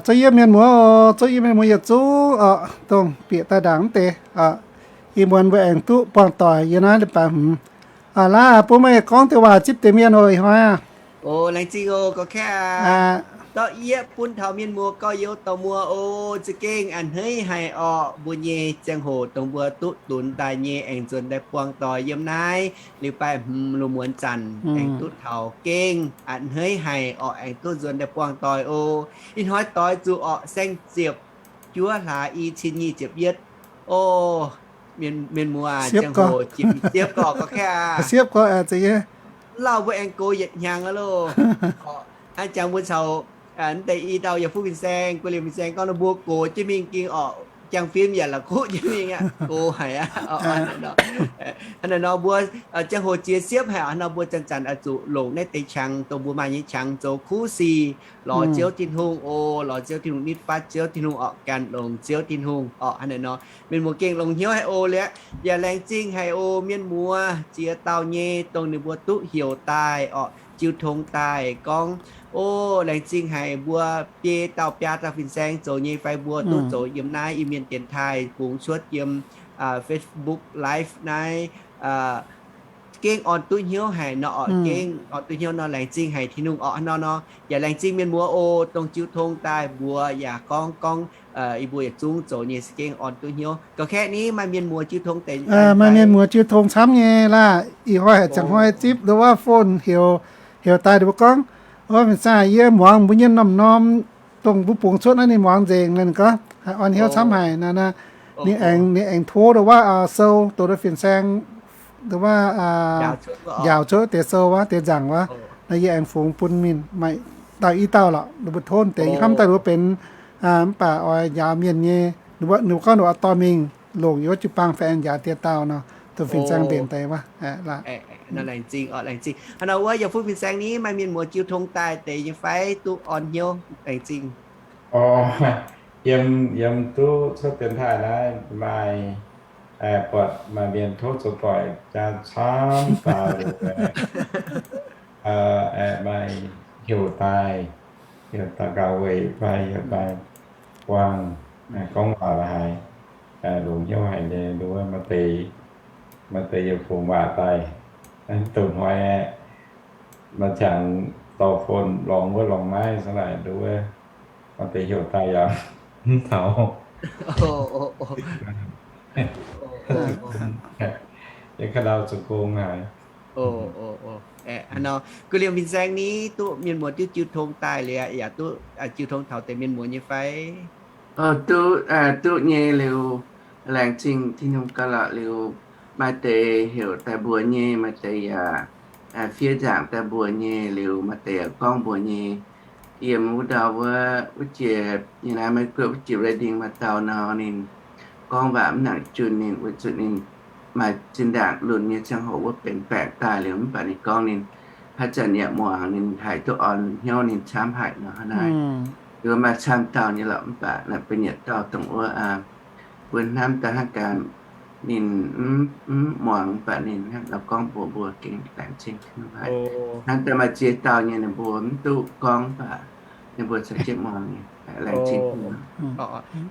Zouv yie mienh muoz oc, zouv yie mienh muoz yietc zungv oc, dongh bieqc daaih ndaangc mv deix oc. Ih muonz mbuo aengx duqv buangh doic yiem naaiv leiz-baaix hmz. Laaix bun meih gorngv deix waac zipv deix mienh oc, ih hnoi aac. O, laengz zingh oc, gorx-kaeqv aac. Dorh yie bun taux mienh muoz gorx-youz dorh muoz oc, za'gengh a'hneiv haic orqc, mbuo nyei ziangh hoc dongh mbuo duqv dunx daaih nyei aengx nzuonx daaih buangh doic yiem naaiv leiz-baaix hmz lungh muonz zanc aengx duqv taux, gengh a'hneiv haic orqc, aengx duqv nzuonx daaih buangh doic oc. Ih hnoi doix zuqc orqc saeng-ziepc juov hlaax i cin nyic ziepc yietv. O, mienh muoz, ziangh hoc jiex siepv gorx, gorx-kaeqv aac. Siepv gorx, lauh mbuo aengx gox yietc hnyangx aqv loh. Hnangv jangx mbuo caux naaiv deix i dauh yaac fuqv fin-saeng, guei liemh fin-saeng gorngv ninh mbuo gox jienv mingh gengh orqc, jangx fim yaac la'kuqv jienv mingh aqv, gox haic aqv. Hnangv naaiv nor mbuo ziangh hoc jiex siepv haic aqv nor, mbuo zanc-zanc oix zuqc longc naaiv deix qangx, dongh mbuo maaih nyei qangx zoux kuv sic lorz Ziouv Tin-Hungh oc, lorz Ziouv Tin-Hungh nitv fatv Ziouv Tin-Hungh orqc, gan longx Ziouv Tin-Hungh orqc. Hnangv naaiv nor mienh muoz gengh longx hnyouv haic oc. Liuz yaac laengz zingh haic oc mienh muoz ziex dauh nyei dongh ninh mbuo duqv heuc daaih orqc, jiu tong daaih gorngv, o, laengz zingh haic mbuo biei dauh biaa dauh fin-saeng zoux nyei fai mbuo duqv zoux yiem naaiv Iu-Mienh dienx taaih bungx cuotv yiem Facebook Live naaiv, gengh orn duqv hnyouv haic nor orqc, gengh orn duqv hnyouv nor laengz zingh haic Tin-Hungh orqc. Hnangv naaiv nor yaac laengz zingh mienh muoz oc, dongh jiu tong daaih mbuox yaac gorngv gorngv, yie mbuo yietc zungv zoux nyei se gengh orn duqv hnyouv. Gorx-kaeqv ni maaih mienh muoz jiu tong deix, maaih mienh muoz jiu tong camv nyei laah. Ih hnoi haic ziangh hnoi zipv nduov wuov phone heuc, heuc daaih nduov gorngv, o, fin-saeng, yie muangx mbuo nyei norm-norm dongh mbuo bungx cuotv naaiv ninh muangx nzengc, ninh gorngv haiz orn hnyouv camv haic naaic. Ninh aengx, ninh aengx tov nduov wuov sou, doqc nduov fin-saeng nduov wuov njaaux cuotv deix sou wuov, deix nzaangc wuov. Naaiv yie aengx fungx bun ninh maaih dauh i dauh lorqc, ninh mbuo tov deix, yie hnamv daaih nduov benx, mv baac oix njaaux mienh nyei, ninh mbuo gorngv ninh oix dorh mingh longc yiem wuov jiu-baang fai aengx njaaux diex dauh nor, dongh fin-saeng mbenc deix wuov. Laengz zingh, laengz zingh. Hnangv nor wuov yaac fuqv fin-saeng ni maaih mienh muoz jiu tong daaih deix nyei fai duqv orn hnyouv? Laengz zingh. O, yiem, yiem duqv cuotv dienx taaih naaiv maaih buatc maaih mienh tov zoux doic jaa camv daaih, maaih heuc daaih, heuc daaih gauh weic fai heuc daaih buangh, gorngv waac la'haaix, longx hnyouv haic nyei nduov maaih deix, maaih deix yaac fungx waac daaih. Dongh hnoi aeqv, maaih qangx dorh phone lorngx wuov lorngx naaiv, se naaic nduov maaih deix heuc daaih yaac mv taux. Yie ka'ndau zoux gong haic. Hnangv nor, guei liemh fin-saeng ni duqv mienh muoz duqv jiu tong daaih liuz, yaac duqv jiu tong taux deix mienh muoz nyei fai? Duqv, duqv nyei liuz, laengz zingh Tin-Hungh gauh lorqc liuz, maaih deix heuc daaih mbuox nyei, maaih deix yaac fiev nzaangc daaih mbuox nyei liuz, maaih deix yaac gorngv mbuox nyei. Yiem wuov ndau wuov, wuov jiex nyei naaiv Meiv Guoqv wuov jiex Redding maaih dauh nor, ninh gorngv waac mv nangc junh, ninh weic zuqc ninh maaih zinh ndaangc lunx nyei ziangh hoc wuov benx baengc daaih liuz, mv baac ninh gorngv ninh haaix zanc yaac muangx, ninh haiz duqv orn hnyouv ninh camv haic nor hnangv naaiv. Liuz maaih camv dauh nyei lorqc, mv baac naaic benx yietc dauh dongh wuov, mbuo hnamv daaih hnangv gaax, ninh mv, mv muangx, mv baac ninh hnangv nor gorngv mbuox mbuo gengh laengz zingh Tin-Hungh haic. Hnangv daaih maaih ziex dauh nyei ninh mbuo mv duqv gorngv, mv baac ninh mbuo caux jienv muangx nyei. Laengz zingh.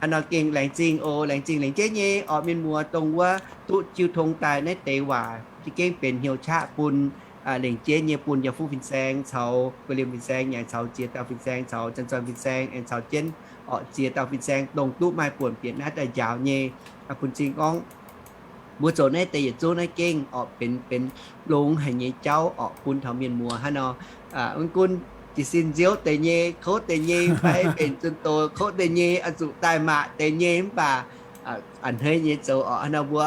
Hnangv nor gengh laengz zingh oc, laengz zingh lengc jeiv nyei orqc, mienh muoz dongh wuov duqv jiu tong daaih naaiv deix waac, za'gengh benx hnyouv qaqv bun lengc jeiv nyei bun yaac fuqv fin-saeng caux guei liemh fin-saeng, yaac caux ziex dauh fin-saeng, caux zanc-zoih fin-saeng, aengx caux jienv orqc ziex dauh fin-saeng dongh duqv maaih buonc bieqc naaiv daaih njaaux nyei. Bun cing gorngv mbuo zoux naaiv deix yietc zungv naaiv gengh orqc benx, benx longx haic nyei jauv orqc bun taux mienh muoz hnangv nor. Mv gunv jiez sin nziouv deix nyei, kouv deix nyei, fai benx zunh doz kouv deix nyei, oix zuqc daaih mangc deix nyei, mv baac a'hneiv nyei zoux orqc. Hnangv nor mbuo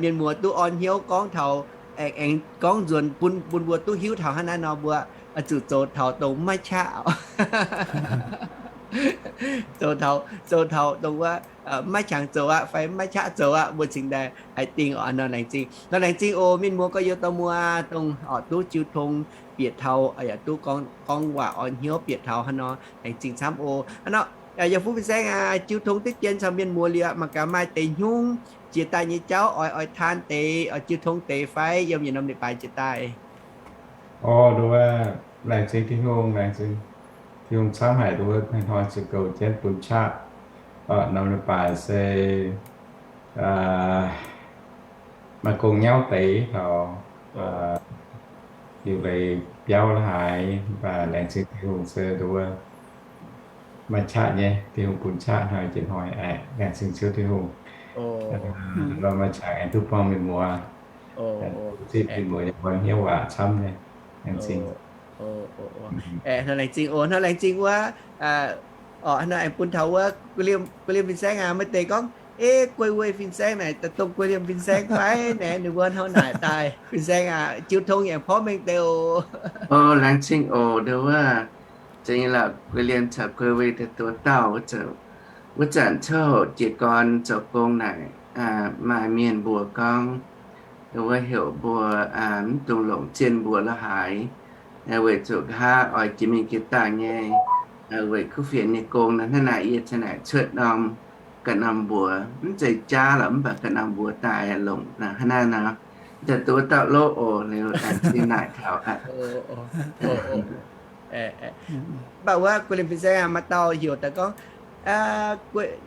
mienh muoz duqv orn hnyouv gorngv taux, aengx gorngv nzuonx bun, bun mbuo duqv hiuv taux hnangv naaiv nor, mbuo zuqc zoux taux dongh maiv qaqv, zoux taux, zoux taux dongh wuov maiv qangx zoux aqv fai maiv qaqv zoux aqv, mbuo cingx daaih haih dingh orqc. Nor laengz zingh, nor laengz zingh oc mienh muoz gorx-youz dorh muoz dongh orqc duqv jiu tong bieqc taux, yaac duqv gorngv waac orn hnyouv bieqc taux hnangv nor, laengz zingh camv oc. Hnangv nor, yaac fuqv fin-saeng aac, jiu tong diqv jien caux mienh muoz liuz, mangc gaax maaih deix hnyungv jiex daaih nyei jauv oix, oix taan deix, oix jiu tong deix fai yiem yietc norm leiz-baaix jiex daaih? O, nduov, laengz zingh Tin-Hungh, laengz zingh. Tin-Hungh camv haic, nduov hnoi zuqc goux jienv bun qaqv. Norm leiz-baaix se maaih gong nyauv deix taux liuc leiz biauv la'haaix, mv baac laengz zingh Tin-Hungh se nduov maaih qaqv nyei, Tin-Hungh bun qaqv hnoi jiex hnoi aqv. Laengz zingh Ziouv Tin-Hungh. Lorz maaih qangx aengx duqv buangh mienh muoz, zipv mienh muoz nyei hnyouv waac camv nyei. Laengz zingh. Hnoi laengz zingh oc, hnoi laengz zingh wuov. Orqc, hnoi aengx bun taux wuov guei liemh fin-saeng aac, maaih deix gorngv, Ei, guei wuei fin-saeng naaic dongh guei liemh fin-saeng fai? Naaic ninh mbuo hnangv naaic daaih, fin-saeng aac, jiu tong yaac porv mengh deix oc. O, laengz zingh oc, nduov wuov, za'gengh la'gueix liemh caux guei wuei daaih duqv dauh wuov zanc, coqv hoqc jiez gorn zoux gong naaic, maaih mienh mbuox gorngv, nduov wuov, heuc mbuo mv dungx longc zienh mbuox la'haaix, weic zuqc nqa'haav oix jiex mingh jiex daaih nyei, weic kuv fienx nyei gong nor. Hnangv naaic yie cingx naaic cuotv norm ga'norm mbuox, mv zeiz jaav lorqc, mv baac ga'norm mbuox daaih longc hnangv naaiv nor. Daaih duqv dauh loqv oc. Liuz aengx zingh naaic taux aqv. Mv baac wuov guei liemh fin-saeng maaih dauh heuc daaih gorngv,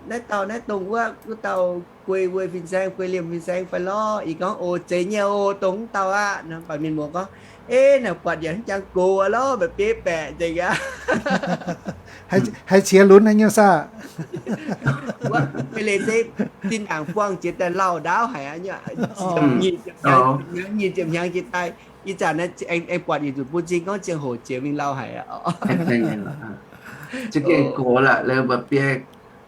naaiv dauh naaiv dongh wuov, wuov dauh guei wuei fin-saeng, guei liemh fin-saeng fai lorqc? Ih gorngv, O, zeiz nyei oc, dongh wuov dauh aqv. Nor mv baac mienh muoz gorngv, Ei, naaic buatc yaac hnangv jangx gox aqv lorqc, mba'biei baeqc nzengc aqv. Haiz qiex lunx haic nyei saah? Wuov, mv leiz se zinh ndaangc buangh jiex daaih lauh ndaauv haic aqv. Nyic ziepc hnyangx jiex daaih, ih zanc aengx buatc yietc nzunc bun cing gorngv ziangh hoc jiex mingh lauh haic aqv. Za'gengh gox lorqc, mba'biei,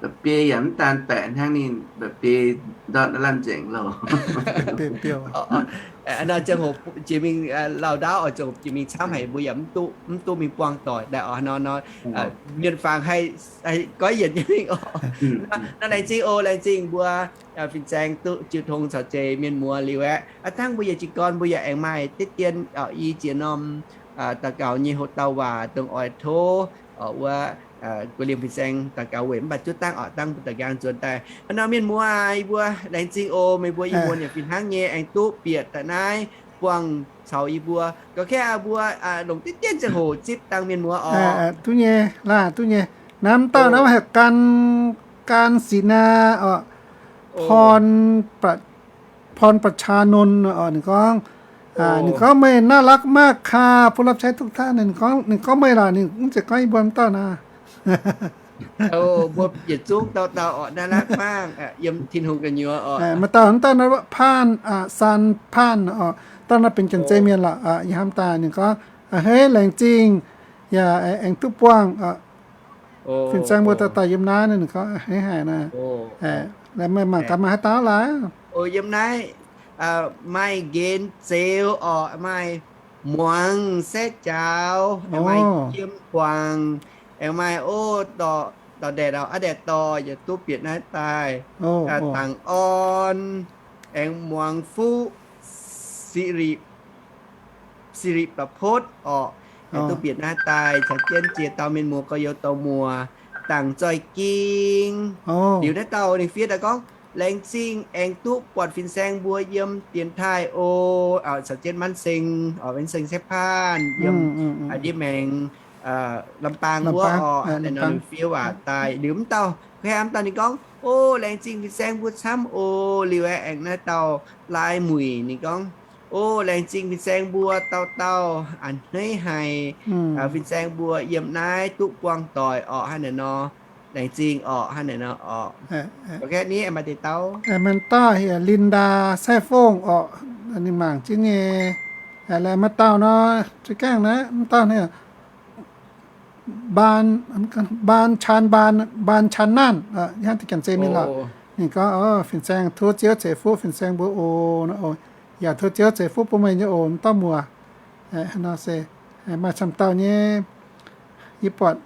mba'biei yaac mv daan baeqc hnangv ninh, mba'biei ndortv lamh nzengc loh. Nor ziangh hoc jiex mingh lauh ndaauv oc, ziangh hoc jiex mingh camv haic, mbuo yaac mv duqv mingh buangh doic daaih oc. Nor, nor, mienv-fangx haih goiv yienc nyei mingh oc. Nor laengz zingh oc, laengz zingh mbuo fin-saeng duqv jiu tong caux zeiz mienh muoz liuz aeqv, aav dangh mbuo yietc jiez gorn mbuo yaac aengx maaih diqv dien i jiex norm daux gaux nyei hoc dauh waac dongh oix tov wuov guei liemh fin-saeng daux gaux weic mv baac zuov dangv oc, dangh mbuo daux nqaang nzuonx daaih. Nor mienh muoz aac, yie mbuo laengz zingh oc. Meih mbuo ih muonz yaac fih hnangv nyei aengx duqv bieqc daaih naaiv buangh caux yie mbuo. Gauh kengx mbuo longc diqv dien ziangh hoc zipv dangh mienh muoz oc. Duqv nyei, laah, duqv nyei. Naaiv mv dauh naaiv heuc Gan, Gan Siqc Naa oc. พรประชานนท์ oc, ninh gorngv, ninh gorngv meih น่ารักมากค่ะ ผู้รับใช้ทุกท่าน ninh gorngv, ninh gorngv meih lorqc, ninh mv zeiz gorngv yie mbuo mv dauh naaiv. Mbuo yietc zungv dauh dauh oc, น่ารักมาก yiem Tin-Hungh gu'nyuoz oc. Maaih dauh, dauh naaiv Paanh, San Paanh oc, dauh naaiv benx janx-zei mienh lorqc. Yie hnamv daaih ninh gorngv, hei, laengz zingh, yaac aengx duqv buangh fin-saeng mbuo dauh dauh yiem naaiv, ninh gorngv hei haic naaiv. Meih mangc gaax maaih haaix dauh laaix? Yiem naaiv maaih Nqenx Zeuz oc, maaih Muangx Saeqv Jaaux, maaih Jiem Guangc, aengx maaih, o, Dorc Ndaeqc, Aav Ndaeqc Dorc yaac duqv bieqc naaiv daaih. Dangc Orn, aengx Muangx Fuqv, สิริประพจน์ orqc, aengx duqv bieqc naaiv daaih caux jienv jiex dauh mienh muoz gorx-youz dorh muoc, Dangc Zoih Ging. Liuz naaiv dauh ninh fiev daaih gorngv, laengz zingh aengx duqv buatc fin-saeng mbuo yiem dienx taaih oc, caux jienv Manv Seng, Manv Seng Saeqv Paanh yiem ndiev maengx Lambaang wuov oc. Ninh fiev waac daaih liuz mv dauh, mv dauh ninh gorngv, o, laengz zingh fin-saeng mbuo camv oc. Liuz aengx naaiv dauh Lai Muic ninh gorngv, o, laengz zingh fin-saeng mbuo dauh dauh a'hneiv haic. Fin-saeng mbuo yiem naaiv duqv buangh doic orqc, hnangv naaiv nor. Laengz zingh orqc, hnangv naaiv nor orqc. Maaih deix dauh, maaih dauh heuc Linda Sai Fongh orqc, ninh mangc jienv nyei. Maaih dauh nor, za'gengh naaiv mv dauh heuc Mbaan, Mbaan Caan, Mbaan, Mbaan Caan Naanh, hnangv deix janx-zei mienh lorqc. Ninh gorngv, o, fin-saeng tov Ziouv ceix fuqv fin-saeng mbuo oc. Yaac tov Ziouv ceix fuqv bun meih nyei oc, mv dauh muoc. Nor se maaih camv dauh nyei. Yie buatc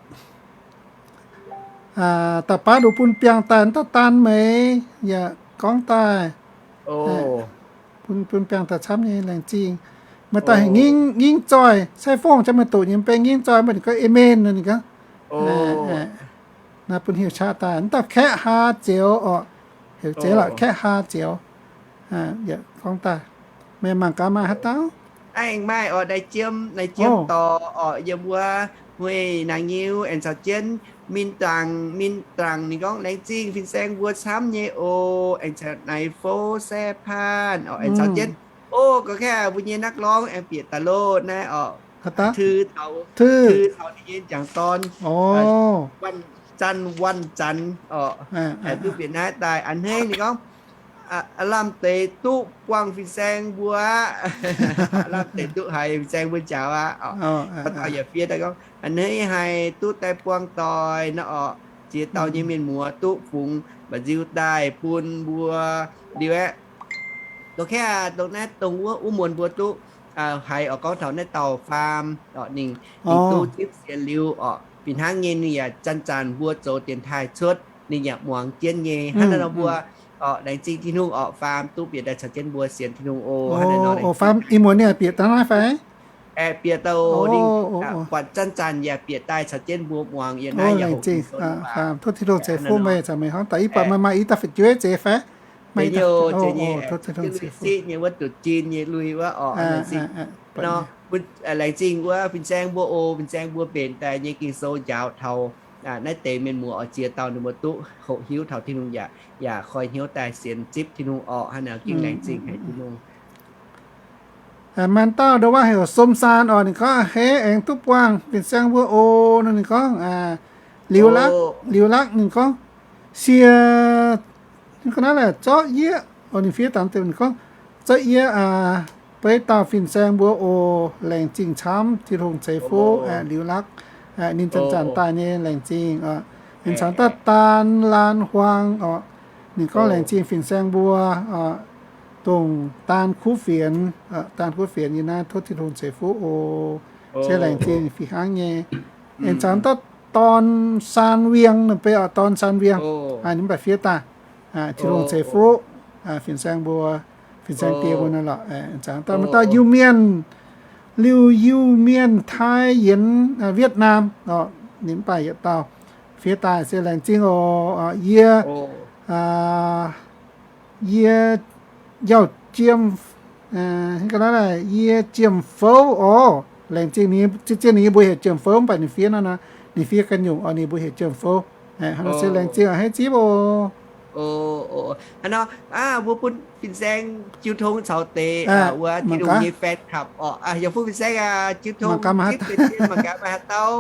da'baav nduqc bun biangh daaih mv dauh daan meix yaac gorngv daaih. Bun, bun biangh daaih camv nyei, laengz zingh. Maaih dauh heuc Ngingv Zoih, Sai Fongh jangx meih doqc nyei mv bei Ngingv Zoih, mv baac ninh gorngv amen nor, ninh gorngv, naaiv bun heuc qaqv daaih. Mv dauh Kaeqv Haa Zioux orqc, heuc Zeix lorqc, Kaeqv Haa Zioux. Gorngv daaih, meih mangc gaax maaih haaix dauh? Aengx maaih orqc, Naaiv Jiem, Naaiv Jiem Dorc orqc, yiem wuov Huei naang nyiu aengx caux jienv Min Dangc, Min Dangc ninh gorngv, Laengz zingh fin-saeng mbuo camv nyei oc. Aengx caux Naaiv Fouv, Saeqv Paanh oc, aengx caux jienv, o, ga'naaiv mbuo nyei นักร้อง aengx bieqc daaih loh naaiv oc. Tui taux, tui taux ninh nyei njang dorn, Zanh, Wanh Zanx oc, duqv bieqc naaiv daaih. A'hneiv ninh gorngv, lamh deix duqv buangh fin-saeng mbuo aqv. Lamh deix duqv haiz fin-saeng mbuo njaaux aqv. Dauh dauh yaac fiev daaih gorngv, a'hneiv haiz duqv daaih buangh doic nor oc. Ziex dauh nyei mienh muoz duqv fungx mba'nziu daaih bun mbuo liuz aeqv, dongh kaeqv, dongh naaiv dongh wuov, wuov muonz mbuo duqv haiz oc, gorngv taux naaiv dauh faam oc, ninh, ninh duqv zipv sienx liuz oc, fih hnangv nyei ninh yaac zanc-zanc mbuo zoux dienx taaih cuotv, ninh yaac muangx jienv nyei. Hnangv naaiv nor mbuo oc, laengz zingh Tin-Hungh oc, faam duqv bieqc daaih caux jienv mbuo sienx Tin-Hungh oc. Hnangv naaiv nor, faam ih muonz ninh bieqc daaih naaiv fai? Aeqv, bieqc dauh ninh buatc zanc-zanc yaac bieqc daaih caux jienv mbuo muangx yiem naaiv yaac hoqc zingh. Faam, tov Tin-Hungh ceix fuqv meih, caux meih hnangv daaih. Ih buatc meih maaih i dauh fu'jueiv zeix fai? Maiv nyei, zeix nyei, wuov duqv zinh nyei lui wuov oc. Laengz zingh, bun, laengz zingh wuov fin-saeng mbuo oc. Fin-saeng mbuo mbenc daaih nyei Ging-Sou njaaux taux naaiv deix mienh muoz oc, ziex dauh ninh mbuo duqv hoqc hiuv taux Tin-Hungh yaac, yaac koi hnyouv daaih sienx zipv Tin-Hungh oc. Hnangv naaic gengh laengz zingh haic Tin-Hungh. Maaih dauh ndongc wuov heuc Som Saan oc, ninh gorngv, a'hneiv aengx duqv buangh fin-saeng mbuo oc. Ninh gorngv, liuz lakv, liuz lakv ninh gorngv, sie, ga'naaiv zorqv yieqv oc. Ninh fiev dangx deix ninh gorngv, zorqv yieqv beiv dauh fin-saeng mbuo oc. Laengz zingh camv, Tin-Hungh ceix fuqv. Liuz lakv, ninh zanc-zanc daaih nyei, laengz zingh oc. Ninh caux dauh Daan Laan Huang oc. Ninh gorngv laengz zingh fin-saeng mbuo, dongh Daan Kuv Fienx, Daan Kuv Fienx yiem naaiv, tov Tin-Hungh ceix fuqv oc. Se laengz zingh fih hnangv nyei. Ninh caux dauh Dorn Saan Wiang, ninh beiv oc, Dorn Saan Wiang, ninh mv baac fiev daaih, Tin-Hungh ceix fuqv fin-saeng mbuo, fin-saeng die mbuo naaiv lorqc. Ninh caux dauh, maaih dauh Iu-Mienh, Liu Iu-Mienh, Taiv Yienx, Vietnam oc, ninh mv baac yietc dauh fiev daaih. Se laengz zingh oc. Yie, yie Yauh Jiem, yie Jiem Fouv oc. Laengz zingh ninh, zien ninh nyei mbuox heuc Jiem Fouv, mv baac ninh fiev naaiv nor, ninh fiev ganh nyungc oc, ninh mbuox heuc Jiem Fouv. Hnangv nor se laengz zingh oc, haiz zipv oc. Hnangv nor, mbuo bun fin-saeng Jiu Tong caux deix wuov Tin-Hungh nyei fan club oc. Yaac bun fin-saeng Jiu Tong zipv deix mangc gaax maaih haaix dauh.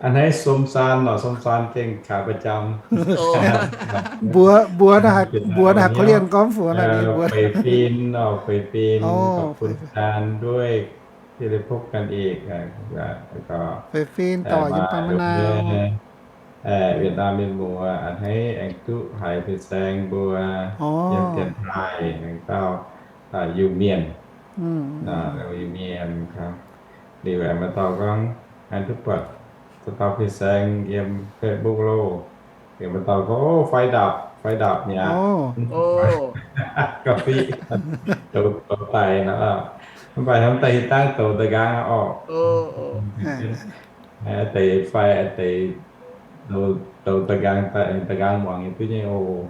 A'hneiv Som Saan oc, Som Saan gengh ขาประจำ Mbuox, mbuox naaiv haiz korv-lienh gorngv mbuox naaiv, Fei Fin oc, Fei Fin, ขอบคุณอาจารย์ด้วยที่ได้พบกันอีก Fei Fin dorh yiem baac maiv nau. Việt Nam mienh muoz a'hneiv aengx duqv haiz fin-saeng mbuo yiem dienx taaih aengx dauh Iu-Mienh, Iu-Mienh. Liuz aengx maaih dauh gorngv aengx duqv buatc dauh fin-saeng yiem Facebook loh. Aengx maaih dauh gorngv, o, fai dapc, fai dapc mi'aqv. Gauh fiqv, douz, douz daaih nor, mv baac hnamv daaih hitv dangv douz da'nqaang oc. Deix fai deix douz da'nqaang, da'nqaang muangx nyei duqv nyei oc.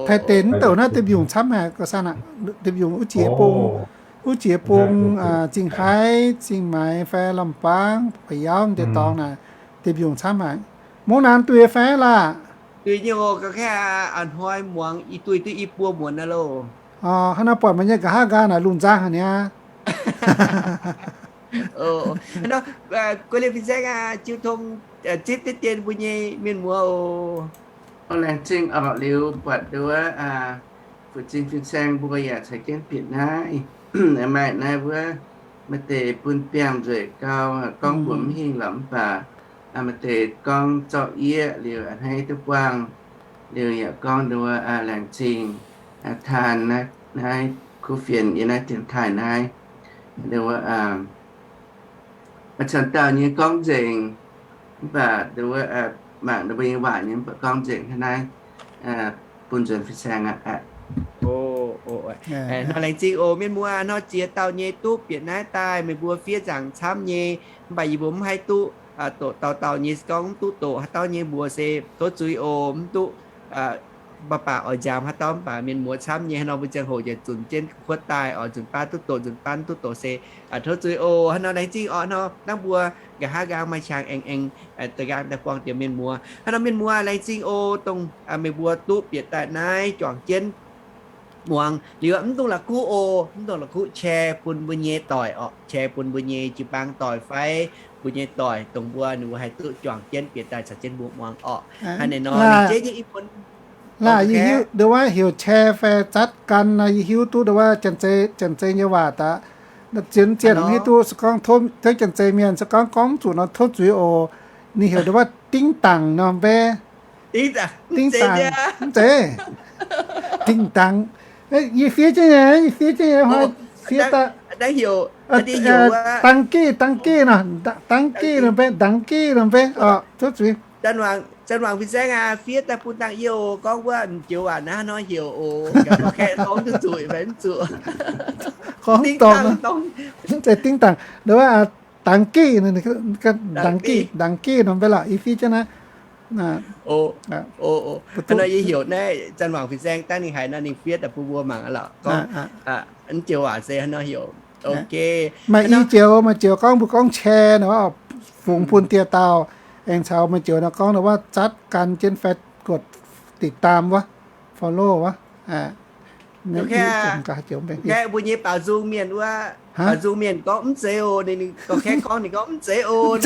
Taaih deix mv douc naaiv deix mbiungc camv haic, ga'naaiv saan aqv, deix mbiungc wuov jiex bung, wuov jiex bung, Zingh Haiv, Zingh Maix fai Lamh Baangv, Ba'yauv deix dorngx naaic, deix mbiungc camv haic. Mungv naanc duih fai laah? Duih nyei oc, ga'naaiv a'hnoi muangx i duih duqv i buo muonz aqv loh. Hnangv nor buatc meih nyei nqa'haav nqaang naaic lungh nzang haic niaa. Nor, guei liemh fin-saeng Jiu Tong zipv deix dien mbuo nyei mienh muoz oc. Laengz zingh oc. Liuz buatc nduov, fu'zing fin-saeng mbuo yaac caux jienv bieqc naaiv. Maaih naaiv wuov, maaih deix bun biangh nzueic gau, gorngv mbuox mv hingh lorqc mv baac maaih deix gorngv zorqv yieqv liuz a'hneiv duqv buangh, liuz yaac gorngv nduov laengz zingh Taan naaiv, kuv fienx yiem naaiv dienx taaih naaiv. Nduov, maaih camv dauh nyei gorngv nzengc, mv baac nduov, mangc ninh mbuo nyei waac nyei, mv baac gorngv nzengc hnangv naaiv, bun nzuonx fin-saeng aqv. Nor laengz zingh oc mienh muoz, nor ziex dauh nyei duqv bieqc naaiv daaih, meih mbuo fiev nzaangc camv nyei, mv baac yie mbuo mv haih duqv doqc dauh dauh nyei, se gorngv mv duqv doqc haaix dauh nyei mbuox se tov zuiz oc, mv duqv mv baac oix nziaamc haaix dauh mv baac mienh muoz camv nyei, haaix nor mbuo ziangh hoc ziouc zunc jienv kuotv daaih oc, nzunc baav duqv doqc, nzunc baav duqv doqc se tov zuiz oc. Haaix nor laengz zingh oc, haaix nor naaiv mbuo nqa'haav nqaang maaih qangx aengx aengx da'nqaang daaih buangh diex mienh muoz. Haaix nor mienh muoz laengz zingh oc, dongh meih mbuo duqv bieqc daaih naaiv juangc jienv muangx liuz, mv dungx la'kuqv oc, mv dungx la'kuqv share bun mbuo nyei doic oc, share bun mbuo nyei jiu-baang doic fai mbuo nyei doic dongh mbuo ninh mbuo haih duqv juangc jienv bieqc daaih caux jienv mbuo muangx oc. Hnangv naaiv nor, jeiv nyei i bun laah, yie hiuv ndo wuov heuc share fai zatv gan nor, yie hiuv duqv ndo wuov janx-zei, janx-zei nyei waac daaih. Zien zien hiuv duqv se gorngv tov janx-zei mienh se gorngv gorngv zuqc nor tov zuiz oc. Ninh heuc ndo wuov dingv dangc nor mbe. Dingv dangc, mv zeiz. Dingv dangc. Yie fiev jienv nyei, yie fiev jienv nyei, fiev daaih. Dangx gih, dangx gih nor, dangx gih nor mbe, dangx gih nor mbe oc, tov zuiz. Zanc-waangc fin-saeng aac, fiev daaih bun dangh yie oc. Gorngv wuov m'joux waac naaiv nor heuc oc, gorngv kaeqv gorngv duqv zuqc fai mv zuqc. Gorngv dongh, mv zeiz dingv dangc, ndo wuov dangx gih, dangx gih, dangx gih nor mbe lorqc, yie fiev jienv naaiv. Nor yie heuc naaiv Zanc-waangc fin-saeng dangh ninh haiz nor ninh fiev daaih bun mbuo mangc lorqc. Gorngv mv joux waac se hnangv nor heuc. Maaih i joux, maaih joux gorngv mbuo gorngv share nor, fungx bun dieh dauh, aengx caux maaih joux nor gorngv nor wuov zatv gan jienv fai กดติดตาม wuov, follow wuov. Mbuo nyei baaux nzung mienh wuov, baaux nzung mienh gorngv mv zeiz oc, ninh gorngv, kaeqv gorngv ninh gorngv mv zeiz oc.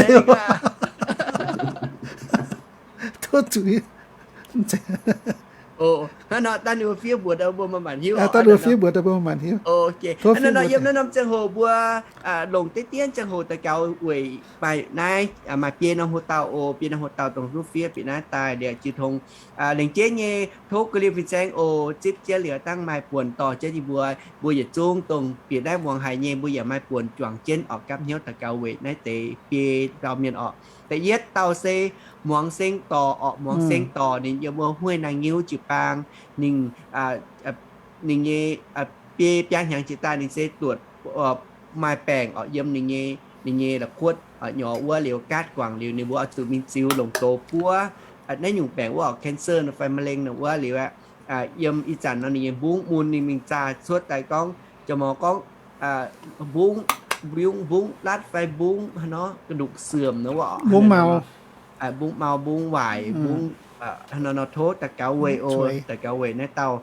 Tov zuiz. Hnangv nor dangh ninh mbuo fiev mbuox daaih mbuo maaih maanc hiuv. Dangh ninh mbuo fiev mbuox daaih mbuo maaih maanc hiuv. Hnangv nor yiem naaiv norm ziangh hoc mbuo longc deix dien ziangh hoc daux gaux weic maaih naaiv, maaih biei norm hoc-dauh oc, biei norm hoc-dauh dongh duqv fiev bieqc naaiv daaih liuz jiu tong. Lengc jeiv nyei tov ga'liemh fin-saeng oc, zipv jienv liuz dangh maaih buonc dorh jienv yie mbuo, mbuo yietc zungv dongh bieqc naaiv muangx haic nyei mbuo yaac maaih buonc juangc jienv oc, gapv hnyouv daux gaux weic naaiv deix biei dauh mienh oc. Da'yietv dauh se Muangx Seng Dorc oc. Muangx Seng Dorc ninh yiem wuov Hueih Naang Ngiuv jiu-baang. Ninh, ninh nyei biei biaa hnyangx jiex daaih ninh se duqv maaih baengc oc, yiem ninh nyei, ninh nyei la'kuotv nyorx wuov liuz gaatv guangc liuz ninh mbuo oix zuqc mingh ziux longc goux buov naaiv nyungc baengc wuov oc, cancer nor fai มะเร็ง nor wuov liuz aqv. Yiem ih zanc nor ninh nyei mbungv mun ninh mingh zaah cuotv daaih gorngv, jiex mor gorngv mbungv, mbungv, mbungv latv fai mbungv haaix nor, กระดูกเสื่อม nor wuov, mbungv mau, mbungv mau, mbungv waaic, mbungv haaix nor nor, tov daux gaux weic oc, daux gaux weic naaiv dauh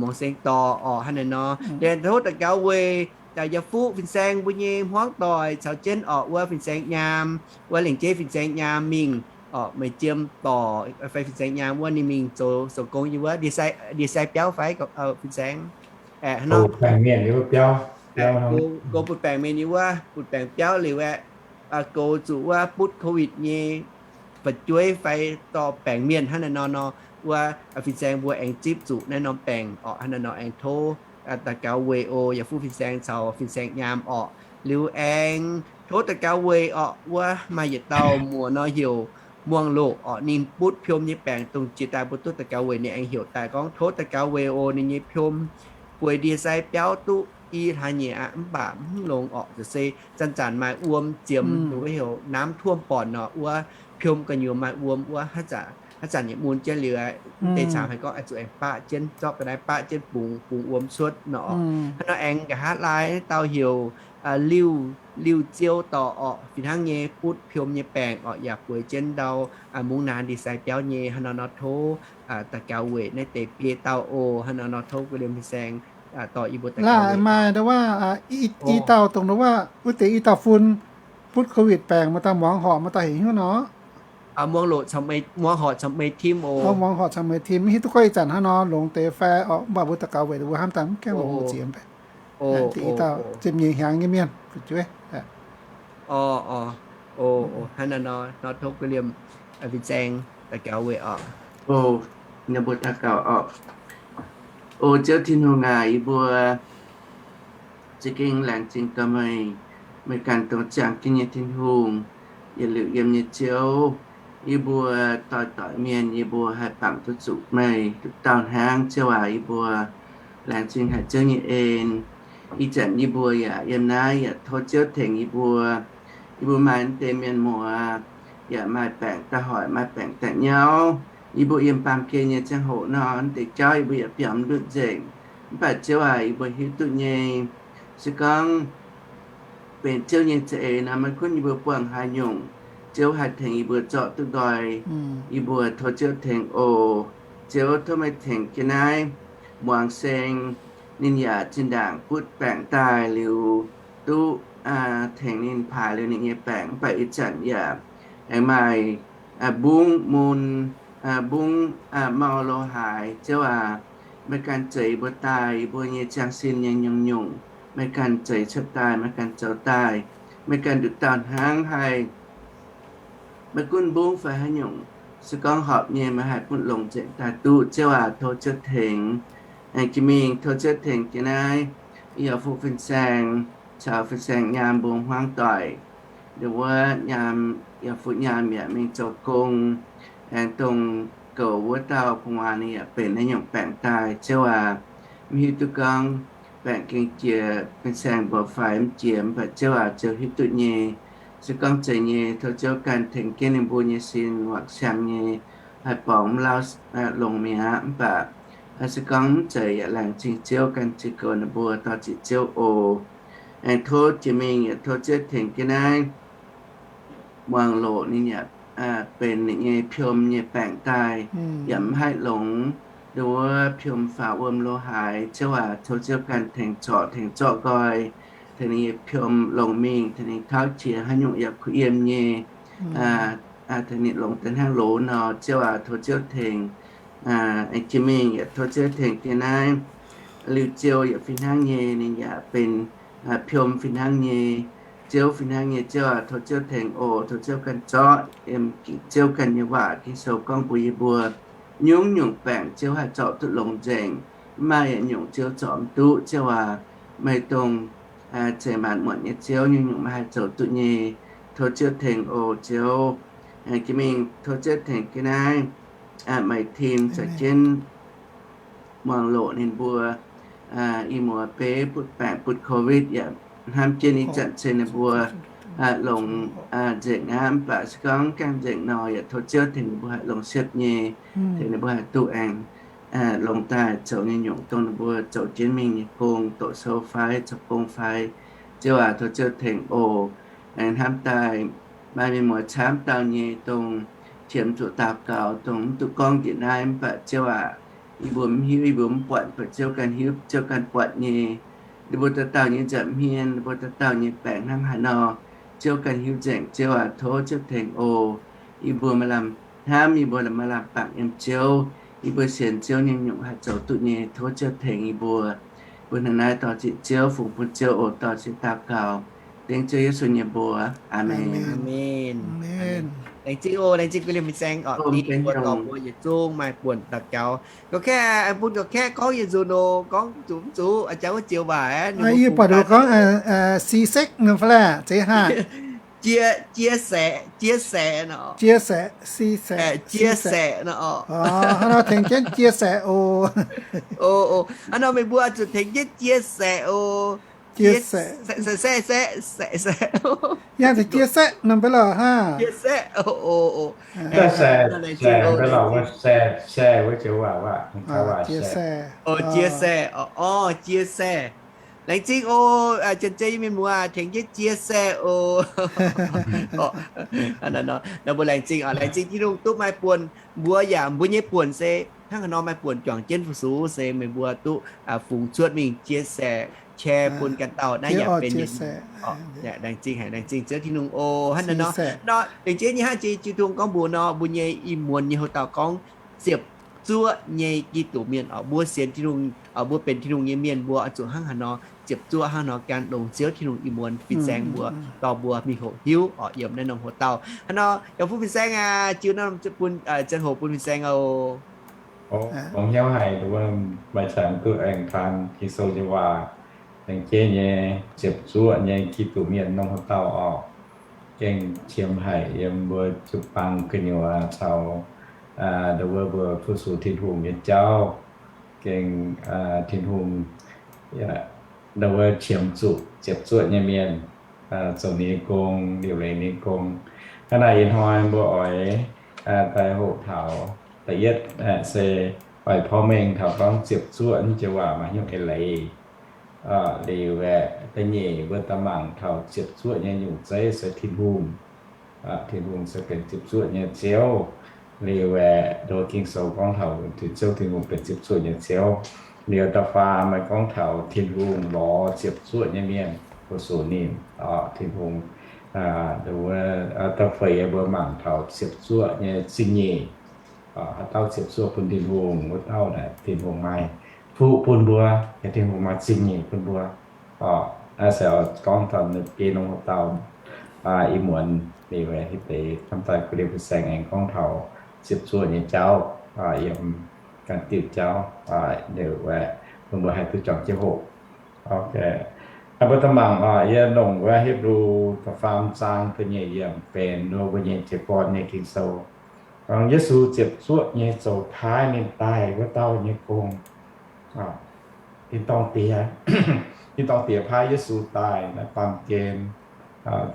Muangx Seng Dorc oc, hnangv naaiv nor. Liuz tov daux gaux weic yaac fuqv fin-saeng mbuo nyei hmuangv doic caux jienv oc, wuov fin-saeng nyaam, wuov lengc jeiv fin-saeng nyaam mingh oc, meih jiem dorc fai fin-saeng nyaam wuov ninh mingh zoux, zoux gong yiem wuov ndie-sai biauv fai fin-saeng, hnangv nor, gong butv baengc mienh yiem wuov, butv baengc biauv liuz aeqv, goux zuqc wuov butv COVID nyei fu'jueiv fai dorh baengc mienh hnangv naaiv nor nor, wuov fin-saeng mbuo aengx zipv zuqc naaiv norm baengc oc, hnangv naaiv nor aengx tov daux gaux weic oc, yaac fuqv fin-saeng caux fin-saeng nyaam oc. Liuz aengx tov daux gaux weic oc, wuov maaih yietc dauh muoz nor heuc Muangx Loqc oc, ninh butv piom nyei baengc dongh jiex daaih mbuo duqv daux gaux weic ninh aengx heuc daaih gorngv tov daux gaux weic oc, ninh nyei piom bueix ndie-sai biauv duqv i hlaax nyeic aqv, mv baac mv longx oc, se zanc-zanc maaih wuom ziemx, wuov heuc น้ำท่วมปอด nor, wuov piom gu'nyuoz maaih wuom wuov, haaix zanc yietc mun jienv liuz, deix caangx haiz gorngv oix zuqc aengx baqv jienv, zorqv ga'naaiv baqv jienv bungx, bungx wuom cuotv nor oc. Hnangv nor aengx nqa'haav laai naaiv dauh heuc Liuh, Liuh Ziou Dorc oc, fih hnangv nyei butv piom nyei baengc oc, yaac bueix jienv ndau mungv naanx ndie-sai biauv nyei, hnangv nor nor tov daux gaux weic naaiv deix biei dauh oc, hnangv nor nor tov ga'liemh fin-saeng dorh yie mbuo daux gaux weic. Maaih ndo wuov i dauh dongh ndo wuov, wuov deix i dauh fun butv COVID baengc, maaih dauh muangx horc, maaih dauh heuc hnyouv nor. Muangx Loqc, muangx horc caux meih tim oc. Muangx horc caux meih tim, mv hiuv duqv gorngv ih zanc hnangv nor longx deix fai oc, mv baac mbuo daux gaux weic mbuo hnamv daaih mv gaengh longx mbuo ziex mbaeqc. Deix i dauh ziepc nyeic hnyangx nyei mienh fu'jueiv. Hnangv naaiv nor, nor tov ga'liemh fin-saeng daux gaux weic oc. Ninh mbuo daux gaux oc. O Ziouv Tin-Hungh aac, yie mbuo za'gengh laengz zingh dorh meih, meih ganh dongh ziangh jienv nyei Tin-Hungh, yietc liuz yiem nyei Ziouv. Yie mbuo doix-doix mienh yie mbuo haih bangc duqv zuqc meih dauh hnangv. Ziouv aac, yie mbuo laengz zingh haic Ziouv nyei en. Ih zanc yie mbuo yaac yiem naaiv yaac tov Ziouv tengx yie mbuo. Yie mbuo maaih deix mienh muoz yaac maaih baengc daaih hoic, maaih baengc daaih nyauv. yie mbuo yiem baamh gen nyei ziangh hoc nor, naaiv deix jauv yie mbuo yaac biaux mv ndutv nzengc. Mv baac Ziouv aac, yie mbuo hiuv duqv nyei, se gorngv benx Ziouv nyei za'eix nor, maiv gunv yie mbuo buangh haaix nyungc, Ziouv haih tengx yie mbuo zorqv duqv nqoi. Yie mbuo tov Ziouv tengx oc. Ziouv, tov meih tengx jienv naaiv muangx saeng, ninh yaac zinh ndaangc butv baengc daaih liuz, duqv tengx ninh paaix liuz ninh nyei baengc, mv baac ih zanc yaac aengx maaih mbungv mun, mbungv mau lo haaix. Ziouv aac, meih ganh zeix mbuo daaih, yie mbuo nyei ziangh sin nyei nyungc-nyungc, meih ganh zeix cuotv daaih, meih ganh zoux daaih, meih ganh nduqc dauh hnangv haih. Maiv gunv mbungv fai haaix nyungc, se gorngv horpc nyei, meih haih butv longx nzengc daaih duqv. Ziouv aac, tov Ziouv tengx. Aengx jiex mingh tov Ziouv tengx jienv naaiv yaac fu fin-saeng caux fin-saeng nyaam mbuo hmuangv doic, ndongc wuov nyaam yaac fu nyaam yaac mingh zoux gong, aengx dongh goux wuov dauh gu'nguaaz ninh yaac benx naaiv nyungc baengc daaih. Ziouv aac, mv hiuv duqv gorngv baengc gengh jiex fin-saeng mbuo fai mv jiex, mv baac Ziouv aac, Ziouv hiuv duqv nyei. Se gorngv zeiz nyei, tov Ziouv ganh tengx jienv ninh mbuo nyei sin wangc siang nyei, haih borngz mv lauh longx mi'aqv. Mv baac se gorngv mv zeiz yaac laengz zingh Ziouv ganh ziux goux ninh mbuo dorh ziqc Ziouv oc. Aengx tov jiex mingh yaac tov Ziouv tengx jienv naaiv muangx loqc ninh yaac benx ninh nyei piom nyei baengc daaih, yaac mv haih longx. Ndongc wuov piom faaux wuom lo haaix, Ziouv aac, tov Ziouv ganh tengx zorc tengx zorqv nqoi, tengx ninh nyei piom longx mingh, tengx ninh tauv jiex haaix nyungc yaac kuh yiem nyei, tengx ninh longx daaih hnangv loz nor. Ziouv aac, tov Ziouv tengx. Aengx jiex mingh yaac tov Ziouv tengx jienv naaiv Liuz Ziou yaac fih hnangv nyei, ninh yaac benx piom fih hnangv nyei, Ziouv fih hnangv nyei. Ziouv aac, tov Ziouv tengx oc. Tov Ziouv ganh zorqv yiem Ging, Ziouv ganh nyei waac Ging-Sou gorngv mbuox yie mbuo, nyungc-nyungc baengc Ziouv haih zorc duqv longx nzengc. Mv maaih yietc nyungc Ziouv zorc mv duqv. Ziouv aac, meih dongh zeix maanc muotc nyei Ziouv, nyungc-nyungc meih haih zoux duqv nyei. Tov Ziouv tengx oc Ziouv. Jiex mingh tov Ziouv tengx jienv naaiv maaih tim caux jienv muangx loqc ninh mbuo i muoz-beiv butv baengc butv COVID yaac hnamv jienv ih zanc se ninh mbuo longx nzengc aqv. Mv baac se gorngv gaengh nzengc nor yaac tov Ziouv tengx ninh mbuo haih longx siepv nyei, tengx ninh mbuo haih duqv aengx longx daaih zoux nyei nyungc dongh ninh mbuo zoux jienv mingh nyei gong, doqc sou fai zoux gong fai. Ziouv aac, tov Ziouv tengx oc. Aengx hnamv daaih maaih mienh muoz camv dauh nyei dongh qiemx zuqc daux gaux, dongh mv duqv gorngv njiec naaiv. Mv baac Ziouv aac, yie mbuo mv hiuv, yie mbuo mv buatc, mv baac Ziouv ganh hiuv, Ziouv ganh buatc nyei. Ninh mbuo dauh dauh nyei nza'hmien, ninh mbuo dauh dauh nyei baengc hnangv haaix nor, Ziouv ganh hiuv nzengc. Ziouv aac, tov Ziouv tengx oc. Yie mbuo maaih lamh hnamv, yie mbuo maaih lamh bangc yiem Ziouv. Yie mbuo sienx Ziouv nyei nyungc haih zoux duqv nyei. Tov Ziouv tengx yie mbuo. Mbuo hnangv naaiv dorh ziqc Ziouv, fungx bun Ziouv oc. Dorh ziqc daux gaux dengv Ziouv Yesu nyei mbuox. Aamen. Aamen. Laengz zingh oc. Laengz zingh ga'lienh fin-saeng oc. Dingh mbuo dorh mbuo yietc zungv maaih buonc daux gaux. Ga'kaeqv, bun ga'kaeqv gorngv yietc nzunc oc. Gorngv zuqc mv zuqc, jangx wuov zioux waac. Yie buatc ninh gorngv si sekv nor fai leh, zeiz haaix? Chia, chia sẻ, chia sẻ nor. Chia sẻ, si sekv, chia sẻ nor. Hnangv nor tengx jienv chia sẻ oc. Hnangv nor meih mbuo zuqc tengx jienv chia sẻ oc. Chia sẻ, sẻ, sẻ, sẻ. Yangh zuqc chia sẻ nor mv baac lorqc hnangv. Chia sẻ, sẻ, sẻ wuov joux waac, chia sẻ, chia sẻ, chia sẻ. Laengz zingh oc. Janx-zei mienh muoz tengx jienv chia sẻ oc. Nor mbuo laengz zingh oc. Laengz zingh Tin-Hungh duqv maaih buonc, mbuo yaac mbuo nyei buonc se hnangv haaix nor maaih buonc juangc jienv fu-sux se meih mbuo duqv fungx cuotv mingh chia sẻ, share bun ganh dauh naaiv yaac benx nyei. Laengz zingh haic, laengz zingh Ziouv Tin-Hungh oc. Hnangv naaiv nor, nor lengc jeiv nyei hnangv jiex Tin-Hungh gorngv mbuox nor, mbuo nyei ih muonz nyei houx dauh gorngv ziepc zuoqv nyei Giduc mienh oc. Mbuo sienx Tin-Hungh, mbuo benx Tin-Hungh nyei mienh mbuo oix zuqc hnangv haaix nor ziepc zuoqv, hnangv haaix nor gan longx Ziouv Tin-Hungh ih muonz fin-saeng mbuo, dorh mbuo mingh hoqc hiuv oc. Yiem naaiv norm houx dauh hnangv nor, yaac fu fin-saeng aqv, jiu naaiv norm bun ziangh hoc bun fin-saeng oc. Longx hnyouv haic, maaih zanc duqv aengx taan Ging-Sou nyei waac. Laengz jeiv nyei, ziepc zuoqv nyei Giduc mienh norm houx dauh oc. Gengh qiemx haic yiem mbuo jiu-baang gu'nyuoz caux ndau wuov mbuo fu-sux Tin-Hungh nyei jauv. Gengh Tin-Hungh ndau wuov qiemx zuqc ziepc zuoqv nyei mienh zoux ninh nyei gong, liuc leiz ninh nyei gong. Hnangv naaic ih hnoi mbuo oix daaih hoqc taux Da'yietv se oix porv mengh taux gorngv ziepc zuoqv nyei waac maaih nyungc eix leiz. Liuz aeqv, da'nyeic mbuo daaih mangc taux ziepc zuoqv nyei nyungc zeiv se Tin-Hungh. Tin-Hungh se benx ziepc zuoqv nyei Ziouv. Liuz aeqv, nduov Ging-Sou gorngv taux Ziouv Tin-Hungh benx ziepc zuoqv nyei Ziouv. Liuz da'faam maaih gorngv taux Tin-Hungh lorz ziepc zuoqv nyei mienh fu-sux ninh. Tin-Hungh, da'feix mbuo mangc taux ziepc zuoqv nyei zingh nyeic. Haaix dauh ziepc zuoqv bun Tin-Hungh, wuov dauh naaic Tin-Hungh maaih fuqv bun mbuo, yaac Tin-Hungh maaih zingh nyeic bun mbuo. Naaiv se gorngv taux ninh biei norm haaix dauh ih muonz liuz aeqv, hitv deix camv daaih gu'ndiev fin-saeng aengx gorngv taux ziepc zuoqv nyei jauv yiem ganh diuh jauv liuz aeqv, bun mbuo haih duqv juangc jienv hoqc. Mbuo daaih mangc yiem longc wuov Hipv^lu da'faam zaang da'nyeic yiemc benx mbuo nyei jiez gorn nyei Ging-Sou. Yesu ziepc zuoqv nyei zoux paaiv ninh daaih wuov dauh nyei gong. Tin-dorngh Diex, Tin-dorngh Diex paaiv Yesu daaih naaiv baamh gen.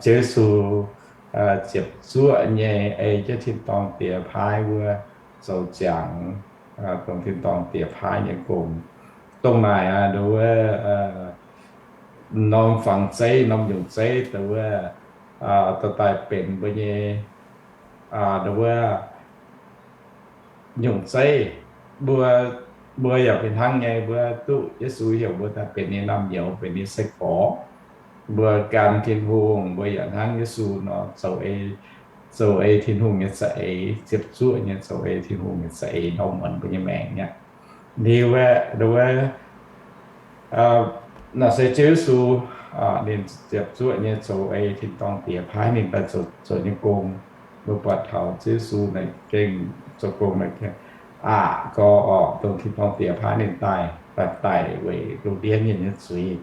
Ziouv Yesu ziepc zuoqv nyei ei jienv Tin-dorngh Diex paaiv wuov zoux ziangx, dongh Tin-dorngh Diex paaiv nyei gong. Dongh naaic nduov norm fangx zeiv, norm nyungc zeiv dongh wuov, dongh daaih benx mbuo nyei, dongh wuov nyungc zeiv. Mbuo, mbuo yaac fih hnangv nyei, mbuo duqv Yesu heuc mbuo daaih benx ninh naamh nyouz, benx ninh sai-gorx. Mbuo gan Tin-Hungh, mbuo yaac hnangv Yesu nor zoux ei, zoux ei Tin-Hungh nyei za'eix, ziepc zuoqv nyei zoux ei Tin-Hungh nyei za'eix ndorm muonz mbuo nyei maengc aqv. Liuz aeqv, nduov naaiv se Ziouv Yesu, ninh ziepc zuoqv nyei zoux ei Tin-dorngh Diex paaiv ninh daaih zoux nyei gong. Mbuo buatc taux Ziouv Yesu naaic gengh zoux gong naaic aqc gau orqc, dongh Tin-dorngh Diex paaiv ninh daaih, daaih daic weic lungh ndiev mienh nyei zuiz,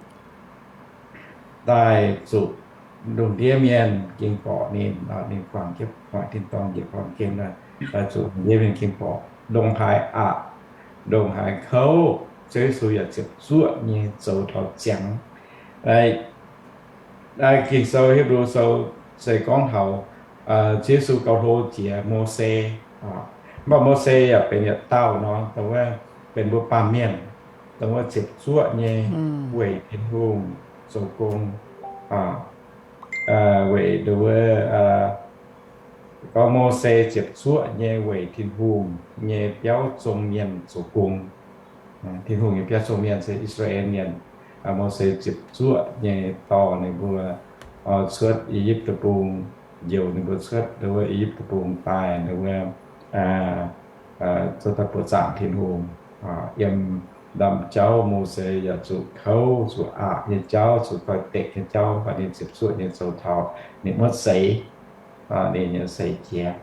daaih zuqc lungh ndiev mienh ging borqc ninh, ninh guangc jienv hoic tin-dorngh njiec baamh gen, daaih zuqc lungh ndiev mienh ging borqc, ndongc haaix aqc, ndongc haaix kouv, Ziouv Yesu yaac ziepc zuoqv nyei zoux taux ziangx. Ging-Sou Hipv^lu Sou se gorngv taux Ziouv Yesu gauh hlo jiex Mose. Mv baac Mose yaac benx yietc dauh nor, dongh wuov benx mbuo baamh mienh, dongh wuov ziepc zuoqv nyei weic Tin-Hungh zoux gong. Weic nduov gorngv Mose ziepc zuoqv nyei weic Tin-Hungh nyei biauv zong mienh zoux gong. Tin-Hungh nyei biauv zong mienh se I^saa^laa^en Mienh. Mose ziepc zuoqv nyei dorh ninh mbuo cuotv I^yipv Deic-Bung, njoux ninh mbuo cuotv nduov I^yipv Deic-Bung daaih nduov zuqc daaih buoqc zaangc Tin-Hungh. Yiem ndaamv-jauv Mose yaac zuqc kouv, zuqc aqc nyei jauv, zuqc doix-dekc nyei jauv, mv baac ninh ziepc zuoqv nyei zoux taux ninh muotv seix, ninh nyei seix jiex.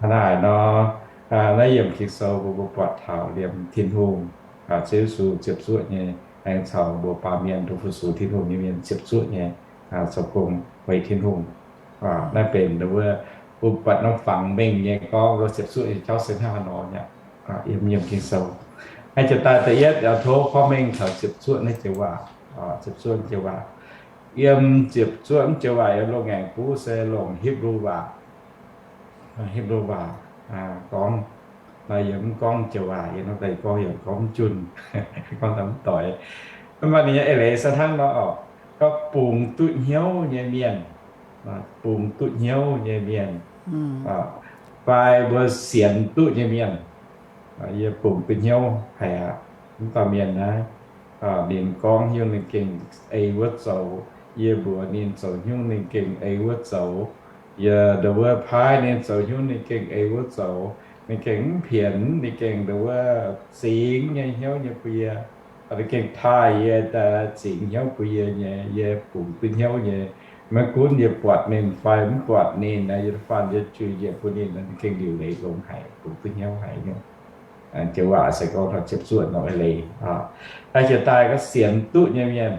Hnangv naaic nor, naaiv yiemc Ging-Sou mbuo, mbuo buatc taux liemh Tin-Hungh, Ziouv Yesu ziepc zuoqv nyei aengx caux mbuo baamh mienh, dongh fu-sux Tin-Hungh nyei mienh ziepc zuoqv nyei zoux gong weic Tin-Hungh. Naaiv benx wuov, mbuo buatc norm fangx mengh nyei gorngv wuov ziepc zuoqv nyei jauv se hnangv haaix nor nyei. Yiem, yiem Ging-Sou, naaiv jiex daaih da'yietv yaac tov korv mengh taux ziepc zuoqv naaiv joux waac, ziepc zuoqv joux waac. Yiem ziepc zuoqv joux waac yiem loz-ngaengc buv se longc Hipv^lu waac, Hipv^lu waac gorngv. Nor yie mv gorngv joux waac, yie nor daaih gorngv yaac gorngv mv junh, gorngv daaih mv doix. Mv baac ninh nyei eix leiz se hnangv nor oc, gorngv bungx duqv hnyouv nyei mienh, bungx duqv hnyouv nyei mienh, fai mbuo sienx duqv nyei mienh. Yie bungx duqv hnyouv haic aqv. Mv dauh mienh naaiv, ninh gorngv hnyouv ninh gengh ei wuov zoux. Yie mbuox ninh zoux hnyouv ninh gengh ei wuov zoux. Yie nduov wuov paaiv ninh zoux hnyouv ninh gengh ei wuov zoux. Ninh gengh mv pienx, ninh gengh nduov wuov zingx nyei hnyouv nyei bun yie. Ninh gengh taaih yie, zingx hnyouv bun yie nyei, yie bungx duqv hnyouv nyei. Maiv gunv yie buatc ninh fai mv buatc ninh, yie faan yie juix njiec bun ninh, ninh gengh liuc leiz longx haic, bungx duqv hnyouv haic nyei. Joux waac se gorngv taux ziepc zuoqv nor leiz. Daaih jiex daaih gorngv sienx duqv nyei mienh,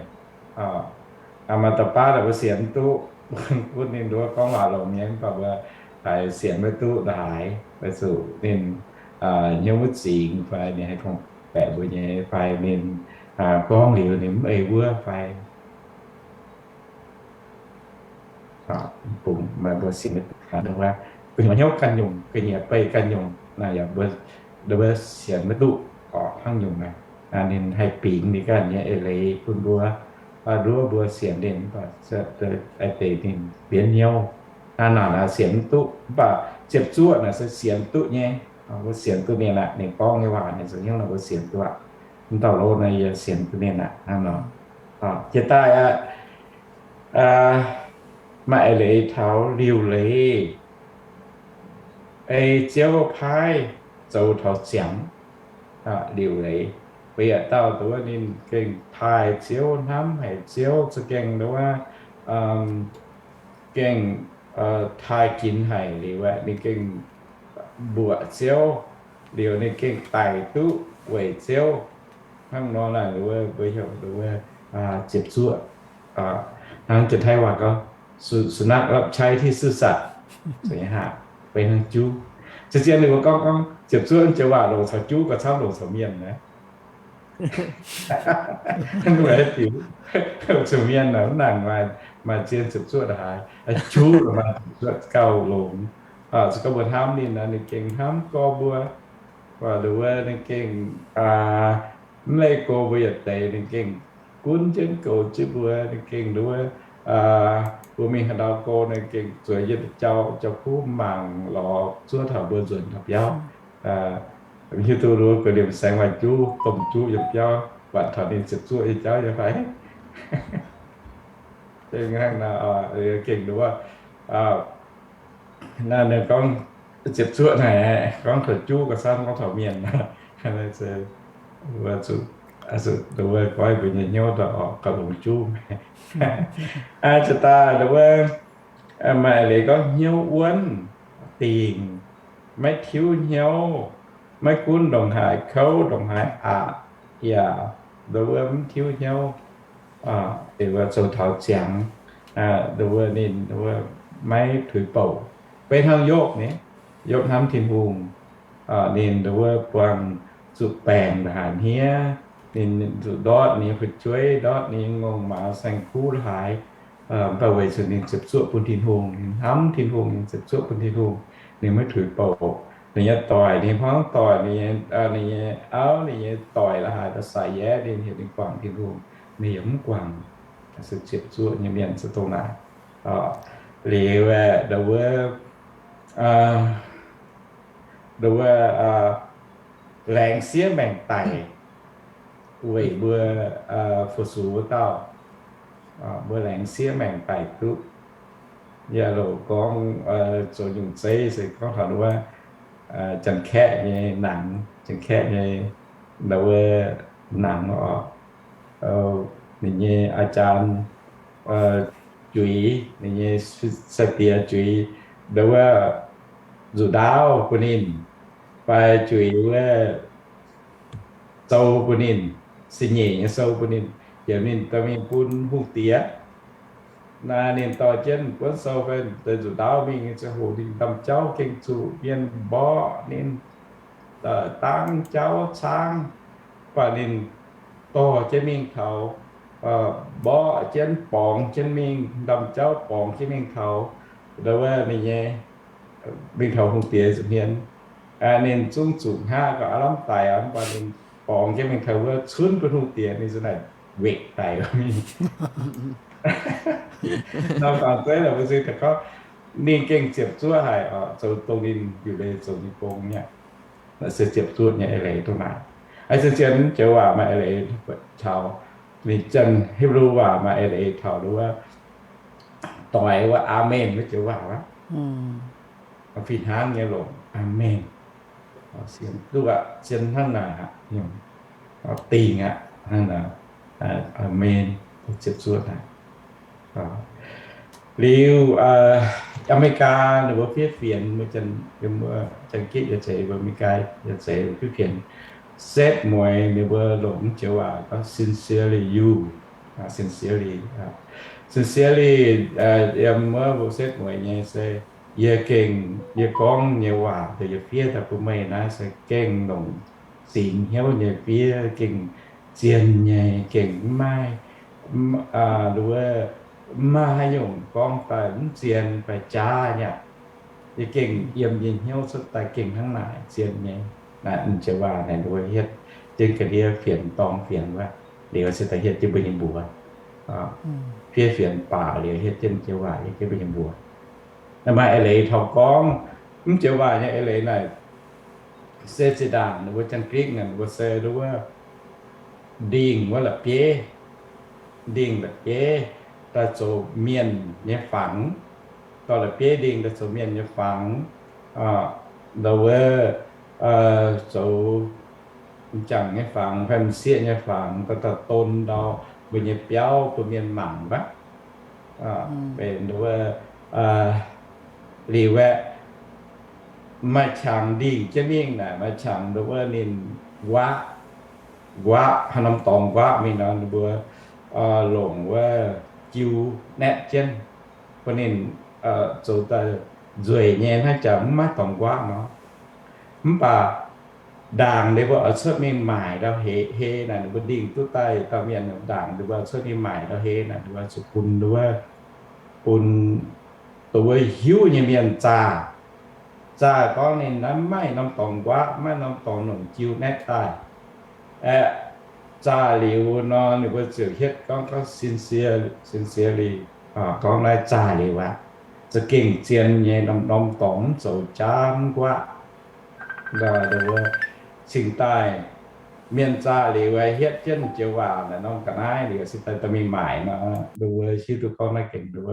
maaih dauh baav mbuo sienx duqv, gunv ninh nduov gorngv waac longx nyei, mv baac mbuo haiz sienx maiv duqv ndongc haaix, weic zuqc ninh hnyouv maiv zingx fai ninh haih gorngv-baeqc mbuo nyei fai ninh gorngv liuz ninh mv ei wuov fai bungx, mbuo sienx maiv duqv, gu'nyuoz hnyouv ganh nyungc, gu'nyuoz beih ganh nyungc. Naaiv yaac mbuo mbuo sienx maiv duqv orqc, hnangv nyungc naaic. Ninh haih bingx ninh ganh nyei eix leiz bun mbuo, nduov mbuo sienx ninh, eix deix ninh bienv hnyouv. Hnangv naaic sienx mv duqv, mv baac ziepc zuoqv naaic se sienx duqv nyei. Mbuo sienx duqv ninh aqv. Ninh gorngv nyei waac naaic zoux hnyouv nor mbuo sienx duqv aqv. Mv dauh lo naaiv yie sienx duqv ninh aqv hnangv nor. Jiex daaih aqv, maaih eix leiz taux liuc leiz, ei Ziouv paaiv zoux taux ziangx liuc leiz. Mbuo yietc dauh nduov ninh gengh taaih Ziouv, hnamv haic Ziouv, za'gengh nduov gengh taaih ginx haic liuz aeqv, ninh gengh mbuoqc Ziouv, liuz ninh gengh daic duqv weic Ziouv. Hnangv nor naaic, mbuo heuc ziepc zuoqv. Hnangv Janx-Taiv waac gorngv สุนัขรับใช้ที่ซื่อสัตย์ nyei hnangv, beiv hnangv juv. Se zien ninh mbuo gorngv, gorngv ziepc zuoqv joux waac longc caux juv gauh camv longc caux mienh naaiv. Longc caux mienh naaic mv nangc, maaih zien ziepc zuoqv ndongc haaix, juv maaih ziepc zuoqv gauh longx. Se gorngv mbuo hnamv ninh, ninh gengh hnamv gorx mbuo, nduov ninh gengh mv leih go mbuo yietc deix, ninh gengh gunv jienv goux jienv mbuo, ninh gengh nduov mbuo mingh haaix ndau go ninh gengh zueiz yie jauv, jauv-kuv mangc lorz zuov taux mbuo nzuonx taux biauv. Hiuv duqv nduov gu'nyuoz saeng maaih juv, domh juv yiem biauv, buatc taux ninh ziepc zuoqv nyei jauv nyei fai? Gengh nduov, naaiv ninh gorngv ziepc zuoqv naaic, gorngv taux juv gauh camv gorngv taux mienh. Nduov goiv mbuo nyei hnyouv daaih orqc, gauh longx juv. Jiex daaih nduov maaih leiz gorngv hnyouv wuonv, dingc, maiv tiuv hnyouv, maiv gunv ndongc haaix kouv ndongc haaix aqc, yaac nduov mv tiuv hnyouv, zoux taux ziangx, nduov ninh maiv tuix bouc. Beiv hnangv Yopv nyei, Yopv hnamv Tin-Hungh, ninh nduov buangh zuqc baengc ndongc haaix hniev, ninh zuqc ndortv ninh nyei fu'jueiv, ndortv ninh nyei ngongh maaz saeng-kuv la'haaix, mv baac weic zuqc ninh ziepc zuoqv bun Tin-Hungh, ninh hnamv Tin-Hungh, ninh ziepc zuoqv bun Tin-Hungh, ninh maiv tuix bouc. Ninh nyei doic, ninh hmuangv doic, ninh nyei, ninh nyei auv, ninh nyei doic la'haaix daaih sai-yaev ninh, heuc ninh guangc Tin-Hungh, ninh yaac mv guangc. Se ziepc zuoqv nyei mienh se dongh naaic. Liuz aeqv, nduov, nduov, laengz siev maengc daic weic mbuo fu-sux wuov dauh. Mbuo laengz siev maengc daic duqv. Yaac longc gorngv zoux nyungc zeiv se gorngv taux nduov Janx-Kaeqv nyei nangx, Janx-Kaeqv nyei nduov nangx oc. Ninh nyei อาจารย์ juix, ninh nyei sai-diex juix nduov wuov nzuqc ndaauv bun ninh, fai juix wuov sou bun ninh, se nyeic nyei sou bun ninh, heuc ninh dorh mingh bun hungh diex. Naaiv ninh dorh jienv buonv sou fai deix nzuqc ndaauv mingh ziangh hoc ninh ndaamv-jauv gengh zuqc mienh mborqv ninh, dangv jauv caangv, mv baac ninh dorh jienv mingh taux, mborqv jienv borngz jienv mingh, ndaamv-jauv borngz jienv mingh taux, nduov wuov ninh nyei, mingh taux hungh diex nza'hmien. Ninh zungv zuqc hngaqv gauh aav lamh daic, mv baac ninh borngz jienv mingh taux wuov cunv bun hungh diex, ninh za'naaic wekc daic mingh. Nor fangx zeiv naaic mbuo zingh daaih gorngv ninh gengh ziepc zuoqv haic oc, zoux dongh ninh liuc leiz zoux nyei gong mi'aqv. Naaiv se ziepc zuoqv nyei eix leiz dongh naaic. Aa, zien-zien joux waac maaih eix leiz taux, ninh Janx-Hipv^lu waac maaih eix leiz taux nduov doix wuov aamen wuov joux waac aqv. Fih hnangv nyei longc aamen. Sienx duqv aqv, zien hnangv naaic aqv, dingc aqv, hnangv naaic, aamen, ziepc zuoqv naaic. Liuz, Aa^me^li^gaa ninh mbuo fiev fienx, Janx-Gitv yaac zeiz, mbuo Aa^me^li^gaa yaac zeiz fiev fienx. Setv mueiz ninh mbuo longc mv joux waac gorngv sincerely you, sincerely, sincerely, yiem wuov mbuo setv mueiz nyei se, yie gengh, yie gorngv nyei waac deix yie fiev daaih bun meih naaiv se gengh longc zingx hnyouv nyei fiev, gengh zien nyei, gengh mv maaih, wuov, mv maaih haaix nyungc gorngv daaih mv zien fai jaav nyei aqv. Yie gengh yiem yie hnyouv cuotv daaih gengh hnangv naaic zien nyei. Naaiv m'jiex waac naaic nduov hietv jienv ga'ndiev fienx dorng fienx wuov, liuz se daaih hietv jienv mbuo nyei mbuox. Fiev fienx baac liuz hietv jienv m'jiex waac, hietv jienv mbuo nyei mbuox. Naaiv maaih eix leiz taux gorngv m'jiex waac nyei eix leiz naaic, se zinh ndaangc ninh mbuo Janx-Gikv naaic, ninh mbuo se nduov wuov ndingh wuov la'bieiv, ndingh la'bieiv daaih zoux mienh nyei fangx, dorh la'bieiv ndingh daaih zoux mienh nyei fangx, nduov wuov zoux m'jangc nyei fangx fai m'sieqv nyei fangx, daaih don ndau mbuo nyei biauv bun mienh mangc wuov. Benx nduov wuov liuz aeqv, maaih qangx ndingh jienv mingh naaic, maaih qangx nduov wuov ninh nquaqv, nquaqv haaix norm dorngx nquaqv mingh nor, ninh mbuo longc wuov jiu naetv jienv, bun ninh zoux daaih nzueic nyei hnangv jangx mv maaih dorngx nquaqv nor. Mv baac ndaangc ninh mbuo oix cuotv mingh maaic ndau hei naaic, ninh mbuo ndingh duqv daaih dauh mienh, ndaangc ninh mbuo oix cuotv mingh maaic ndau hei naaic, ninh mbuo zuqc bun nduov, bun dongh wuov hiuv nyei mienh zaah, zaah gorngv ninh naaiv maiv maaih norm dorngx nquaqv, maiv maaih norm dorngx longc jiu naetv daaih. Aeqv, zaah liuz nor ninh mbuo ziouc hietv gorngv, gorngv sincerely, gorngv naaiv zaah liuz aqv, za'gengh zien nyei, norm-norm dorngx mv zoux jaav mv nquaqv. Cingx daaih mienh zaah liuz aeqv, hietv jienv m'jiex waac naaic norm ga'naaiv liuz, se daaih dorh mingh maaic nor, nduov wuov hiuv duqv gorngv naaiv gengh nduov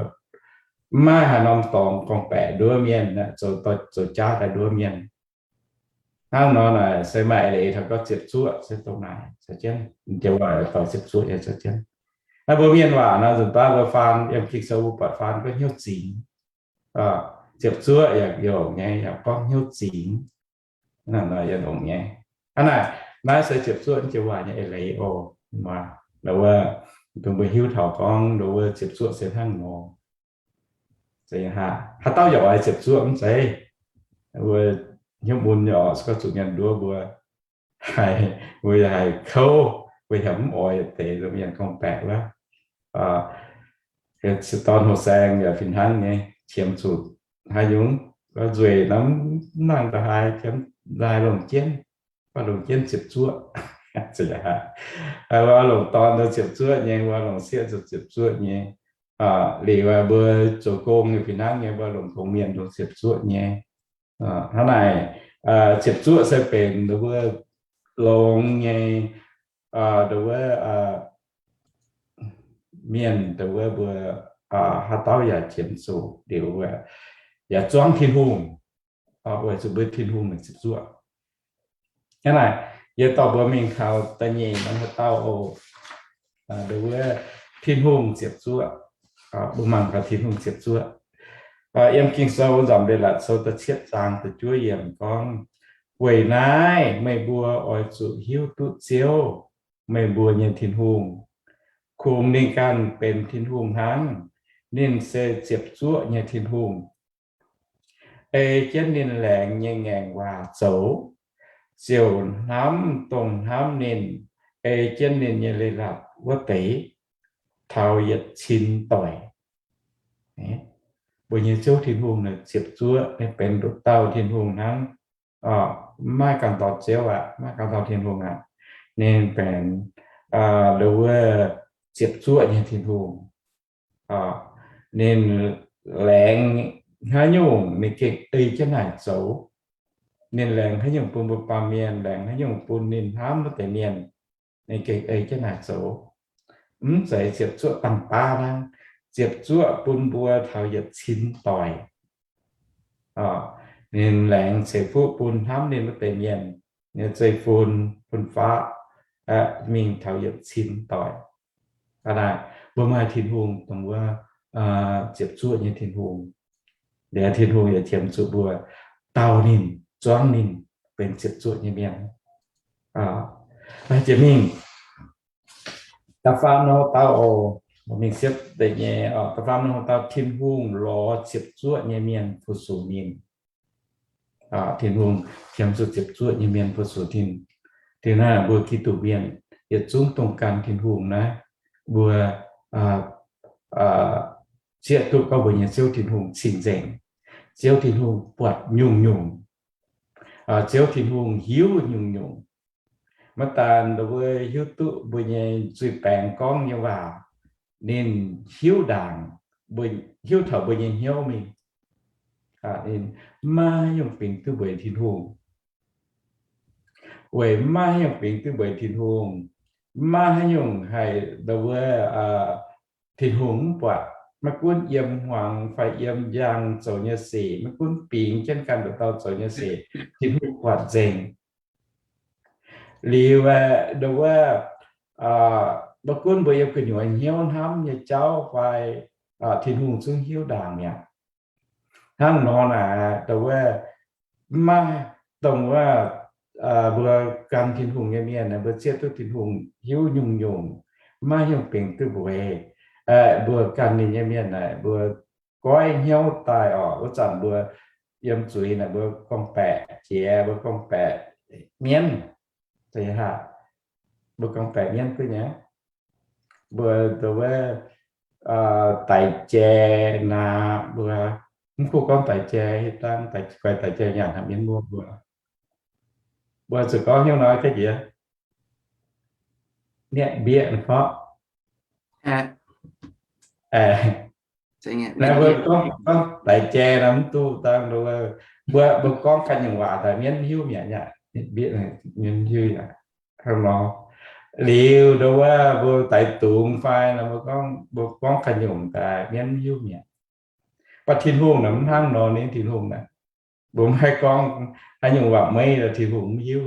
mv maaih haaix norm dorngx gorngv-baeqc nduov mienh, zoux, zoux jaav daaih nduov mienh. Hnangv nor naaic se maaih eix leiz taux gorngv ziepc zuoqv se dongh naaic, m'jiex waac doix ziepc zuoqv nyei zoux jienv. Naaiv mbuo mienh waac nor, nzunc baav mbuo faan yiem Ging-Sou mbuo buatc faan gorngv hnyouv zingx. Ziepc zuoqv yaac longc nyei, yaac gorngv hnyouv zingx. Naaiv nor yaac longc nyei. Hnangv naaic, naaiv se ziepc zuoqv m'jiex waac nyei eix leiz oc. Nduov wuov, dongh mbuo hiuv taux gorngv nduov wuov ziepc zuoqv se hnangv nor. Haaix dauh yaac oix ziepc zuoqv mv zeiz? Mbuo hnyouv mun nyei oc, se gorngv zuqc mienh nduov mbuo, mbuo yaac haih kouv, mbuo yaac mv oix deix mienh gorngv-baeqc wuov. Se dorn hoh saeng yaac fih hnangv nyei, qiemx zuqc haaix nyungc, nzueic nor mv nangh da'haaix, qiemx da'haaix longc jienv, mv baac longc jienv ziepc zuoqv. Mbuo longc dorn ziepc zuoqv nyei, mbuo longc sieqv ziepc zuoqv nyei. Liuz mbuo zoux gong fih hnangv nyei, mbuo longc gong mienh longc ziepc zuoqv nyei. Hnangv naaic, ziepc zuoqv se benx nduov wuov longx nyei, nduov wuov mienh, nduov wuov mbuo haaix dauh yaac qiemx zuqc liuz, yaac zuangv Tin-Hungh, weic zuqc mbuo Tin-Hungh naaic ziepc zuoqv. Hnangv naaic, yie dorh mbuo mingh kaux da'nyeic norm haaix dauh oc. Nduov wuov Tin-Hungh ziepc zuoqv. Mbuo mangc gaax Tin-Hungh ziepc zuoqv. Yiem Ging-Sou Nzamc Leiz-Latc Sou da'cietv zaang da'juov yiemc gorngv, weic naaiv meih mbuo oix zuqc hiuv duqv Ziouv, meih mbuo nyei Tin-Hungh, kungx ninh ganh benx Tin-Hungh hnangv. Ninh se ziepc zuoqv nyei Tin-Hungh. Ei jienv ninh laengz nyei ngaengc waac zoux, ziouc hnamv dongh hnamv ninh, ei jienv ninh nyei leiz-latc wuov deix taux yietc cin doic. Mbuo nyei Ziouv Tin-Hungh naaic ziepc zuoqv, ninh benx nduqc dauh Tin-Hungh hnangv. Mv maaih ganh dauh Ziouv aqv, mv maaih ganh dauh Tin-Hungh aqv. Ninh benx nduov wuov ziepc zuoqv nyei Tin-Hungh. Ninh laengz haaix nyungc ninh gengh ei jienv naaic zoux. Ninh laengz haaix nyungc bun mbuo baamh mienh, laengz haaix nyungc bun ninh hnamv wuov deix mienh, ninh gengh ei jienv naaic zoux. Mv zeiz ziepc zuoqv dangh baav hnangv, ziepc zuoqv bun mbuo taux yietc cin doic. Ninh laengz ceix fuqv bun hnamv ninh wuov deix mienh, nyei zeiv-fun, fun-faqv, mingh taux yietc cin doic. Hnangv naaic, mbuo maaih Tin-Hungh dongh wuov ziepc zuoqv nyei Tin-Hungh. Liuz Tin-Hungh yaac qiemx zuqc mbuo dauh ninh, zuangv ninh benx ziepc zuoqv nyei mienh. Jiex mingh da'faam norm haaix dauh oc, mingh siepv deix nyei, da'faam norm haaix dauh, Tin-Hungh lorz ziepc zuoqv nyei mienh fu-sux ninh. Tin-Hungh qiemx zuqc ziepc zuoqv nyei mienh fu-sux ninh. Tin naaiv mbuo Giduc mienh yietc zungv dongh gan Tin-Hungh naaiv, mbuo zieqv duqv gorngv mbuo nyei Ziouv Tin-Hungh cing-nzengc. Ziouv Tin-Hungh buatc nyungc-nyungc. Ziouv Tin-Hungh hiuv nyungc-nyungc. Maiv daan ndau wuov hiuv duqv mbuo nyei zuiz-baengx gorngv nyei waac, ninh hiuv ndaangc, hiuv taux mbuo nyei hnyouv mingh. Maiv haaix nyungc bingx duqv mbueiz Tin-Hungh. Weic maiv haaix nyungc bingx duqv mbueiz Tin-Hungh, maiv haaix nyungc haih ndau wuov Tin-Hungh mv buatc. Maiv gunv yiem hmuangx fai yiem njang zoux nyei sic, maiv gunv bingx jienv ganh nduqc dauh zoux nyei sic, Tin-Hungh buatc nzengc. Liuz aeqv, ndau wuov, maiv gunv mbuo yiem gu'nyuoz hnyouv hnamv nyei jauv fai, Tin-Hungh zungv hiuv ndaangc mi'aqv. Hnangv nor naaic, ndau wuov, maiv dongh wuov, mbuo gan Tin-Hungh nyei mienh, mbuo zieqv duqv Tin-Hungh hiuv nyungc-nyungc, maiv haaix nyungc bingx duqv mbueiz. Mbuo gan ninh nyei mienh naaic, mbuo goiv hnyouv daaih orqc, wuov zanc mbuo yiem zuiz naaic, mbuo gorngv-baeqc jiex, mbuo gorngv-baeqc mienv, mbuo gorngv-baeqc mienv duqv nyei. Mbuo ndau wuov daix jai naaic, mbuo mv kuv gorngv daix jai, dangh guaix daix jai nyanc haic mienv muoz mbuo. Mbuo zuqc gorngv hnyouv nor jiex, nietv mbieqv fov. Naaiv mbuo gorngv daix jai nor mv duqv dangh, mbuo, mbuo gorngv ganh nyungc waac daaih mienv hiuv mi'aqv, mienv hiuv mi'aqv. Hnangv nor, liuz ndau wuov mbuo daix dungz fai nor, mbuo gorngv, mbuo gorngv ganh nyungc daaih mienv hiuv mi'aqv. Mv baac Tin-Hungh naaic mv hnangv nor, ninh Tin-Hungh naaic, mbuo maiv haih gorngv haaix nyungc waac meiv, Tin-Hungh mv hiuv.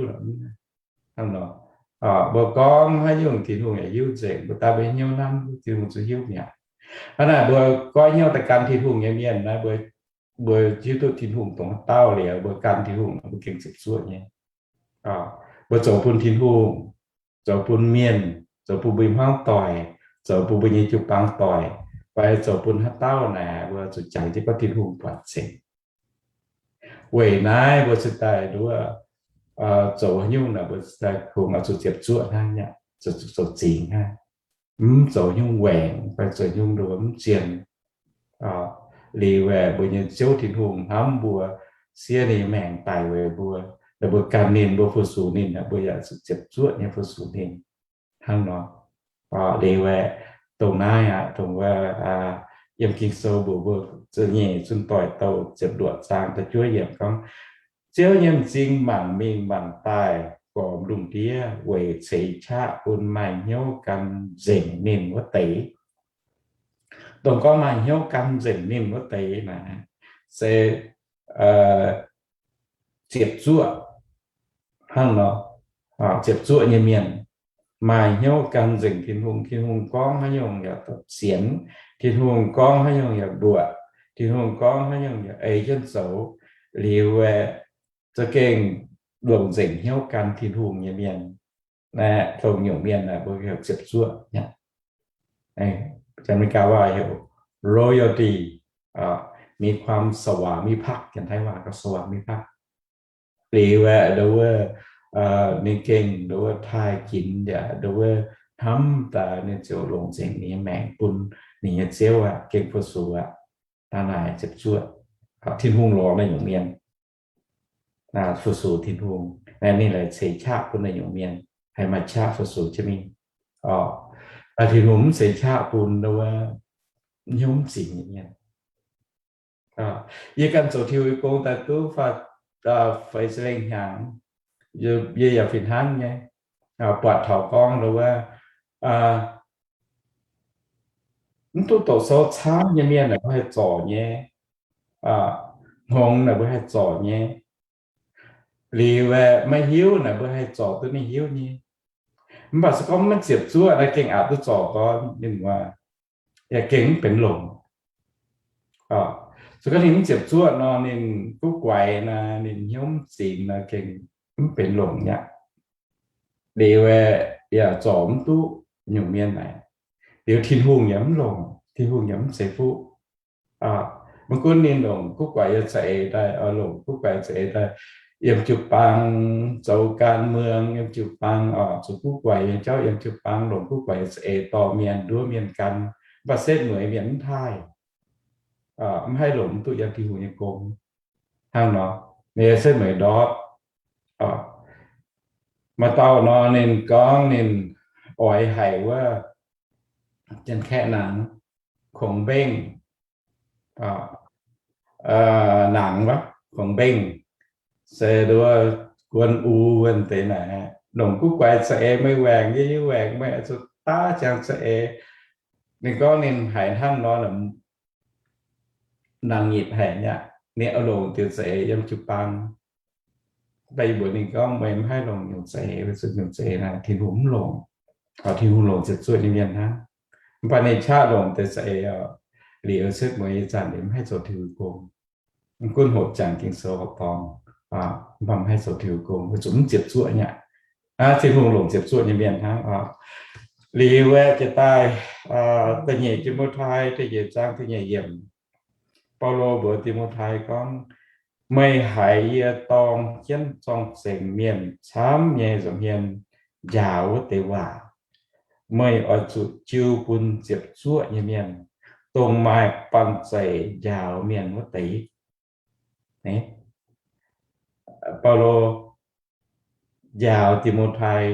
Hnangv nor, mbuo gorngv haaix nyungc Tin-Hungh yaac hiuv nzengc. Mbuo daaih mbuo hnyouv hnamv, Tin-Hungh zungv hiuv mi'aqv. Hnangv naaic mbuo goiv hnyouv daaih gan Tin-Hungh nyei mienh naaiv, mbuo, mbuo hiuv duqv Tin-Hungh dongh haaix dauh liuz, mbuo gan Tin-Hungh mbuo gengh ziepc zuoqv nyei. Mbuo zoux bun Tin-Hungh, zoux bun mienh, zoux bun mbuo nyei hmuangv doic, zoux bun mbuo nyei jiu-baang doic, fai zoux bun haaix dauh naaic, mbuo zuqc jangx jienv gorngv Tin-Hungh buatc nzengc. Weic naaiv mbuo cingx daaih nduov, zoux haaix nyungc naaic mbuo cingx daaih kungx oix zuqc ziepc zuoqv hnangv, zuqc zoux zingx hnangv. Mv zoux nyungc waengc fai zoux nyungc nduov mv zienh. Liuz aeqv, mbuo nyei Ziouv Tin-Hungh hnamv mbuo, siev ninh nyei maengc daic weic mbuo, mbuo ganh ninh, mbuo fu-sux ninh, mbuo yaac zuqc ziepc zuoqv nyei fu-sux ninh. Hnangv nor, liuz aeqv, dongh naaiv aqv, dongh wuov, yiem Ging-Sou mbuox mbuo, Ziepc Nyeic Zunh Doic Douh ziepc luoqc zaang da'juov yiemc gorngv, Ziouv nyei m'zing mangc mingh mangc daaih gormx lungh ndiev weic ceix qaqv bun maaih hnyouv gan nzengc ninh wuov deix. Dongh gorngv maaih hnyouv gan nzengc ninh wuov deix naaic, se ziepc zuoqv, hnangv nor, ziepc zuoqv nyei mienh, maaih hnyouv gan nzengc Tin-Hungh. Tin-Hungh gorngv haaix nyungc yaac sienx. Tin-Hungh gorngv haaix nyungc yaac mbuoqc. Tin-Hungh gorngv haaix nyungc yaac ei jienv zoux. Liuz aeqv, za'gengh longc nzengc hnyouv gan Tin-Hungh nyei mienh, naaiv dongh nyungc mienh naaic mbuo heuc ziepc zuoqv nyei. อเมริกาว่า heuc loyalty, มีความสวามิภักดิ์, Janx-Taiv waac gorngv สวามิภักดิ์. Liuz aeqv, ndau wuov, ninh gengh ndau wuov taaih ginx yaac ndau wuov hnamv daaih ninh ziouc longc nzengc ninh nyei maengc bun ninh nyei Ziouv aqv, gengh fu-sux aqv. Dangh naaic ziepc zuoqv, Tin-Hungh lorz naaiv nyungc mienh fu-sux Tin-Hungh. Naaiv ninh laaic ceix qaqv bun naaiv nyungc mienh haih maaih qaqv fu-sux jienv mingh. Daaih Tin-Hungh mv ceix qaqv bun ndau wuov hnyouv mv zingx nyei mienh. Yie ganh zoux Tin-Hungh nyei gong daaih duqv faah, faix ziepc lengh hnyangx, yie yaac fih hnangv nyei, buatc taux gorngv ndau wuov, mv duqv doqc sou camv nyei mienh naaic mbuo haih zorc nyei, hngongx naaic mbuo haih zorc nyei, liuz aeqv, maiv hiuv naaic mbuo haih zorc duqv ninh hiuv nyei. Mv baac se gorngv maiv ziepc zuoqv naaic gengh aqc duqv zorc gorn ninh waac, yaac gengh mv benx longc. Se gorngv ninh mv ziepc zuoqv nor, ninh guv guaix naaic, ninh hnyouv mv zingx naaic gengh mv benx longc nyei aqv. Liuz aeqv, yaac zorc mv duqv nyungc mienh naaic. Liuz Tin-Hungh yaac mv longc, Tin-Hungh yaac mv ceix fuqv. Maiv gunv ninh longc guv guaix nyei za'eix daaih, longc guv guaix za'eix daaih, yiem jiu-baang zoux gan muangx, yiem jiu-baang oc, zoux guv guaix nyei jauv yiem jiu-baang, longc guv guaix nyei za'eix dorh mienh nduov mienh gan, mv baac setv mueiz mienh mv taaih, mv haih longc mv duqv yiem Tin-Hungh nyei gong. Hnangv nor, ninh setv mueiz ndortv, Maaih dauh nor ninh gorngv ninh oix haiz wuov Janx-Kaeqv nangx, kungx mbengh, nangx, kungx mbengh, se nduov guon u wuov deix naaic, longc guv guaix za'eix meih waengc, yie yie waengc, meih zuqc daav ziangx za'eix. Ninh gorngv ninh haiz hnangv nor, nangc nyitc haic nyei aqv. Ninh oix longc diuc za'eix yiem jiu-baang. Mv baac yie mbuox ninh gorngv, meih mv haih longc nyungc za'eix, weic zuqc nyungc za'eix naaic Tin-Hungh mv longc. Taux Tin-Hungh longc ziepc zuoqv nyei mienh hnangv. Mv baac ninh qaqv longc deix za'eix oc, liuz setv mueiz ih zanc liuz mv haih zoux Tin-Hungh gong. Mv gunv hoqc jangx Ging-Sou horqc dorngx, mv baac mv haih zoux Tin-Hungh gong, weic zuqc mv ziepc zuoqv nyei aqv. Tin-Hungh longc ziepc zuoqv nyei mienh hnangv oc. Liuz aeqv, jiex daaih da'nyeic Ti^mo^tai da'nyeic zaang da'nyeic yiemc, Baulo mbuox Ti^mo^tai gorngv, meih haiz yie dorng jienv zorng-zengx mienh camv nyei nza'hmien njaaux wuov deix waac, meih oix zuqc jiu bun ziepc zuoqv nyei mienh, dongh maaih banh zeic njaaux mienh wuov deix. Baulo njaaux Ti^mo^tai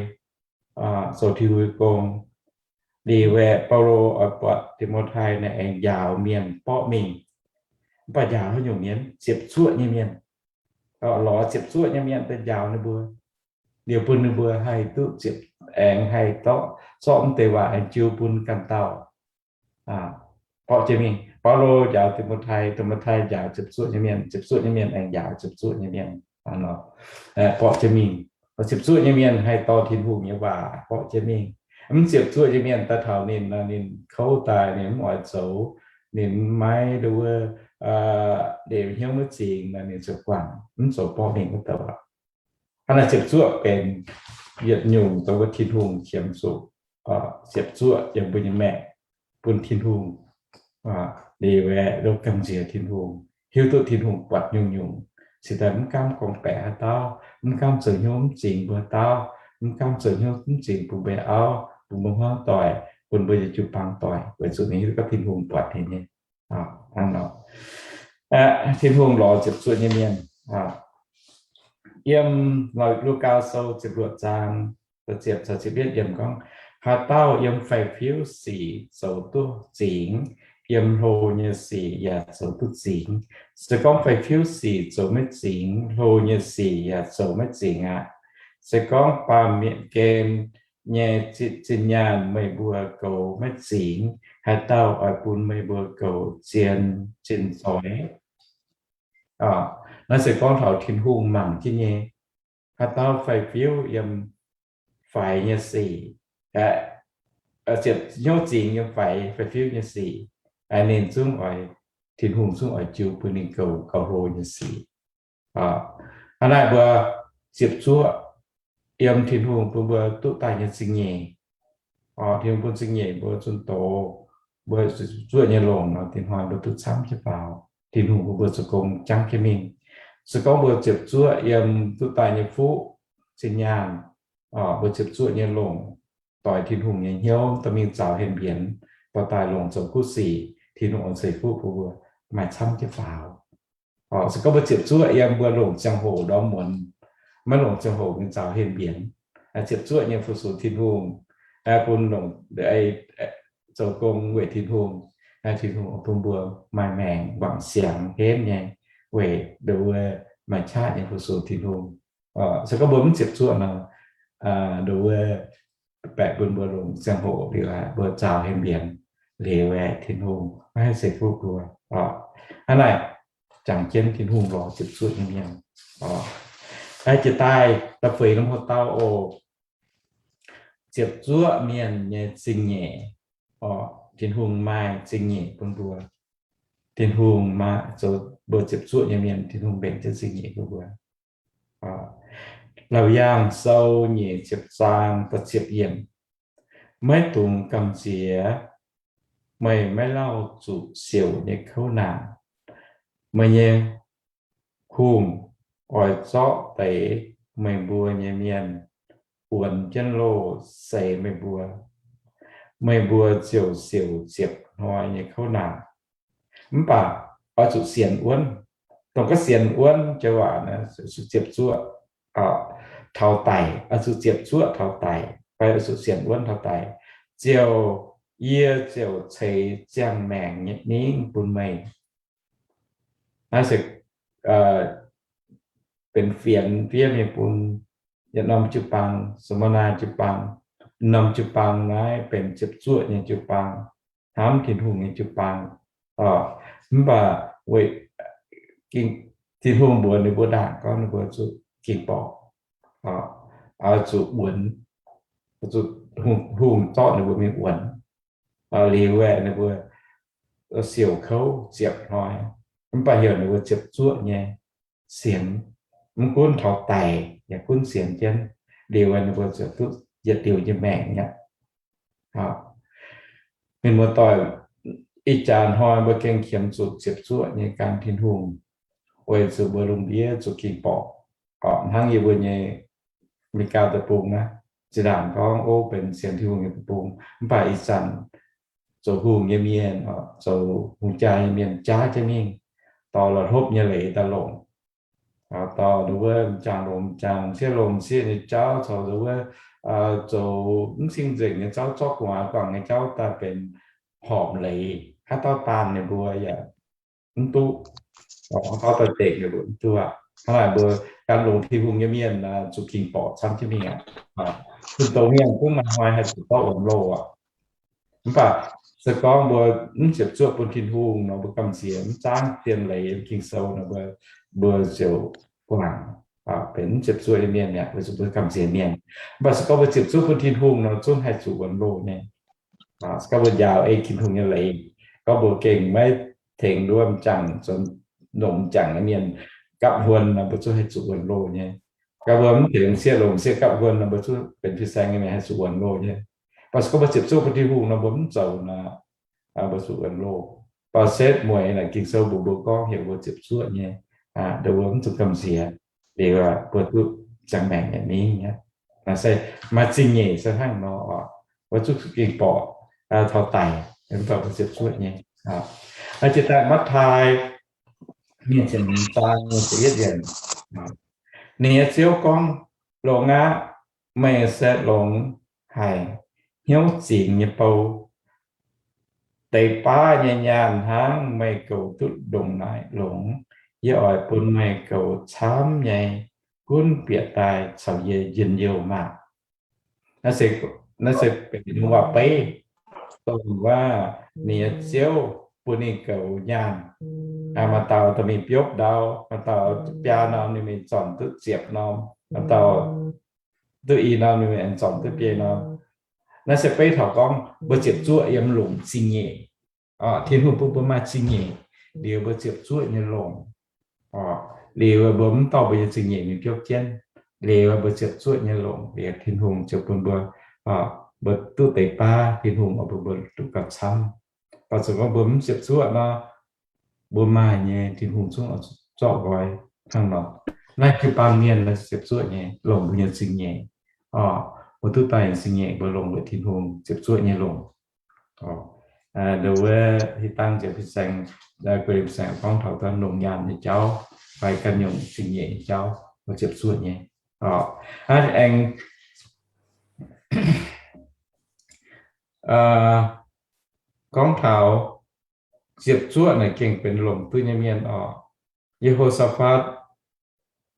zoux Tin-Hungh gong. Liuz aeqv, Baulo oix buatc Ti^mo^tai naaic aengx njaaux mienh borqv mingh. Mv baac njaaux haaix nyungc mienh? Ziepc zuoqv nyei mienh. Lorz ziepc zuoqv nyei mienh daaih njaaux ninh mbuo, liuz bun ninh mbuo haih duqv ziepc, aengx haih zorqv mv deix waac aengx jiu bun ganh dauh borqv jienv mingh. Baulo njaaux Ti^mo^tai, Ti^mo^tai njaaux ziepc zuoqv nyei mienh, ziepc zuoqv nyei mienh aengx njaaux ziepc zuoqv nyei mienh borqv jienv mingh. Ziepc zuoqv nyei mienh haih dorh Tin-Hungh nyei waac borqv jienv mingh. Mv ziepc zuoqv nyei mienh daaih taux ninh nor, ninh kouv daaih, ninh mv oix zoux, ninh maiv nduov, ninh hnyouv maiv zingx nor, ninh ziouc guangc mv zoux borqv mingh wuov douc aqv. Hnangv naaic ziepc zuoqv benx yietc nyungc dongh wuov Tin-Hungh qiemx zuqc ziepc zuoqv yiem mbuo nyei maengc bun Tin-Hungh. Liuz aeqv, gamh nziex Tin-Hungh, hiuv duqv Tin-Hungh buatc nyungc-nyungc, cingx daaih mv gaamv gorngv-baeqc haaix dauh, mv gaamv zoux hnyouv mv zingx mbuo haaix dauh, mv gaamv zoux hnyouv mv zingx bun mbuo auv, bun mbuo hmuangv doic, bun mbuo nyei jiu-baang doic, weic zuqc ninh hiuv duqv Tin-Hungh buatc ninh nyei. Tin-Hungh lorz ziepc zuoqv nyei mienh. Yiem Lugaa Sou ziepc luoqc zaang, ziepc, ziepc yietv yiemc gorngv, haaix dauh yiem faix-fiuv sic zoux duqv zingx, yiem hlo nyei sic yaac zoux duqv zingx. Se gorngv faix-fiuv sic zoux maiv zingx, hlo nyei sic yaac zoux maiv zingx aqv. Se gorngv baamh mienh gen nyei zinh nyaanh meih mbuo goux maiv zingx, haaix dauh oix bun meih mbuo goux zien zinh zoix? Naaiv se gorngv taux Tin-Hungh mangc jienv nyei. Haaix dauh faix-fiuv yiem faix nyei sic, ziepc hnyouv zingx yiem faix, faix-fiuv nyei sic, ninh zungv oix, Tin-Hungh zungv oix jiu bun ninh goux gauh hlo nyei sic. Hnangv naaic mbuo ziepc zuoqv yiem Tin-Hungh bun mbuo duqv daaih nyei zingh nyeic. Tin-Hungh bun zingh nyeic mbuo zunh doz, mbuo ziepc zuoqv nyei longc nor, dinh hnoi mbuo duqv camv jienv faaux. Tin-Hungh bun mbuo zoux gong jangv jienv mingh. Se gorngv mbuo ziepc zuoqv yiem duqv daaih nyei fuqv zinh nyaanh, mbuo ziepc zuoqv nyei longc, doix Tin-Hungh nyei hnyouv dorh mingh zaux hemx mbienx, dorh daaih longc zoux kuv sic, Tin-Hungh oix ceix fuqv bun mbuo, maaih camv jienv faaux. Se gorngv mbuo ziepc zuoqv yiem mbuo longc ziangh hoc ndorm muonz, maiv longc ziangh hoc mingh zaux hemx mbienx, ziepc zuoqv nyei fu-sux Tin-Hungh, bun longc zoux gong weic Tin-Hungh, Tin-Hungh bun mbuo maaih maengc wangc siangx henv nyei, weic nduov maaih qaqv nyei fu-sux Tin-Hungh. Se gorngv mbuo mv ziepc zuoqv nor, nduov baeqc bun mbuo longc ziangh hoc liuz, mbuo zaux hemx mbienx liuz, Tin-Hungh maiv haih ceix fuqv mbuo. Hnangv naaic, jangx jienv Tin-Hungh lorz ziepc zuoqv nyei mienh. Jiex daaih da'feix norm houx-dauh oc. Ziepc zuoqv mienh nyei zingh nyeic. Tin-Hungh maaih zingh nyeic bun mbuo. Tin-Hungh maaih, zoux mbuo ziepc zuoqv nyei mienh, Tin-Hungh mbenc jienv zingh nyeic bun mbuo. Laauc Yaangh Sou nyic ziepc zaang da'ziepc yiemc. Maiv dungx gamh nziex meih maiv lauh zuqc siouc nyei kouv naanc. Meih nyei hungh oix zorqv deix meih mbuo nyei mienh wuonx jienv loh seix meih mbuo. Meih mbuo ziouc siouc ziepc hnoi nyei kouv naanc. Mv baac oix zuqc sienx wuonv. Dongh gorngv sienx wuonv joux waac naaiv, ziepc zuoqv, taux daic, oix zuqc ziepc zuoqv taux daic, fai oix zuqc sienx wuonv taux daic, ziouc yie ziouc ceix ziangh maengc nyei mingh bun meih. Naaiv se benx fienx fiev mingh bun yietc norm jiu-baang, Samaraac jiu-baang. Norm jiu-baang naaiv benx ziepc zuoqv nyei jiu-baang, hnamv Tin-Hungh nyei jiu-baang. Mv baac weic Tin-Hungh mbuox ninh mbuo ndaangc gorngv ninh mbuo zuqc ging borqc, oix zuqc wuonx, zuqc hungh zorqv ninh mbuo mingh wuonx. Liuz aeqv, ninh mbuo siouc kouv ziepc hnoi, mv baac heuc ninh mbuo ziepc zuoqv nyei sienx, mv gunv taux daic yaac gunv sienx jienv. Liuz aeqv, ninh mbuo ziouc duqv yietc liuz nyei maengc aqv. Mienh muoz-doic, ih jaax hnoi mbuo gengh qiemx zuqc ziepc zuoqv nyei gan Tin-Hungh, weic zuqc mbuo lungh ndiev zuqc ging borqc. Hnangv yie mbuo nyei Aa^me^li^gaa deic-bung naaiv, zinh ndaangc gorngv, o, benx sienx Tin-Hungh nyei deic-bung, mv baac ih zanc zoux hungh nyei mienh, zoux hungh jaa nyei mienh jaav jienv mingh, dorh la'hlopv nyei leiz daaih longc, dorh nduov wuov m'jangc longc m'jangc, m'sieqv longc m'sieqv nyei jauv, caux nduov wuov zoux mv cing-nzengc nyei jauv, zorqv gu'nguaaz guangc nyei jauv daaih benx horpc leiz, haaix dauh daanh ninh mbuo yaac mv duqv. Haaix dauh daaih dengc ninh mbuo mv duqv aqv. Hnangv naaic mbuo gan longc Tin-Hungh nyei mienh zuqc ging borqc camv jienv mingh aqv. Zunh doz mienh gunv maaih hnoi haih zuqc zorqv wuonx loh aqv. Mv baac se gorngv mbuo mv ziepc zuoqv bun Tin-Hungh nor, mbuo gamh nziex mv zaangv zien leiz Ging-Sou nor, mbuo, mbuo ziouc guangc benx mv ziepc zuoqv nyei mienh mi'aqv, weic zuqc mbuo gamh nziex mienh. Mv baac se gorngv mbuo ziepc zuoqv bun Tin-Hungh nor, zungv haih zuqc wuonx loh nyei. Se gorngv mbuo njaaux ei Tin-Hungh nyei leiz, gorngv mbuo gengh maiv tengx nduov m'jangc, nzuonx longc m'jangc nyei mienh gapv huon nor, mbuo zungv haih zuqc wuonx loh nyei. Gorngv mbuo mv tengx m'sieqv longc m'sieqv gapv huon nor, mbuo zungv benx fin-saeng nyei mienh haih zuqc wuonx loh nyei. Mv baac se gorngv mbuo ziepc zuoqv bun Tin-Hungh nor, mbuo mv zoux nor, mbuo zuqc wuonx loh. Baac setv mueiz naaic Ging-Sou mbuox mbuo gorngv heuc mbuo ziepc zuoqv nyei, nduov mbuo mv zuqc gamh nziex, liuz mbuo duqv ziangh maengc nyei mingh aqv. Naaiv se maaih zingh nyeic se hnangv nor oc. Mbuo zuqc ging borqc taux daic, mv baac mbuo ziepc zuoqv nyei. Jiex daaih Matv^taai Mienh ziepc hmz zaang ziepc yietv yiemc, ninh nyei Ziouv gorngv, Longx aqv, meih se longx haic, hnyouv zingx nyei bou. Deix baav nyei nyaanh hnangv meih goux duqv ndongc naaiv longx. Yie oix bun meih goux camv nyei, gunv bieqc daaih caux yie njien-youh maah! Naaiv se, naaiv se benx waac-beiv, dongh wuov ninh nyei Ziouv bun ninh goux nyaanh. Maaih dauh dorh mingh biopv ndau, maaih dauh biaa norm ninh mingh zornc duqv ziepc norm, maaih dauh duqv i norm ninh mingh zornc duqv biei norm. Naaiv se beiv taux gorngv mbuo ziepc zuoqv yiem longc zingh nyeic. Tin-Hungh bun mbuo maaih zingh nyeic, liuz mbuo ziepc zuoqv nyei longc. Liuz mbuo mv dorh mbuo nyei zingh nyeic mingh biopv jienv, liuz mbuo ziepc zuoqv nyei longc, liuz Tin-Hungh ziouc bun mbuo, mbuo duqv deix baav, Tin-Hungh oix bun mbuo duqv gauh camv. Baac se gorngv mbuo mv ziepc zuoqv nor, mbuo maaih nyei Tin-Hungh zungv oix zorqv nqoi hnangv nor. Naaiv jiu-baang mienh naaiv ziepc zuoqv nyei longc mbuo nyei zingh nyeic. Mbuo duqv daaih nyei zingh nyeic mbuo longc weic Tin-Hungh ziepc zuoqv nyei longc. Nduov wuov hitv dangh nziex fin-saeng, guei fin-saeng gorngv taux daaih longc nyaanh nyei jauv fai ganh nyungc zingh nyeic nyei jauv, mbuo ziepc zuoqv nyei. Aengx gorngv taux ziepc zuoqv naaic gengh benx longc duqv nyei mienh oc. Ye^ho^saa^fatv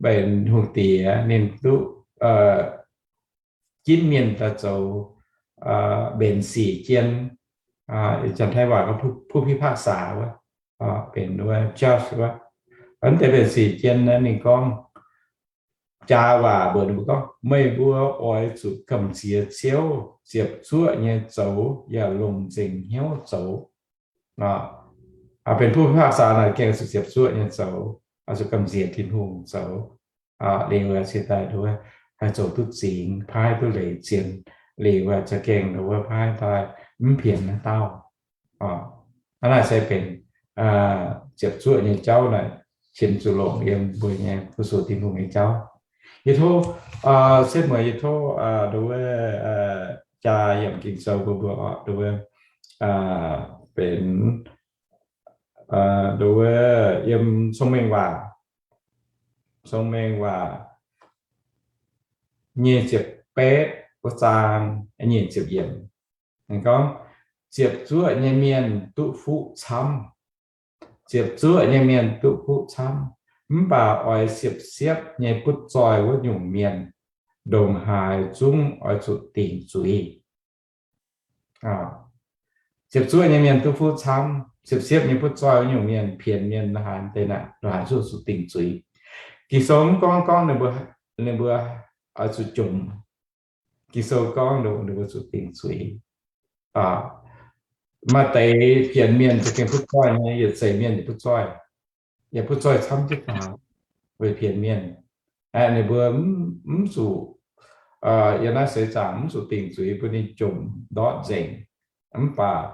benx hungh diex, ninh duqv ginv mienh daaih zoux mbenc sic jien, ih zanc Taiv waac gorngv ผู้พิพากษา wuov, benx wuov judge wuov. Mv deix mbenc sic jien naaiv ninh gorngv, jaa waac mbuox ninh mbuo gorngv, meih mbuo oix zuqc gamh nziex Ziouv, ziepc zuoqv nyei zoux yaac longc nzengc hnyouv zoux. Benx ผู้พิพากษา naaic gengh zuqc ziepc zuoqv nyei zoux, zuqc gamh nziex Tin-Hungh zoux. Liuz cingx daaih nduov haih zoux duqv zingx, paaiv duqv leiz zien, liuz za'gengh nduov paaiv daaih mv pienx haaix dauh. Hnangv naaic se benx ziepc zuoqv nyei jauv naaic, qiemx zuqc longc yiem mbuo nyei fu-sux Tin-Hungh nyei jauv. Yie tov, setv mueiz yie tov nduov jaa yiemc Ging-Sou bun mbuo oc, nduov benx nduov yiem Cong-Mengh Waac, Cong-Mengh Waac nyic ziepc betv wuov zaang, nyic ziepc yiemc. Ninh gorngv, ziepc zuoqv nyei mienh duqv fuqv camv. Ziepc zuoqv nyei mienh duqv fuqv camv, mv baac oix siepv-siepv nyei butv zoih wuov nyungc mienh, ndongc haaix zungv oix zuqc dingc zuiz. Ziepc zuoqv nyei mienh duqv fuqv camv, siepv-siepv nyei butv zoih wuov nyungc mienh, pienx mienh, ndongc haaix deix naaic, ndongc haaix zungv zuqc dingc zuiz. Ging-Sou mv gorngv, gorngv ninh mbuo, ninh mbuo oix zuqc jomc. Ging-Sou gorngv ninh mbuo zuqc dingc zuiz. Maaih deix pienx mienh za'gengh butv zoih nyei, yietc seix mienh yaac butv zoih, yaac butv zoih camv jienv faaux weic pienx mienh. Ninh mbuo mv zuqc, yiem naaiv seix zaangc mv zuqc dingc zuiz, bun ninh jomc ndortv nzengc, mv baac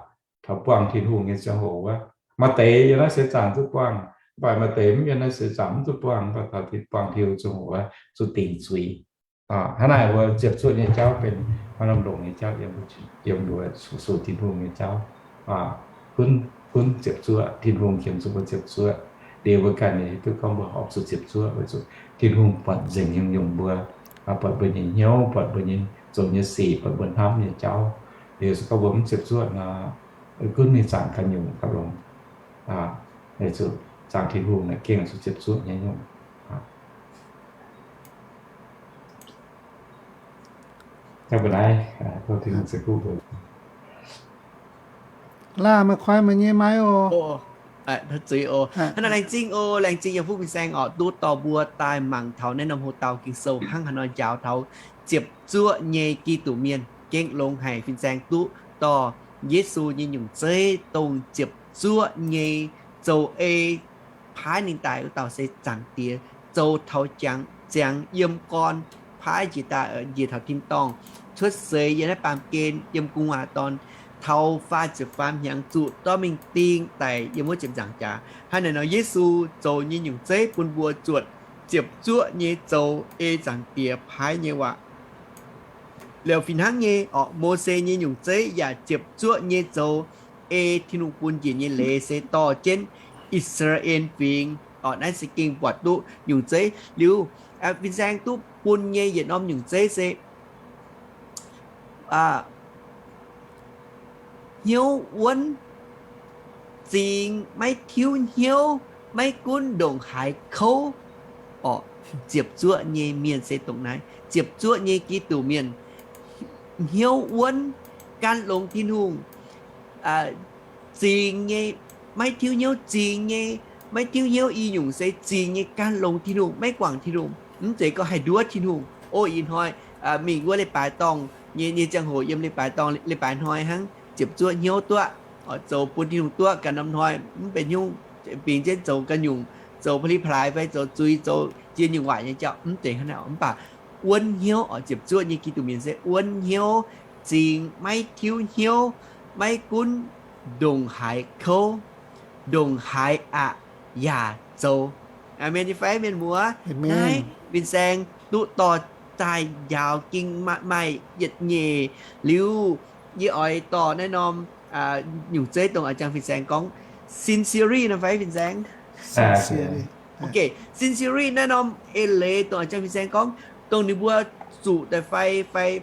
taux buangh Tin-Hungh nyei ziangh hoc wuov, maaih deix yiem naaiv seix zaangc duqv buangh, mv baac maaih deix mv yiem naaiv seix zaangc mv duqv buangh, mv baac taux buangh Tin-Hungh ziangh hoc wuov zuqc dingc zuiz. Hnangv naaic mbuo ziepc zuoqv nyei jauv benx maaih norm longc nyei jauv yiem, yiem mbuo sux Tin-Hungh nyei jauv. Gunv, gunv ziepc zuoqv, Tin-Hungh qiemx zuqc mbuo ziepc zuoqv. Liuz mbuo ganh nyei hiuv duqv gorngv mbuo horpc zuqc ziepc zuoqv weic zuqc Tin-Hungh buatc nzengc nyungc-nyungc mbuo, buatc mbuo nyei hnyouv, buatc mbuo nyei zoux nyei sic, buatc mbuo hnamv nyei jauv. Liuz se gorngv mbuo mv ziepc zuoqv nor, gunv mingh zaangc ganh nyungc gauh longx. Zuqc zaangc Tin-Hungh naaic gengh zuqc ziepc zuoqv nyei nyungc. Laanh meih koi meih nyei maiv oc. Hnangv naaic laengz zingh oc, laengz zingh yiem fuqv fin-saeng oc, duqv dorh mbuo daaih mangc taux naaiv norm hoc-dauh Ging-Sou hnangv haaix nor njaaux taux ziepc zuoqv nyei Giduc Mienh, gengh longx haic fin-saeng duqv dorh Yesu nyei nyungc zeiv dongh ziepc zuoqv nyei zoux ei paaiv ninh daaih wuov dauh se Zaangc Diex, zoux taux ziangx, ziangx yiem gorn paaiv njiec daaih, njiec taux tin-dorngh, cuotv seix yiem naaiv baamh gen yiem gu'nguaaz dorn, taux faah ziepc faam hnyangx zuqc dorh mingh ding daic yiem wuov ziepc nzaangc jaax. Hnangv naaic nor Yesu zoux nyei nyungc zeiv bun mbuo zuotc ziepc zuoqv nyei zoux ei Zaangc Diex paaiv nyei waac. Liuz fih hnangv nyei oc, Mose nyei nyungc zeiv yaac ziepc zuoqv nyei zoux ei Tin-Hungh bun njiec nyei leiz se dorh jienv I^saa^laa^en Fingx oc. Naaiv se gengh buatc duqv nyungc zeiv liuz, fin-saeng duqv bun nyei yietc norm nyungc zeiv se hnyouv wuonv, zingx maiv tiuv hnyouv, maiv gunv ndongc haaix kouv oc. Ziepc zuoqv nyei mienh se dongh naaiv, ziepc zuoqv nyei Giduc Mienh, hnyouv wuonv, gan longx Tin-Hungh, zingx nyei, maiv tiuv hnyouv zingx nyei, maiv tiuv hnyouv i nyungc se zingx nyei gan longx Tin-Hungh, maiv guangc Tin-Hungh, mv zeiz gorngv haih nduov Tin-Hungh. O, ih hnoi mingh wuov leiz-baaix dorngh nyei, nyei ziangh hoc yiem leiz-baaix dorngh, leiz-baaix hnoi hnangv ziepc zuoqv hnyouv duqv, zoux bun Tin-Hungh duqv ganh norm hnoi, mv benx hnyouv bingx jienv zoux ganh nyungc, zoux pa'li pa'laaix fai zoux zuiz, zoux ziex nyungc waaic nyei jauv, mv zeiz hnangv naaic. Mv baac wuonv hnyouv oc, ziepc zuoqv nyei Giduc Mienh se wuonv hnyouv, zingx maiv tiuv hnyouv, maiv gunv ndongc haaix kouv, ndongc haaix aqc yaac zoux. Aamen nyei fai mienh muoz? Naaiv fin-saeng duqv dorh daaih njaaux gengh maaih yietc nyeic liuz, yie oix dorh naaiv norm nyungc zeiv dongh a'jang fin-saeng gorngv sincerity nor fai fin-saeng? Sincerity naaiv norm eix leiz dongh a'jang fin-saeng gorngv, dongh ninh mbuo zuqc daaih fai, fai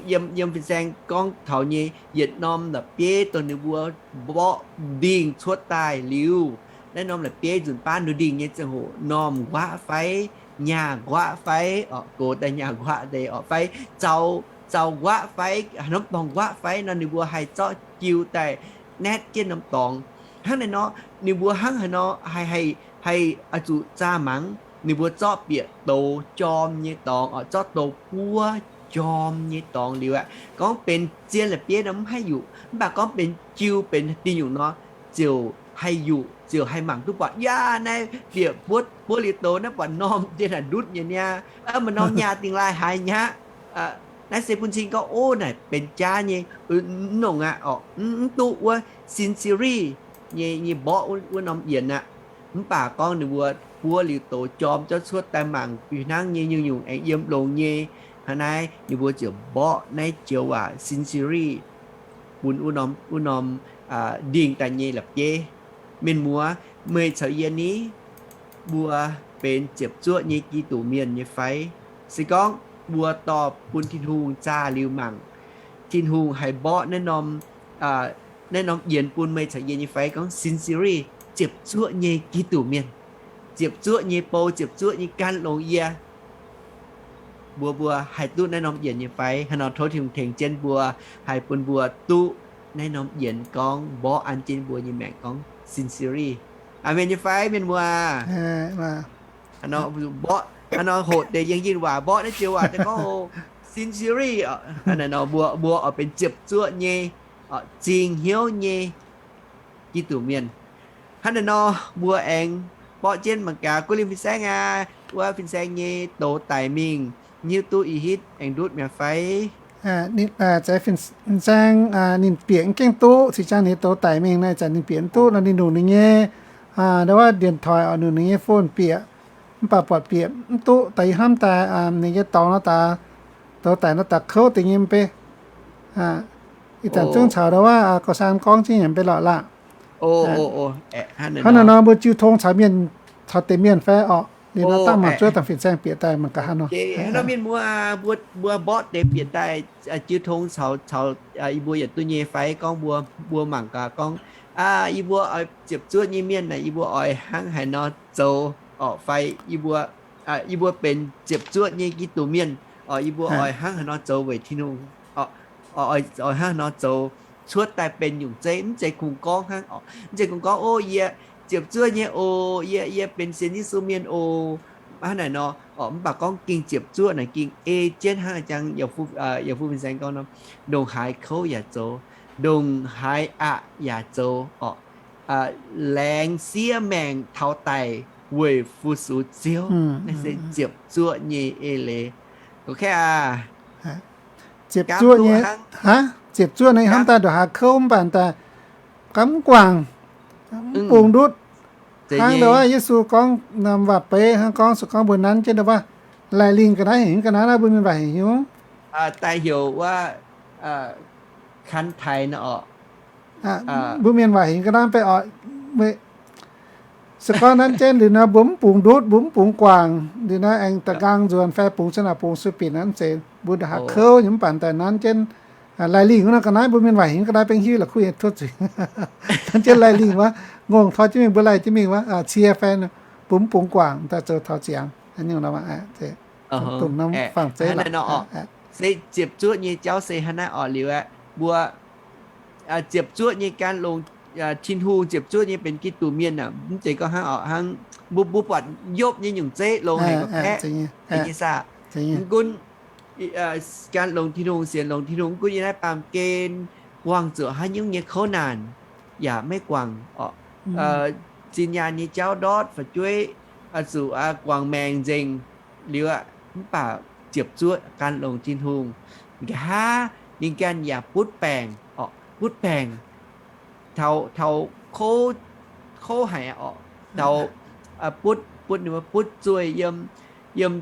yiem, yiem fin-saeng gorngv taux nyei yietc norm la'bieiv dongh ninh mbuo mborqv ndingh cuotv daaih liuz, naaiv norm la'bieiv nzunc baav nduov ndingh nyei ziangh hoc, normh nquaqv fai, nyaah nquaqv fai, oc, gox daaih nyaah nquaqv deix oc fai, zaux, zaux nquaqv fai, haaix norm dorngx nquaqv fai nor, ninh mbuo haih zorqv jiu daaih naetv jienv norm dorngx. Hnangv naaiv nor, ninh mbuo hnangv haaix nor haih, haih, haih oix zuqc zaah mangc, ninh mbuo zorqv bieqc douz jorm nyei dorngx oc, zorqv douz buov jorm nyei dorngx liuz aqv. Gorngv benx zien la'bieiv nor mv haih yuqc, mv baac gorngv benx jiu benx dingh nyungc nor, ziouc haih yuqc, ziouc haih mangc duqv buatc, yaac naaiv bieqc buov, buov liuz douz naaiv buatc normh jienv naaic ndutv nyei niaa, maaih norm nyaah dingh laaih haaix nyaqv. Naaiv se bun cing gorngv, o, naaic benx jaav nyei, mv nongc aqv oc, mv duqv wuov sincerity nyei, nyei mborqv wuov norm yienx aqv. Mv baac gorngv ninh mbuo buov liuz douz jorm zorqv cuotv daaih mangc fih hnangv nyei nyungc-nyungc aengx yiem longx nyei. Hnangv naaiv ninh mbuo ziouc mborqv naaiv joux waac sincerity bun wuov norm, wuov norm ndingh daaih nyei la'bieiv. Mienh muoz, meih caux yie ni, mbuo benx ziepc zuoqv nyei Giduc Mienh nyei fai? Se gorngv mbuo dorh bun Tin-Hungh zaah liuz mangc, Tin-Hungh haih mborqv naaiv norm, naaiv norm yienx bun meih caux yie nyei fai? Gorngv sincerely, ziepc zuoqv nyei Giduc mienh, ziepc zuoqv nyei bou, ziepc zuoqv nyei gan longx yie. Mbuo, mbuo haih duqv naaiv norm yienx nyei fai? Hnangv nor tov Tin-Hungh tengx jienv mbuo, haih bun mbuo duqv naaiv norm yienx gorngv mborqv an jienv mbuo nyei maengc gorngv sincerely. Aamen nyei fai, mienh muoz? Hnangv nor, mborqv, hnangv nor hoqc deix yangh yinh waac, mborqv naaiv joux waac daaih gorngv oc, sincerely. Hnangv naaiv nor mbuo, mbuo oix benx ziepc zuoqv nyei, zingh hnyouv nyei Giduc mienh. Hnangv naaiv nor mbuo aengx borqv jienv mangc gaax guv liemh fin-saeng aac, wuov fin-saeng nyei douz daic mingh, hiuv duqv i hitv aengx ndutv mi'aqv fai? Fin-saeng ninh bieqc mv gaengh duqv, cingx ziangh ninh douz daic mingh naaiv zanc ninh bieqc mv duqv nor, ninh longc ninh nyei, wuov điện thoại oc, longc ninh nyei phone bieqc, mv baac buatc bieqc mv duqv. Daaih yie hnamv daaih ninh nyei dorngx nor daaih, douz daic nor daaih kouv deix nyei mv bei. Ih zanc zungv caux ndau wuov ga'saan gorngv jienv nyei mv bei lorqc laah. Hnangv naaiv nor mbuo jiu tong caux mienh, caux deix mienh fai orqc? Liuz nor dangh mangc zuov dangh fin-saeng bieqc daaih mangc gaax hnangv nor. Hnangv nor mienh muoz, mbuo, mbuo mborqv deix bieqc daaih jiu tong caux, caux yie mbuo yietc duqv nyei fai? Gorngv mbuo, mbuo mangc gaax gorngv, yie mbuo oix ziepc zuoqv nyei mienh naaic, yie mbuo oix hnangv haaix nor zoux orqc fai? Yie mbuo, yie mbuo benx ziepc zuoqv nyei Giduc mienh orqc, yie mbuo oix hnangv haaix nor zoux weic Tin-Hungh, oix hnangv haaix nor zoux cuotv daaih benx nyungc zeiv? Mv zeiz kungx gorngv hnangv orqc, mv zeiz kungx gorngv, O, yie ziepc zuoqv nyei oc, yie, yie benx sienx Yesu mienh oc, hnangv naaic nor orqc. Mv baac gorngv ging ziepc zuoqv naaic ging ei jienv hnangv jang yaac fu fin-saeng gorngv nor, ndongc haaix kouv yaac zoux, ndongc haaix aqc yaac zoux orqc. Laengz siev maengc taux daic weic fu-sux Ziouv. Naaiv se ziepc zuoqv nyei eix leiz. Ziepc zuoqv nyei, ziepc zuoqv nyei hnamv daaih ndongc haaix kouv mv baac daaih gamh guangc, mv bungx ndutv. Hnangv ndau wuov Yesu gorngv norm waac-beiv hnangv gorngv, se gorngv mbuo nanv jienv ndau wuov, Laih Lingh ga'naaiv heuc ga'naaiv naaiv, mbuo mienh waac heuc hnyouv, daaih heuc wuov, คันไถนาออก Mbuo mienh waac heuc ga'naaiv bei oc. Se gorngv nanv jienv liuz nor mbuo mv bungx ndutv, mbuo mv bungx guangc, liuz nor aengx da'nqaang nzuonx fai bungx cuotv naaic bungx cuotv binc naaiv mv zeiz, mbuo ndongc haaix kouv nyei mv baac daaih nanv jienv Laih Lingh wuov nor ga'naaiv, mbuo mienh waac heuc ga'naaiv bengv hiuv la'kuqv nyei tov zuiz. Nanv jienv Laih Lingh wuov, ngongh tov jienv mingh, mbuo laih jienv mingh wuov, cie fai, bungx mv bungx guangc daaih zoux taux ziangx. Dongh norm fangx zeiv se ziepc zuoqv nyei jauv se hnangv naaiv orqc. Liuz aeqv, mbuo ziepc zuoqv nyei gan longx Tin-Hungh, ziepc zuoqv nyei benx Giduc mienh aac, mv zeiz gorngv hnangv orqc, hnangv mbuo, mbuo buatc Yopv nyei nyungc zeiv longx haic ga'paeqv nyei saah. Mv gunv gan longx Tin-Hungh, sienx longx Tin-Hungh, mv gunv yiem naaiv baamh gen buangh zuqc haaix nyungc nyei kouv naanc yaac maiv guangc orqc. Zinh nyaanh nyei jauv ndortv fu'jueiv zuqc guangc maengc nzengc liuz aqv, mv baac ziepc zuoqv gan longx Tin-Hungh. Nqa'haav ninh ganh yaac butv baengc orqc, butv baengc taux, taux kouv, kouv haic orqc, taux butv, butv, butv zueih yiem, yiem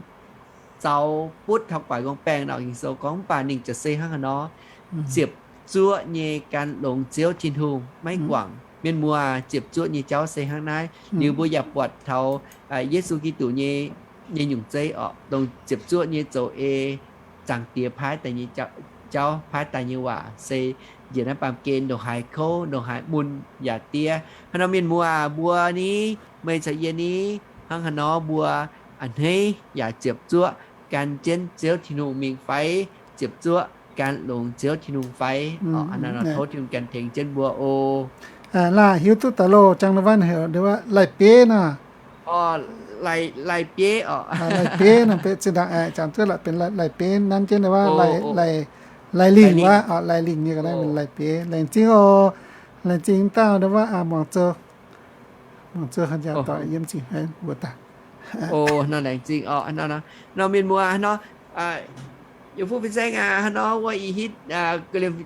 zaux butv taux guaax nqorngv baengh naaic Ging-Sou gorngv, mv baac ninh ziouc se hnangv haaix nor, ziepc zuoqv nyei gan longx Ziouv Tin-Hungh maiv guangc. Mienh muoz, ziepc zuoqv nyei jauv se hnangv naaiv. Liuz mbuo yaac buatc taux Yesu Giduc nyei, nyei nyungc zeiv orqc, dongh ziepc zuoqv nyei zoux ei, Zaangc Diex paaiv daaih nyei jauv, paaiv daaih nyei waac se njiec naaiv baamh gen ndongc haaix kouv, ndongc haaix mun yaac diev. Hnangv nor mienh muoz, mbuo ni, meih caux yie ni, hnangv haaix nor mbuo a'hneiv yaac ziepc zuoqv gan jienv Ziouv Tin-Hungh mingh fai? Ziepc zuoqv gan longx Ziouv Tin-Hungh fai? Tov Tin-Hungh ganh tengx jienv mbuo oc. Laah hiuv duqv daaih loh, jangx wuov heuc laih bieiv nor. Laih bieiv oc. Laih bieiv nor, jangx duqv la'benx laih bieiv, nanv jienv wuov Laih Lingh wuov, Laih Lingh nyei ga'naaiv benx laih bieiv. Laengz zingh oc. Laengz zingh dauh wuov, muangx zoux, muangx zoux hanh jaax doic yiem zingh haiv mbuo daaih. Nor laengz zingh oc. Nor mienh muoz nor, yietc fuqv fin-saeng aac, hnangv nor wuov ih hitv ga'liemh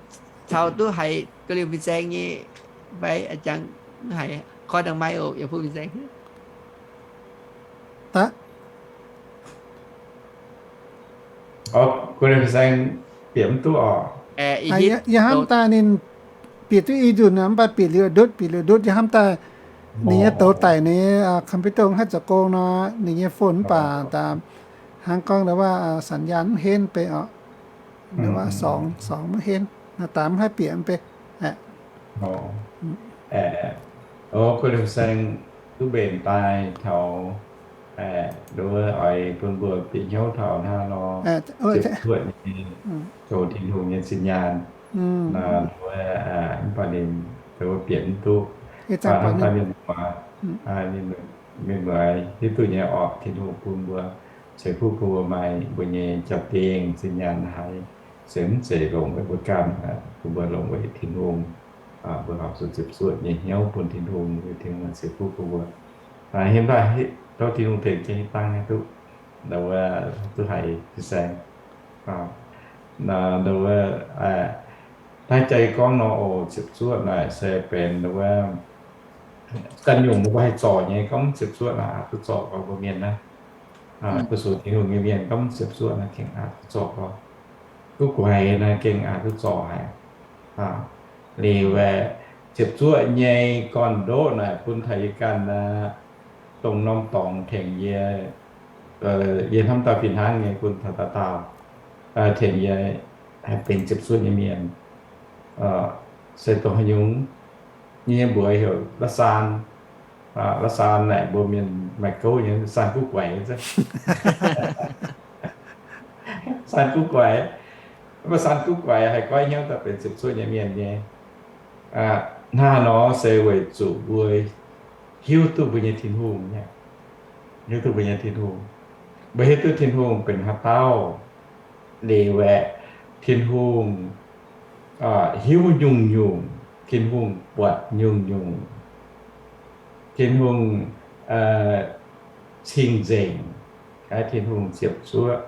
caux duqv haiz ga'liemh fin-saeng nyei fai? A'jangx haiz koi dangh maiv oc, yietc fuqv fin-saeng. Daqv. Ga'liemh fin-saeng bieqc mv duqv oc. Yie hnamv daaih ninh bieqc duqv i nzunc mv baac bieqc liuz ndutv, bieqc liuz ndutv. Yie hnamv daaih ninh nyei douz daic, ninh nyei computer haih zoux gong nor, ninh nyei phone mv baac daaih Hnangv gorngv nduov waac สัญญาณ mv henv beiv orqc. Nduov waac สอง สอง mv henv, naaiv daaih mv haih bieqc mv beiv. Aeqv, o, kuv liemh saeng duqv mbenc daaih taux, nduov oix bun mbuo bieqc hnyouv taux hnangv nor, ziepc zuoqv nyei zoux Tin-Hungh nyei สัญญาณ. Nduov mv baac ninh, nduov bieqc mv duqv. Hnangv daaih mienh muoz, mienh muoz hiuv duqv nyei orqc, Tin-Hungh bun mbuo ceix fuqv bun mbuo maaih mbuo nyei jaa-dingh สัญญาณ haiz se mv zeiz longc weic mbuo ganh, bun mbuo longc weic Tin-Hungh. Mbuo horpc zuqc ziepc zuoqv nyei hnyouv bun Tin-Hungh, Tin-Hungh ceix fuqv bun mbuo. Hemx daaih tov Tin-Hungh tengx jienv dangv nyei duqv, nduov, duqv haiz fin-saeng. Nduov, naaiv jaax gorngv nor oc, ziepc zuoqv naaic se benx nduov, ganh nyungc mbuo haih zorc nyei, gorngv mv ziepc zuoqv naaic aqc duqv zorc gorx mbuo mienh naaiv. Fu-sux Tin-Hungh nyei mienh gorngv mv ziepc zuoqv naaic gengh aqc duqv zorc gorx. Guv guaix naaiv gengh aqc duqv zorc haic. Liuz aeqv, ziepc zuoqv nyei gorn-ndoqv naaic bun taux yie ganh aqv, dongh norm dorngx tengx yie, yie hnamv daaih fih hnangv nyei bun taux dauh dauh, tengx yie haih benx ziepc zuoqv nyei mienh. Se dongh haaix nyungc, yie nyei mbuox heuc La'saan. La'saan naaic mbuo mienh maaih gouv nyei, Saan Guv Guaix. Saan Guv Guaix. Mv baac Saan Guv Guaix haih goiv hnyouv daaih benx ziepc zuoqv nyei mienh nyei. Hnangv nor se weic zuqc mbuo hiuv duqv mbuo nyei Tin-Hungh, hiuv duqv mbuo nyei Tin-Hungh. Mbuo hiuv duqv Tin-Hungh benx haaix dauh liuz aeqv, Tin-Hungh hiuv nyungc-nyungc, Tin-Hungh buatc nyungc-nyungc, Tin-Hungh cing-nzengc, Tin-Hungh ziepc zuoqv.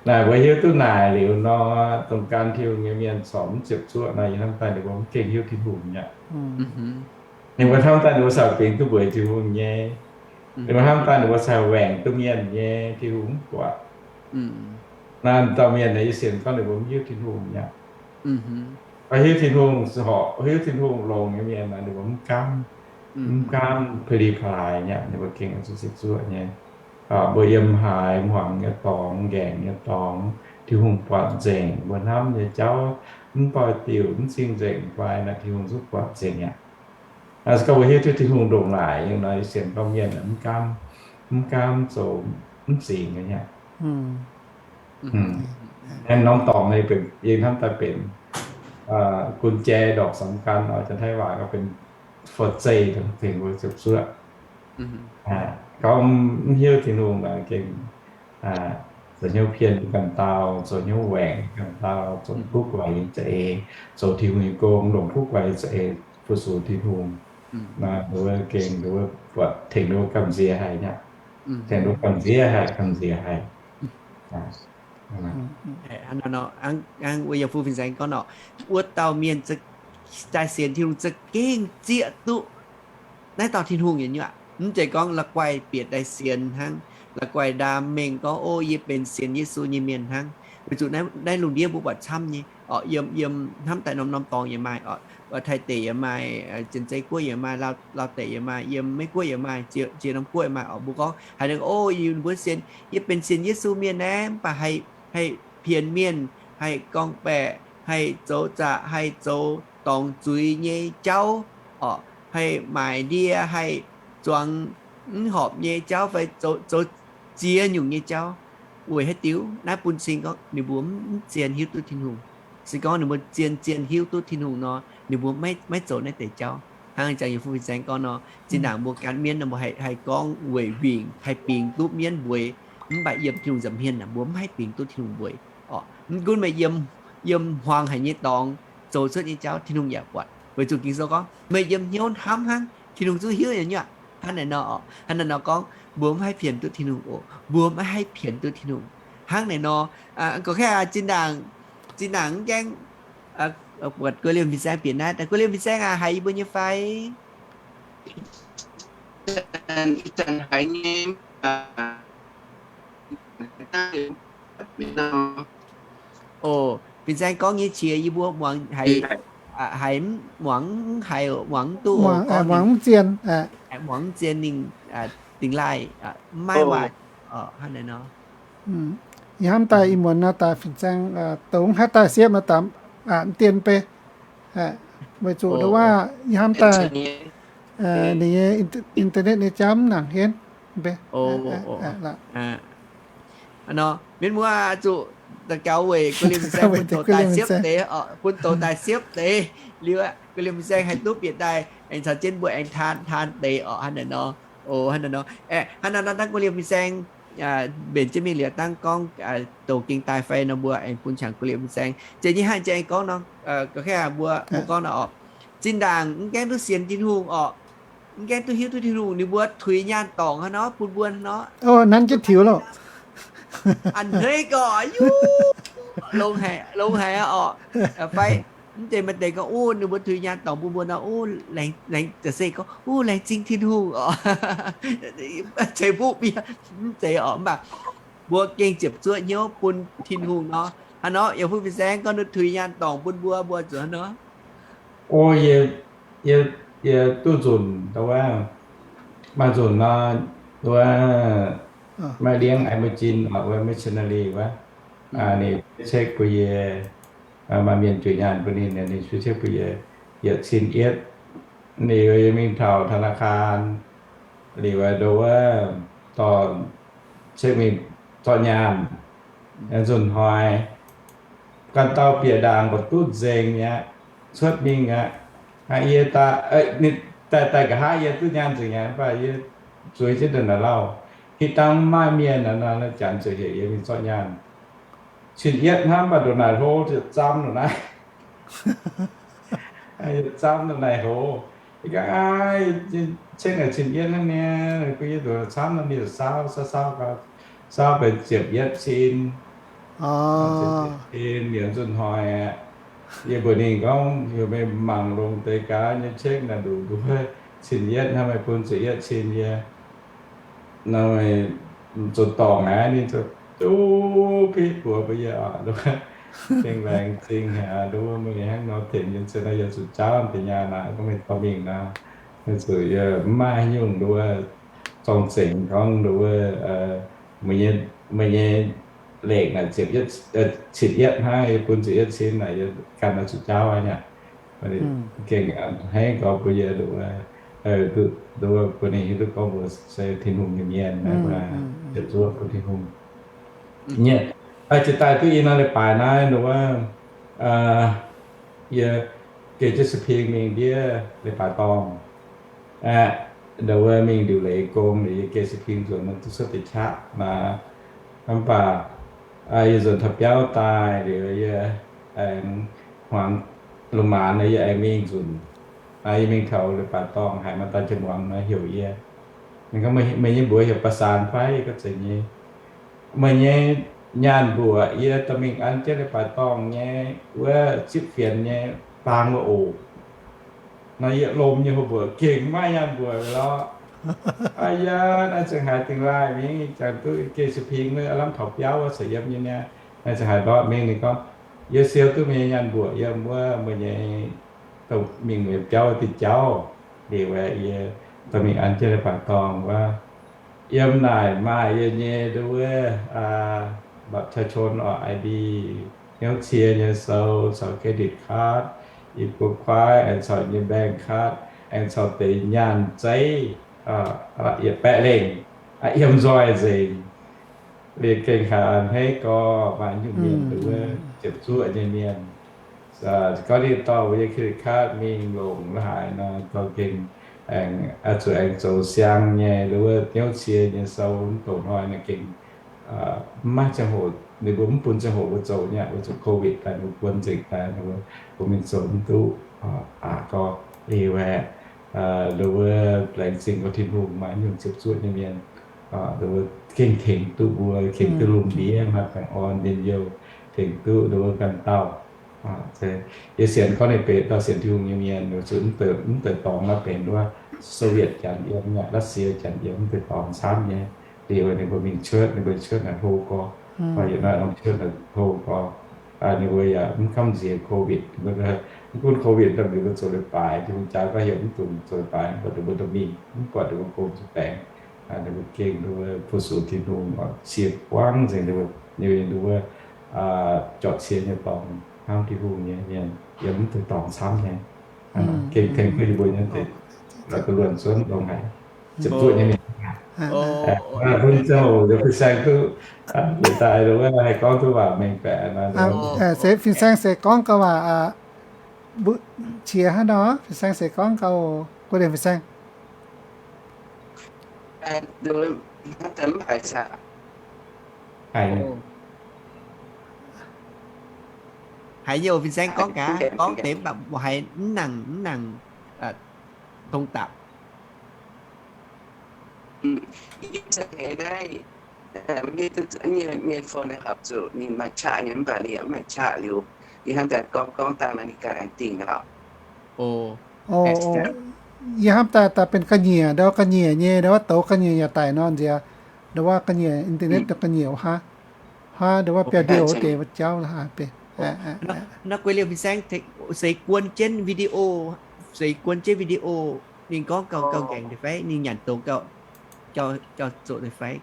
Naaic mbuo hiuv duqv naaic liuz nor, dongh gan Tin-Hungh nyei mienh corc mv ziepc zuoqv nor, yie hnamv daaih ninh mbuo mv gengh hiuv Tin-Hungh mi'aqv. Ninh mbuo hnamv daaih ninh mbuo caux bingx duqv mbuox Tin-Hungh nyei. Ninh mbuo hnamv daaih ninh mbuo caux waengc duqv mienh nyei, Tin-Hungh mv buatc. Naaiv dauh mienh naaic yie sienx gorngv ninh mbuo mv hiuv Tin-Hungh mi'aqv. Mv hiuv Tin-Hungh, horpc hiuv Tin-Hungh longx nyei mienh naaic ninh mbuo mv gaamv, mv gaamv pa'li pa'laaix mi'aqv, ninh mbuo gengh zuqc ziepc zuoqv nyei. Mbuo yiem haaix hmuangx nyei dorngx, ngaengc nyei dorngx, Tin-Hungh buatc nzengc. Mbuo hnamv nyei jauv mv doix-diuc, mv cing-nzengc fai naaic, Tin-Hungh zungv buatc nzengc aqv. Se gorngv mbuo hiuv duqv Tin-Hungh ndongc naaic, yie nor yie sienx gorngv mienh mv gaamv, mv gaamv zoux mv zingx nyei aqv. Aengx norm dorngx yie hnamv daaih benx กุญแจดอกสำคัญ oc, janx-taiv waac gorngv benx for zeih tengx mbuo ziepc zuoqv. Gorngv mv hiuv Tin-Hungh naaic gengh zoux hnyouv pien ganh dauh, zoux hnyouv waengc ganh dauh, zoux kuv guaix nyei za'eix, zoux Tin-Hungh nyei gong, longc kuv guaix nyei za'eix fu-sux Tin-Hungh. Naaiv wuov gengh wuov buatc tengx wuov gamh nziex haic nyei. Tengx wuov gamh nziex haic, gamh nziex haic. Hnangv wuov yiem fuqv fin-saeng gorngv nor, wuov dauh mienh daaih sienx Tin-Hungh za'gengh zieqv duqv naaiv dauh Tin-Hungh nyei nyuoqc. Mv zeiz gorngv la'guaih bieqc daaih sienx hnangv, la'guaih ndaam mengh gorngv, O, yie benx sienx Yesu nyei mienh hnangv. Weic zuqc naaiv lungh ndiev mbuo buatc camv nyei oc. Yiem, yiem hnamv daaih norm-norm dorngx yaac maaih oc. Taiv deic yaac maaih, Janx-Zei Guoqv yaac maaih, Laauv deic yaac maaih, yiem Meiv Guoqv yaac maaih, ziex norm guoqv yaac maaih oc. Mbuo gorngv haaix ninh, O, yie mbuo sienx, yie benx sienx Yesu mienh naaiv, mv baac haih pienx mienh, haih gorngv-baeqc, haih zoux zaqc, haih zoux dorngc zuiz nyei jauv oc, haih maaic ndie, haih zuangx mv horpc nyei jauv fai zoux ziex nyungc nyei jauv. Weic haaix diuc? Naaiv bun cing gorngv ninh mbuo mv zien hiuv duqv Tin-Hungh. Se gorngv ninh mbuo zien-zien hiuv duqv Tin-Hungh nor, ninh mbuo maiv zoux naaiv deix jauv. Hnangv jangx yiem fuqv fin-saeng gorngv nor, zinh ndaangc mbuo gan mienv nor, mbuo haih gorngv weic wingc haih bingx duqv mienv mbueiz, mv baac yiem Tin-Hungh nza'hmien aeqv, mbuo mv haih bingx duqv Tin-Hungh mbueiz oc. Mv gunv meih yiem, yiem hmuangx haic nyei dorngx zoux cuotv nyei jauv Tin-Hungh yaac buatc. Weic zuqc Ging-Sou gorngv meih yiem hnyouv hnamv hnangv, Tin-Hungh zungv hiuv nyei nyuoqc. Hnangv naaic nor oc, hnangv naaic nor gorngv mbuo mv haih pienx duqv Tin-Hungh oc, mbuo mv haih pienx duqv Tin-Hungh. Hnangv naaic nor, gorngv zinh ndaangc, zinh ndaangc mv gaengh buatc guei liemh fin-saeng bieqc naaiv, guei liemh fin-saeng aac, haiz yie mbuo nyei fai? Ih zanc haiz nyei. O, fin-saeng gorngv nyei qiex yie mbuo muangx haiz, haiz muangx, haiz muangx mv duqv, muangx mv zien, muangx mv zien ninh dingx laaih mv maaih waac. Hnangv naaic nor. Ih hnamv daaih ih muonz nor daaih fin-saeng douz haaix daaih siepv nor daaih mv dien bei. Weic zuqc nduov waac ih hnamv daaih ninh nyei internet nyei jauv mv nangc henv bei. Nor, mienh muoz zuqc daux gaux weic gu'liemh fin-saeng bun douz daaih siepv deix, bun douz daaih siepv deix liuz, gu'liemh fin-saeng haih duqv bieqc daaih aengx caux jienv mbuo aengx taan taan deix orqc. Hnangv naaiv nor, hnangv naaiv nor dangv gu'liemh fin-saeng mbenc jienv mingh liuz dangv gorngv douz gengh daaih fai nor mbuo aengx bun qangx gu'liemh fin-saeng. Jiex nyei hnangv jiex aengx gorngv nor, ga'naaiv mbuo, mbuo gorngv nor orqc, zinh ndaangc mv gaengh duqv sienx Tin-Hungh orqc, mv gaengh duqv hiuv duqv Tin-Hungh, ninh mbuo tuix nyaanh dorngc hnangv nor bun mbuo hnangv nor. Nanv jienv tiux loh. A'hneiv gorqv, longx haic, longx haic orqc. Fai mv zeiz maaih deix gorngv, o, ninh mbuo tuix nyaanh dorngc bun mbuo nor, o, laengz, laengz, se gorngv, o, laengz zingh Tin-Hungh orqc. Ceix fuqv mienh mv zeiz orqc, mv baac mbuo gengh ziepc zuoqv hnyouv bun Tin-Hungh nor. Hnangv nor, yaac fu fin-saeng gorngv ninh tuix nyaanh dorngc bun mbuo, mbuo zuqc hnangv nor. O, yie, yie, yie duqv nzunc wuov, maaih nzunc nor, wuov, maaih liangv Aimorjin, wuov missionary wuov, ninh check bun yie, maaih mienh juix nyaanh bun ninh, ninh check bun yie yietc cin yietv. Liuz yie mingh taux ธนาคาร liuz nduov wuov, dorh check mingh zorqv nyaanh, nzunc hnoi ganh dauh bieqc ndaangc mbuo duqv nzengc mi'aqv, cuotv mingh aqv. Hnangv yie daaih, daaih, daaih nqa'haav yie duqv nyaanh nzengc mi'aqv, mv baac yie zueiz jienv ndongc naaic lauh. Hitv dangh maaih mienh naaic nor, janx zuqc heuc yie mingh zorqv nyaanh. Cin yietv hnamv mv baac ndongc naaic hlo, yietc zaam ndongc naaiv, yietc zaam ndongc naaic hlo. Yie ganh, aa, ceng naaic cin yietv hnangv niaa, bun yie ndongc camv nor, ninh saauv, saauv, saauv, saauv benx ziepc yietv cin. Cin yietv cin, liuz nzunc hnoi aqv, yie mbuox ninh gorngv, heuc meih mangc longx deix gaax nyei check naaic nduqc nduov, cin yietv hnangv, meih bun ziepc yietv cin yie nor, meih zuqc dorngc aqv. Ninh zuqc duqv pitv mbuox mbuo yie oc, gengh laengz zingh haic, nduov meih hnangv nor tengx yie, se nor yie zuqc jaauv deix nyaanh aqv, gorngv meih dorh mingh nor, meih zuqc yie mv maaih haaix nyungc nduov zorng-zengx gorngv nduov, meih nyei lengc naaic ziepc, cin yietv hnangv, yie bun ziepc yietv cin naaic, yie ganh oix zuqc jaauv aqv nyei. Gengh a'hneiv gorx bun yie nduov, nduov bun ninh hiuv duqv gorngv mbuo se Tin-Hungh nyei mienh, ziepc zuoqv bun Tin-Hungh nyei. Jiex daaih duqv i norm leiz-baaix naaiv nduov, yie geh jienv Siping mingh ndiev leiz-baaix dorngh aqv. Nduov mingh ndiuc leiz gong, yie geh Siping nzuonx duqv cuotv deix qaqv naaic. Mv baac yie nzuonx taux biauv daaih liuz, yie aengx hmuangx lungh maanz nor, yie aengx mingh nzunc. Yie mingh taux leiz-baaix dorngh haiz maaih dauh jienv muangx nor heuc yie, ninh gorngv, meih nyei mbuox heuc Ba'Saan fai? Gorngv zeiz nyei. Meih nyei nyaanh mbuoqc yie dorh mingh an jienv leiz-baaix dorngh nyei wuov zipv fienx nyei baang wuov oc. Nor yie lomh nyei hopv mbuoqc gengh maiv maaih nyaanh mbuoqc lorqc. Aa yaa, naaiv zengc haiz dingh laaih mingh, jangx duqv geh Siping wuov, lamh taux biauv wuov caux yiem nyei niaa. Naaiv zengc haiz ndortv mingh, ninh gorngv, yie siou duqv meih nyei nyaanh mbuoqc yiem wuov meih nyei, dongh mingh meih biauv wuov diuh jauv. Liuz aeqv, yie dorh mingh an jienv leiz-baaix dorngh wuov. Yiem naaic maaih yie nyei nduov wuov บัตรประชาชน orqc, I D, hnyouv cie nyei sou caux credit card, i buo kuaaiv aengx caux nyei bank card, aengx caux deix nyaanh zeiv, yietc baeqv lengh, yiem nzoih nzengc. Liuz gengh haiz a'hneiv gorx maaih nyungc mienh nduov wuov ziepc zuoqv nyei mienh. Gorngv ninh dorh mbuo nyei credit card mingh longc la'haaix nor, dorh gengh aengx zuqc aengx zoux siang nyei, nduov wuov hnyouv cie nyei sou mv doqc hnoi naaic gengh maiv ziangh hoc, ninh mbuo mv bun ziangh hoc mbuo zoux nyei, mbuo zuqc COVID daaih, mbuo buonv nzengc daaih, mbuo mingh zoux mv duqv aqc gorx. Liuz aeqv, nduov wuov laengz zingh gorx Tin-Hungh maaih nyungc ziepc zuoqv nyei mienh, nduov wuov gengh tengx duqv mbuo, tengx duqv lungh ndiev maaih baengh orn njien-youh, tengx duqv nduov wuov ganh dauh. Yie sienx gorngv ninh benx dauh sienx Tin-Hungh nyei mienh, zuqc mv deix dorngx naaiv benx wuov Soviet janx yiem, Russia janx yiem, mv deix dorngx camv nyei. Liuz ninh mbuo mingh cuotv, ninh mbuo cuotv naaic hlo gorx, yietc norm cuotv naaic hlo gorx. Ninh mbuo yaac mv gamh nziex COVID, mv gunv COVID, ninh mbuo zoux leiz-baaix, Tin-Hungh jaax gorngv heuc mv dungx zoux leiz-baaix, mv buatc ninh mbuo dorh mingh, mv buatc ninh mbuo gong zuqc baengx. ninh mbuo gengh nduov fu-sux Tin-Hungh, siex buangv nzengc ninh mbuo, ninh mbuo jorqc siex nyei dorngx hnamv Tin-Hungh nyei mienh yiem mv deix dorngx camv nyei. Gengh tengx duqv yie mbuo nyei deix, luonc zuonv longx haic, ziepc zuoqv nyei mienh. Bun ziangh hoc fin-saeng duqv yietc daaih wuov haih gorngv duqv waac mengh baeqc nor. Se fin-saeng se gorngv gau waac, qiex hnangv nor, fin-saeng se gorngv gau, guv deix fin-saeng. Haiz nyei, fin-saeng gorngv gaax, gorngv deix mv baac mbuo haiz mv nangc, mv nangc tong dapc. Mienh phone horpc zuqc ninh maaih qaqv nyei, mv baac ninh yaac mv maaih qaqv liuz, yie hnamv daaih gorngv gorngv dangh nor ninh ganh aengx dingh aqv. Yie hnamv daaih daaih benx ga'nyiec, ndau ga'nyiec nyei, ndau wuov douz ga'nyiec yaac daic nor nziex, ndau wuov ga'nyiec internet ndau ga'nyiec wuov haav, haav ndau wuov biauv-ndouh wuov deix wuov jauv la'haaix benx. Naaiv guei liouh fin-saeng se guon jienv video, se guon jienv video, ninh gorngv gauh gauh nqaengc deix fai? Ninh nyanc dongz gauh, gauh zoqc deix fai?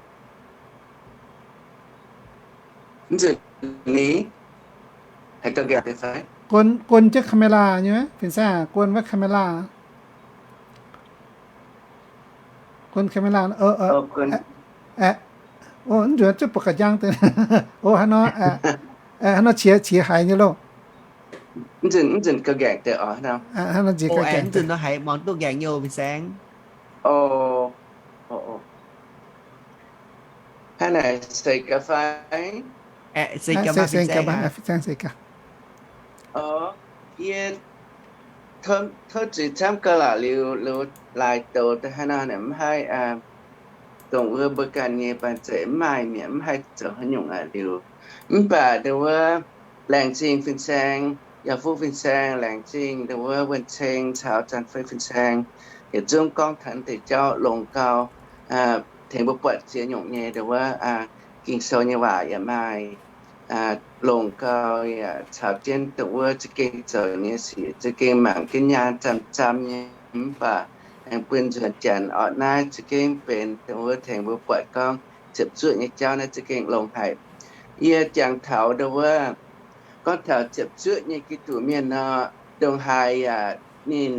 Guon, guon jienv camera nyei, fin-saeng guon wuov camera. Guon camera, o, mv nzunc zuqc mbuo ga'njang deix. O, hnangv nor, hnangv nor qiex, qiex haiz nyei loh. Hnangv nor nziex ga'njang deix. Mv nzunc nor haiz muangx duqv nqaengc nyei fin-saeng. Hnangv naaic se ga'fai? Se ga'fai, fin-saeng se ga'fai? Yie tov zuiz camv gauh laac liuz, liuz laaix douz daaih hnangv nor naaic mv haih, dongh wuov mbuo ganh nyei banh zeic mv maaih mi'aqv, mv haih zoux haaix nyungc aqv liuz. Mv baac ndau wuov laengz zingh fin-saeng, yaac fuqv fin-saeng, laengz zingh ndau wuov wuonh ceng caux zanc fei fin-saeng, yietc zungv gorngv taux deix jauv longx gau, tengx mbuo buatc ziex nyungc nyei ndau wuov Ging-Sou nyei waac yaac maaih longx gau, yaac caux jienv dongh wuov za'gengh zoux nyei sic, za'gengh mangc jienv nyaanh zaamh zaamh nyei, mv baac aengx bun nzuonx janx orqc. Naaiv za'gengh benx dongh wuov tengx mbuo buatc gorngv ziepc zuoqv nyei jauv naaiv za'gengh longx haic. Yie jangx taux ndau wuov gorngv taux ziepc zuoqv nyei Giduc mienh nor, ndongc haaix yaac ninh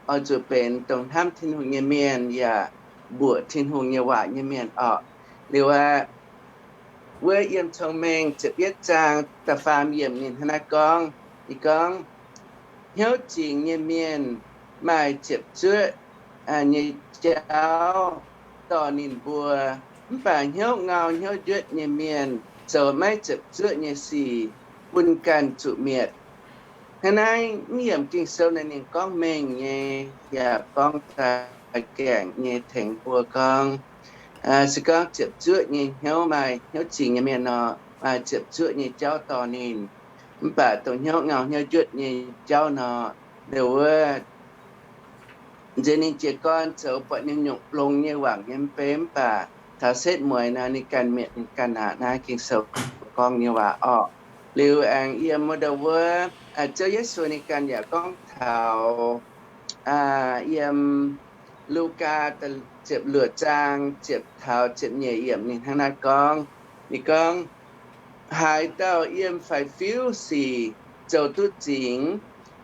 oix zuqc benx dongh hnamv Tin-Hungh nyei mienh yaac mbuoqc Tin-Hungh nyei waac nyei mienh orqc. Liuz aqv, wuov Yiem Cong-Mengh ziepc yietv zaang da'faam yiemc ninh hnangv naaiv gorngv, ninh gorngv, hnyouv zingx nyei mienh maaih ziepc zuoqv nyei jauv dorh ninh mbuo, mv baac hnyouv ngau hnyouv njuotv nyei mienh zoux maiv ziepc zuoqv nyei sic bun ganh zuqc mietc. Hnangv naaiv mv yiemc Ging-Sou naaiv ninh gorngv mengh nyei, yaac gorngv daaih gaengh nyei tengx mbuo gorngv, se gorngv ziepc zuoqv nyei hnyouv maaih hnyouv zingx nyei mienh nor, maaih ziepc zuoqv nyei jauv dorh ninh. Mv baac dongh hnyouv ngau hnyouv njuotv nyei jauv nor, ndau wuov nziex ninh jiez gorn zoux buatc nyungc-nyungc longx nyei wangc nyei mv bei, mv baac taux setv mueiz nor ninh ganh mietc ninh ganh aqv. Naaiv Ging-Sou gorngv nyei waac orqc. Liuz aengx yiem wuov ndau wuov Ziouv Yesu ninh ganh yaac gorngv taux yiem Lugaa ziepc luoqc zaang ziepc taux ziepc nyeic yiemc ninh hnangv naaiv gorngv. Ninh gorngv, haaix dauh yiem faix-fiuv sic zoux duqv zingx,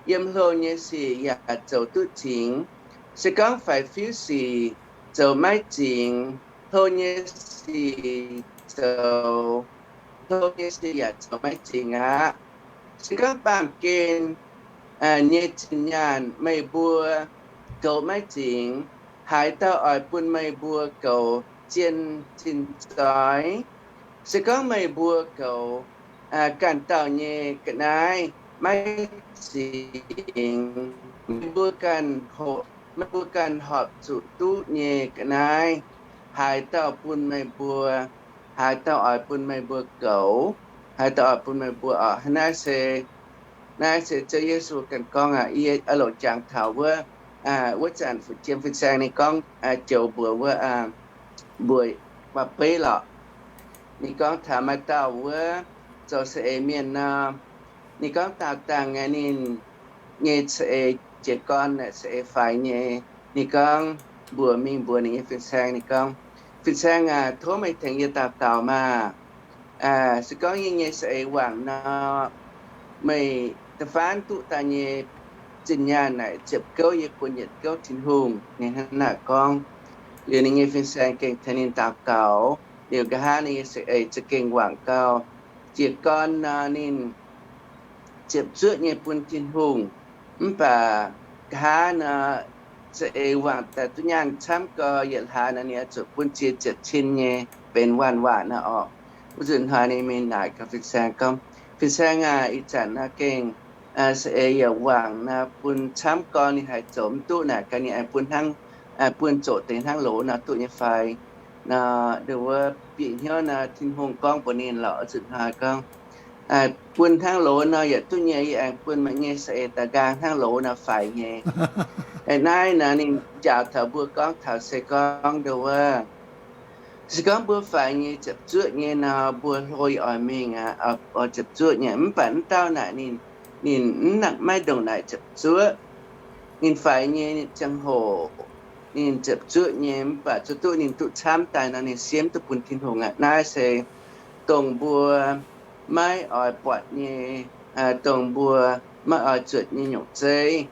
yiem hlo nyei sic yaac zoux duqv zingx. Se gorngv faix-fiuv sic zoux maiv zingx, hlo nyei sic zoux, hlo nyei sic yaac zoux maiv zingx aqv. Se gorngv baamh gen nyei zinh nyaanh meih mbuo goux maiv zingx, haaix dauh oix bun meih mbuo goux zien zinh zoix? Se gorngv meih mbuo goux ganh dauh nyei ga'naaiv maiv zingx, meih mbuo ganh, meih mbuo ganh horpc zuqc duqv nyei ga'naaiv, haaix dauh bun meih mbuo, haaix dauh oix bun meih mbuo goux, haaix dauh oix bun meih mbuo orqc. Hnangv naaiv se, naaiv se Ziouv Yesu ganh gorngv aqv. Yie oix longc jangx taux wuov, wuov zanc fu'jiem fin-saeng ninh gorngv joux mbuox wuov, mbuox waac-beiv lorqc. Ninh gorngv taux maaih dauh wuov zoux saeng-eix mienh nor, ninh gorngv daauh dangh aqv, ninh nyei saeng-eix jiez gorn naaic saeng-eix faix nyei. Ninh gorngv mbuox mingh mbuox ninh nyei fin-saeng, ninh gorngv, Fin-saeng aac, tov meih tengx yie daux gaux maah! Se gorngv yie nyei saeng-eix wangc nor, meih da'faanh duqv daaih nyei zinh nyaanh naaic ziepc gouv yie bun yietc gouv Tin-Hungh, ninh hnangv naaic gorngv. Liuz ninh nyei fin-saeng gengh tengx ninh daux gaux. Liuz nqa'haav ninh nyei saeng-eix za'gengh wangc gau. Jiez gorn nor ninh ziepc zuoqv nyei bun Tin-Hungh. Mv baac nqa'haav nor, saeng-eix wangc daaih duqv nyaanh camv gau, yietc hlaax nor ninh oix zuqc bun ziex ziepc cin nyei, benx waanc-waanc nor orqc. Wuov nzunc hnoi ninh mingh naaic gaax fin-saeng gorngv, Fin-saeng aac, ih zanc nor gengh saeng-eix yaac wangc nor bun camv gau, ninh haih zoux mv duqv naaic gaax, ninh aengx bun hnangv, bun zoqc deix hnangv loz nor duqv nyei fai? Nor ndongc wuov bieqc hnyouv nor Tin-Hungh gorngv mbuox ninh lorqc. Wuov nzunc hnoi gorngv, Bun hnangv loz nor yaac duqv nyei, yie aengx bun meih nyei saeng-eix daaih nqaang hnangv loz nor faix nyei. Naaiv nor ninh njaaux taux mbuo gorngv taux se gorngv ndongc wuov, se gorngv mbuo faix nyei ziepc zuoqv nyei nor, mbuo hlo oix mingh aqv, oix ziepc zuoqv nyei. Mv baac mv dauh naaic ninh, ninh mv nangc maiv ndongc naaic ziepc zuoqv. Ninh faix nyei ziangh hoc ninh ziepc zuoqv nyei, mv baac zuqc duqv ninh duqv camv daaih nor ninh siemv duqv bun Tin-Hungh aqv. Naaiv se dongh mbuo maiv oix buatc nyei, dongh mbuo maiv oix zuotc nyei nyungc zeiv.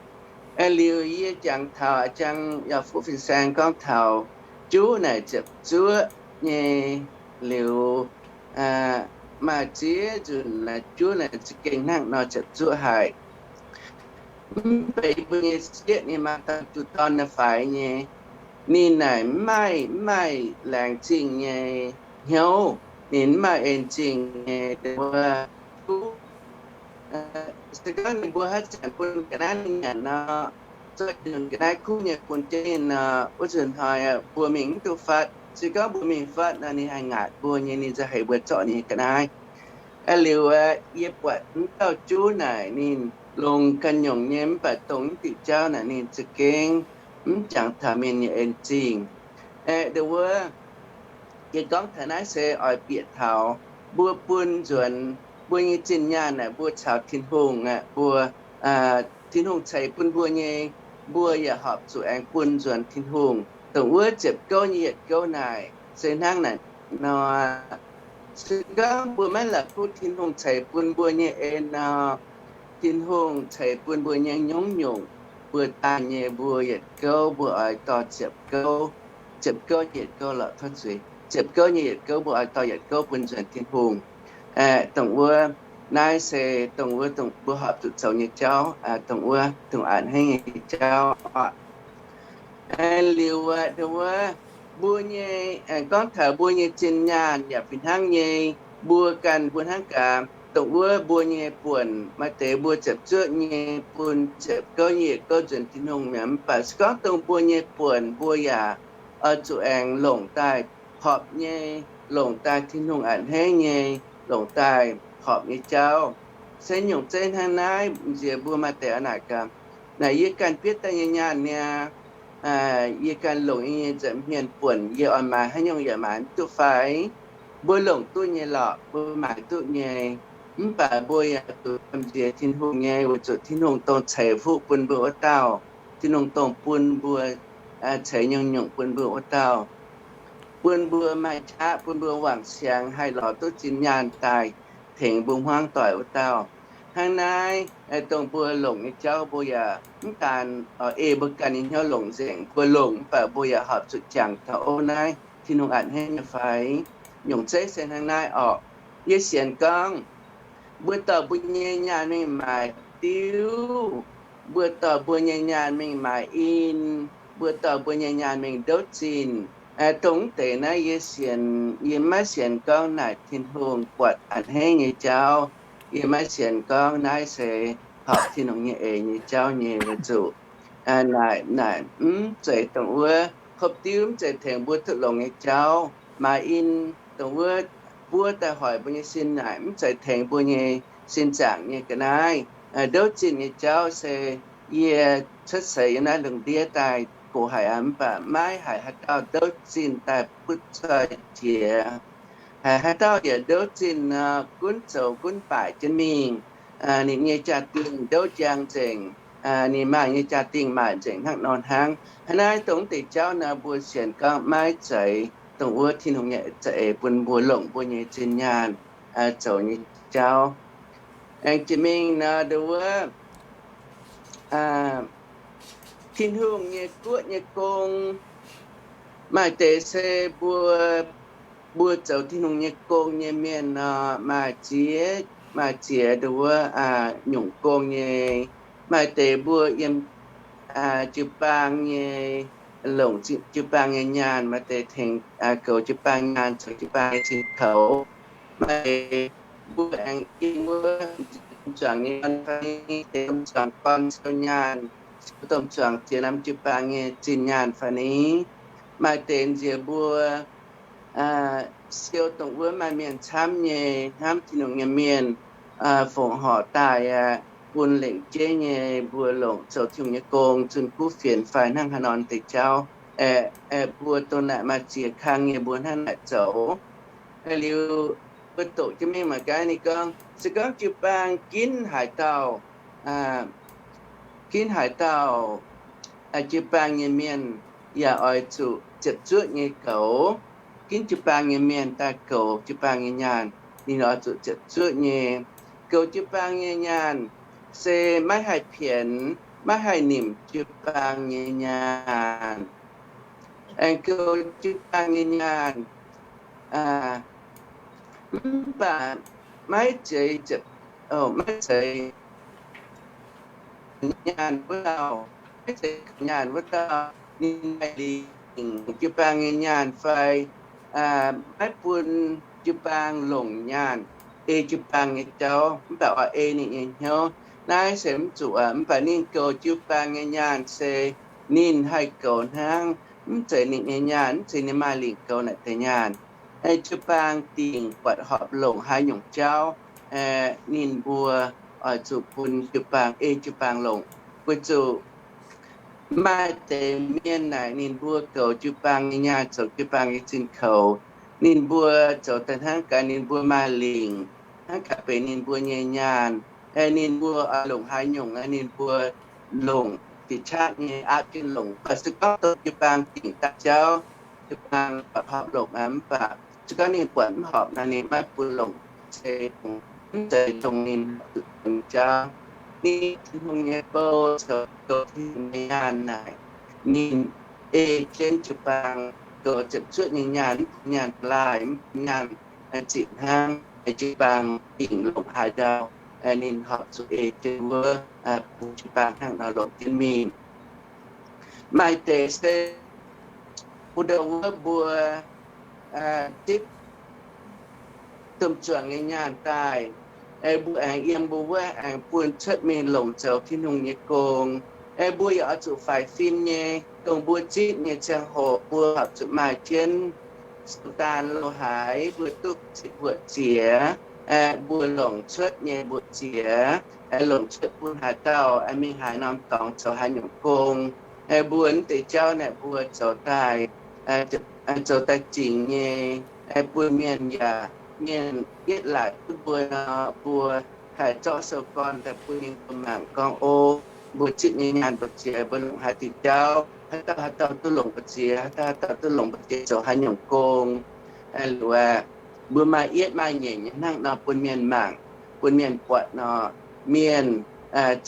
Aengx liuz yie jangx taux a'jang yaac fuqv fin-saeng gorngv taux juv naaic ziepc zuoqv nyei. Liuz maaih ziex nzunc naaic juv naaic za'gengh hnangv nor ziepc zuoqv haic. Mv baac yie mbuo nyei sieqv ninh maaih dauh juv dorn naaic faix nyei, ninh naaic mv maaih, mv maaih laengz zingh nyei hnyouv, ninh mv maaih en zingh nyei wuov juv. Se gorngv ninh mbuo haaix zanc bun ga'naaiv ninh nyanc nor, zoih nzunc ga'naaiv kuv nyei bun jienv ninh nor, wuov nzunc hnoi mbuo mingh mv duqv fatv. Se gorngv mbuo mingh fatv nor, ninh haih ngaatc mbuo nyei, ninh za'heix mbuo zorqv ninh nyei ga'naaiv. Aeqv, liuz aeqv, yie buatc mv dauh juv naaic ninh longx ganh nyungc nyei, mv baac dongh mv diuc jauv naaic ninh za'gengh mv jangx taux mienh nyei en zingh. Aeqv, ndongc wuov, yie gorngv taux naaiv se oix bieqc taux mbuo bun nzuonx mbuo nyei zinh nyaanh naaic mbuo caux Tin-Hungh aqv. Mbuo, Tin-Hungh ceix bun mbuo nyei, mbuo yaac horpc zuqc aengx bun nzuonx Tin-Hungh. Dongh wuov ziepc gouv nyei yietc gouv naaic se hnangv naaic nor, se gorngv mbuo maiv la'kuqv Tin-Hungh ceix bun mbuo nyei en nor, Tin-Hungh ceix bun mbuo nyei nyungc-nyungc, mbuo daaih nyei mbuo yietc gouv mbuo oix dorh ziepc gouv, ziepc gouv nyei yietc gouv lorqc, tov zuiz, ziepc gouv nyei yietc gouv mbuo oix dorh yietc gouv bun nzuonx Tin-Hungh. Aeqv, dongh wuov, naaiv se dongh wuov, dongh mbuo horpc zuqc zoux nyei jauv, dongh wuov, dongh a'hneiv nyei jauv oc. Aeqv, liuz aeqv, dongh wuov, mbuo nyei, aeqv, gorngv taux mbuo nyei zinh nyaanh yaac fih hnangv nyei, mbuo ganh mbuo hnangv gaax. Dongh wuov mbuo nyei buonc maaih deix mbuo ziepc zuoqv nyei bun ziepc gouv nyei yietc gouv nzuonx Tin-Hungh mi'aqv. Mv baac se gorngv dongh mbuo nyei buonc mbuo yaac oix zuqc aengx longc daaih horpc nyei, longc daaih Tin-Hungh a'hneiv nyei, longc daaih horpc nyei jauv. Se nyungc zeiv hnangv naaiv, m'nziex mbuo maaih deix a'naaic gaax, naaic yie ganh bietv daaih nyei nyaanh niaa, yie ganh longc yie nyei nza'hmien buonc, yie oix maaiz haaix nyungc yaac maaiz mv duqv fai? Mbuo longc duqv nyei lorqc, mbuo maaiz duqv nyei. Mv baac mbuo yaac zuqc gamh nziex Tin-Hungh nyei, weic zuqc Tin-Hungh dongh ceix fuqv bun mbuo wuov dauh. Tin-Hungh dongh bun mbuo, ceix nyungc-nyungc bun mbuo wuov dauh, bun mbuo maaih qaqv, bun mbuo wangc siangx haih lorz duqv zinh nyaanh daaih tengx mbuo hmuangv doic wuov dauh. Hnangv naaiv, dongh mbuo longc nyei jauv mbuo yaac mv gaanv ei mbuo ganh nyei hnyouv longc nzengc. Mbuo longc mv baac mbuo yaac horpc zuqc jangx taux, o, naaiv Tin-Hungh a'hneiv nyei fai? Nyungc zeiv se hnangv naaiv orqc. Yie sienx gorngv, mbuo dorh mbuo nyei nyaanh mingh maaiz diuv, mbuo dorh mbuo nyei nyaanh mingh maaiz in, mbuo dorh mbuo nyei nyaanh mingh ndouv zinh. Dongh mv deix naaiv yie sienx, yie maiv sienx gorngv naaic Tin-Hungh buatc a'hneiv nyei jauv. Yie maiv sienx gorngv naaiv se horpc Tin-Hungh nyei eix nyei jauv nyei weic zuqc naaic, naaic mv zeiz dongh wuov hopv diuv mv zeiz tengx mbuo duqv longx nyei jauv. Maaiz in dongh wuov buov daaih hoic mbuo nyei sin naaic mv zeiz tengx mbuo nyei sin zaangc nyei ga'naaiv. Ndouv zinh nyei jauv se yie cuotv seix yiem naaiv lungh ndiev daaih gox haic aqv, mv baac maiv haiz haaix dauh ndouv zinh daaih butv zoih jiex. Haiz haaix dauh yaac ndouv zinh nor, gunv zoux gunv baaic jienv mingh. Ninh nyei jaa-dingh ndouv njang nzengc, ninh maaih nyei jaa-dingh maaic nzengc hnangv nor hnangv. Hnangv naaiv dongh mv deix jauv nor, mbuo sienx gorngv maiv zeiz dongh wuov Tin-Hungh nyei za'eix bun mbuo longc mbuo nyei zinh nyaanh zoux nyei jauv. Aengx jiex mingh nor, dongh wuov Tin-Hungh nyei guoqv nyei gong, maaih deix se mbuo, mbuo zoux Tin-Hungh nyei gong nyei mienh nor, maaih ziex, maaih ziex dongh wuov nyungc gong nyei. Maaih deix mbuo yiem jiu-baang nyei, longc jiu-baang nyei nyaanh, maaih deix tengx goux jiu-baang nyaanh, zoux jiu-baang nyei zinh koux. Maaih deix mbuo aengx yiem wuov domh zuangx nyei fai ni, domh zuangx gorn siou nyaanh, siou domh zuangx ziex norm jiu-baang nyei zinh nyaanh fai ni. Maaih deix nziex mbuo siou dongh wuov maaih mienh camv nyei, hnamv Tin-Hungh nyei mienh, fongc horc daaih aqv, bun lengc jeiv nyei mbuo longc zoux Tin-Hungh nyei gong, zunh kuv fienx fai hnangv haaix nor deix jauv. Aeqv, mbuo dongh naaic maaih ziex kang nyei mbuo hnangv naaic zoux. Liuz mbuo doqc jienv mingh mangc gaax ninh gorngv, se gorngv jiu-baang ginv haaix dauh, ginv haaix dauh jiu-baang nyei mienh yaac oix zuqc ziepc zuoqv nyei goux. Ginv jiu-baang nyei mienh daaih goux jiu-baang nyei nyaanh, ninh oix zuqc ziepc zuoqv nyei. Goux jiu-baang nyei nyaanh se maiv haih pienx, maiv haih nimc jiu-baang nyei nyaanh. Aengx goux jiu-baang nyei nyaanh, mv baac maiv zeiz, maiv zeiz nyaanh wuov dauh, maiv zeiz nyaanh wuov dauh ninh maaih lingc jiu-baang nyei nyaanh fai maiv bun jiu-baang longc nyaanh, ei jiu-baang nyei jauv, mv baac oix ei ninh nyei hnyouv. Naaiv se mv zuqc aqv. Mv baac ninh goux jiu-baang nyei nyaanh se ninh haih goux hnangv, mv zeiz ninh nyei nyaanh, mv zeiz ninh maaih lingc goux naaic deix nyaanh. Jiu-baang dingc buatc horpc longc haaix nyungc jauv, ninh mbuo oix zuqc bun jiu-baang, ei jiu-baang longc. Weic zuqc maaih deix mienh naaic ninh mbuo goux jiu-baang nyei nyaanh, zoux jiu-baang nyei zinh koux, ninh mbuo zoux daaih hnangv gaax ninh mbuo maaih lingc, hnangv gaax benx ninh mbuo nyei nyaanh. Ninh mbuo oix longc haaix nyungc, ninh mbuo longc, fih qaqv nyei aapv jienv longc. Mv baac se gorngv dongh jiu-baang dingc daaih jauv, jiu-baang buatc horpc longc aqv, mv baac se gorngv ninh buatc mv horpc nor, ninh maiv bun longc. Se mv zeiz dongh ninh zuqc nyei jauv. Ninh Tin-Hungh nyei bou, zoux goux Tin-Hungh nyei nyaanh naaic, ninh ei jienv jiu-baang goux ziepc zuoqv nyei nyaanh, mv bun nyaanh laaih, mv bun nyaanh zitc hnangv, jiu-baang dingc longc haaix ndau, ninh horpc zuqc ei jienv wuov, bun jiu-baang hnangv nor longc jienv mingh. Maaih deix se wuov ndau wuov mbuo zipv domh zuangx nyei nyaanh daaih, mbuo aengx yiem mbuo wuov aengx bun cuotv mingh longc zoux Tin-Hungh nyei gong. Mbuo yaac oix zuqc faix fim nyei, dongh mbuo zipv nyei ziangh hoc mbuo horpc zuqc maaih jienv sou daan lo haaix, mbuo duqv zipv mbuoqc ziex, mbuo longc cuotv nyei mbuoqc ziex, longc cuotv bun haaix dauh, mingh haaix norm dorngx zoux haaix nyungc gong. Mbuo mv deix jauv naaic mbuo zoux daaih, zoux daaih zingx nyei, bun mienh yaac, mienh yietv laaic duqv mbuo nor, mbuo haih zorqv sou gorn daaih bun ninh mbuo mangc gorngv, o, mbuo zipv nyei nyaanh mbu'ziex mbuo longc haaix diuc jauv, haaix dauh haaix dauh duqv longc mbu'ziex, haaix dauh haaix dauh duqv longc mbu'ziex zoux haaix nyungc gong. Liuz aeqv, mbuo maaih yietv maaih nyeic nyei hnangv nor bun mienh mangc, bun mienh buatc nor, mienh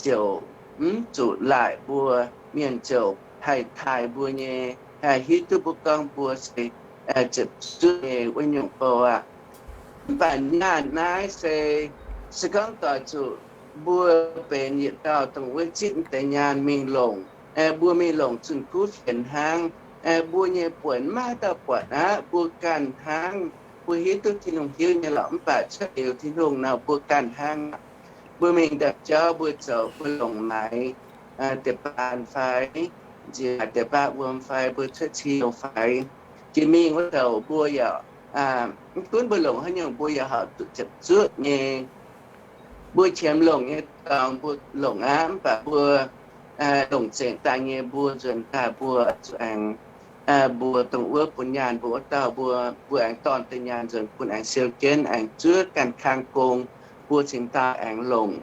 ziouc mv zuqc laaic mbuo, mienh ziouc haih taaih mbuo nyei, haih hiuv duqv mbuo gorngv mbuo se ziepc zuoqv nyei wuov nyungc bou aqv. Mv baac nyaanh naaiv se, se gorngv doix zuqc mbuo benx yietc dauh dongh wuov zipv deix nyaanh mingh longc, mbuo mingh longc zunh kuv fienx hnangv, mbuo nyei buonc maiv haaix dauh buatc aqv, mbuo ganh hnangv. Mbuo hiuv duqv Tin-Hungh hiuv nyei lorqc, mv baac cuotv liuz Tin-Hungh nor mbuo ganh hnangv. Mbuo mingh ndapc jauv mbuo zoux, mbuo longc maaiz deix baan fai nziaauc deix baav wuom fai mbuo cuotv ci fai, jiex mingh wuov douc mbuo yaac, mv gunv mbuo longc haaix nyungc mbuo yaac horpc zuqc ziepc zuoqv nyei. Mbuo qiemx longc nyei dorngx mbuo longc aqv, mv baac mbuo longc zengc daaih nyei mbuo nzuonx daaih mbuo zuqc aengx, mbuo dongh wuov bun nyaanh mbuo wuov dauh mbuo, mbuo aengx dorn deix nyaanh nzuonx bun aengx siou jienv aengx zuov ganh kang gong, mbuo cingx daaih aengx longc.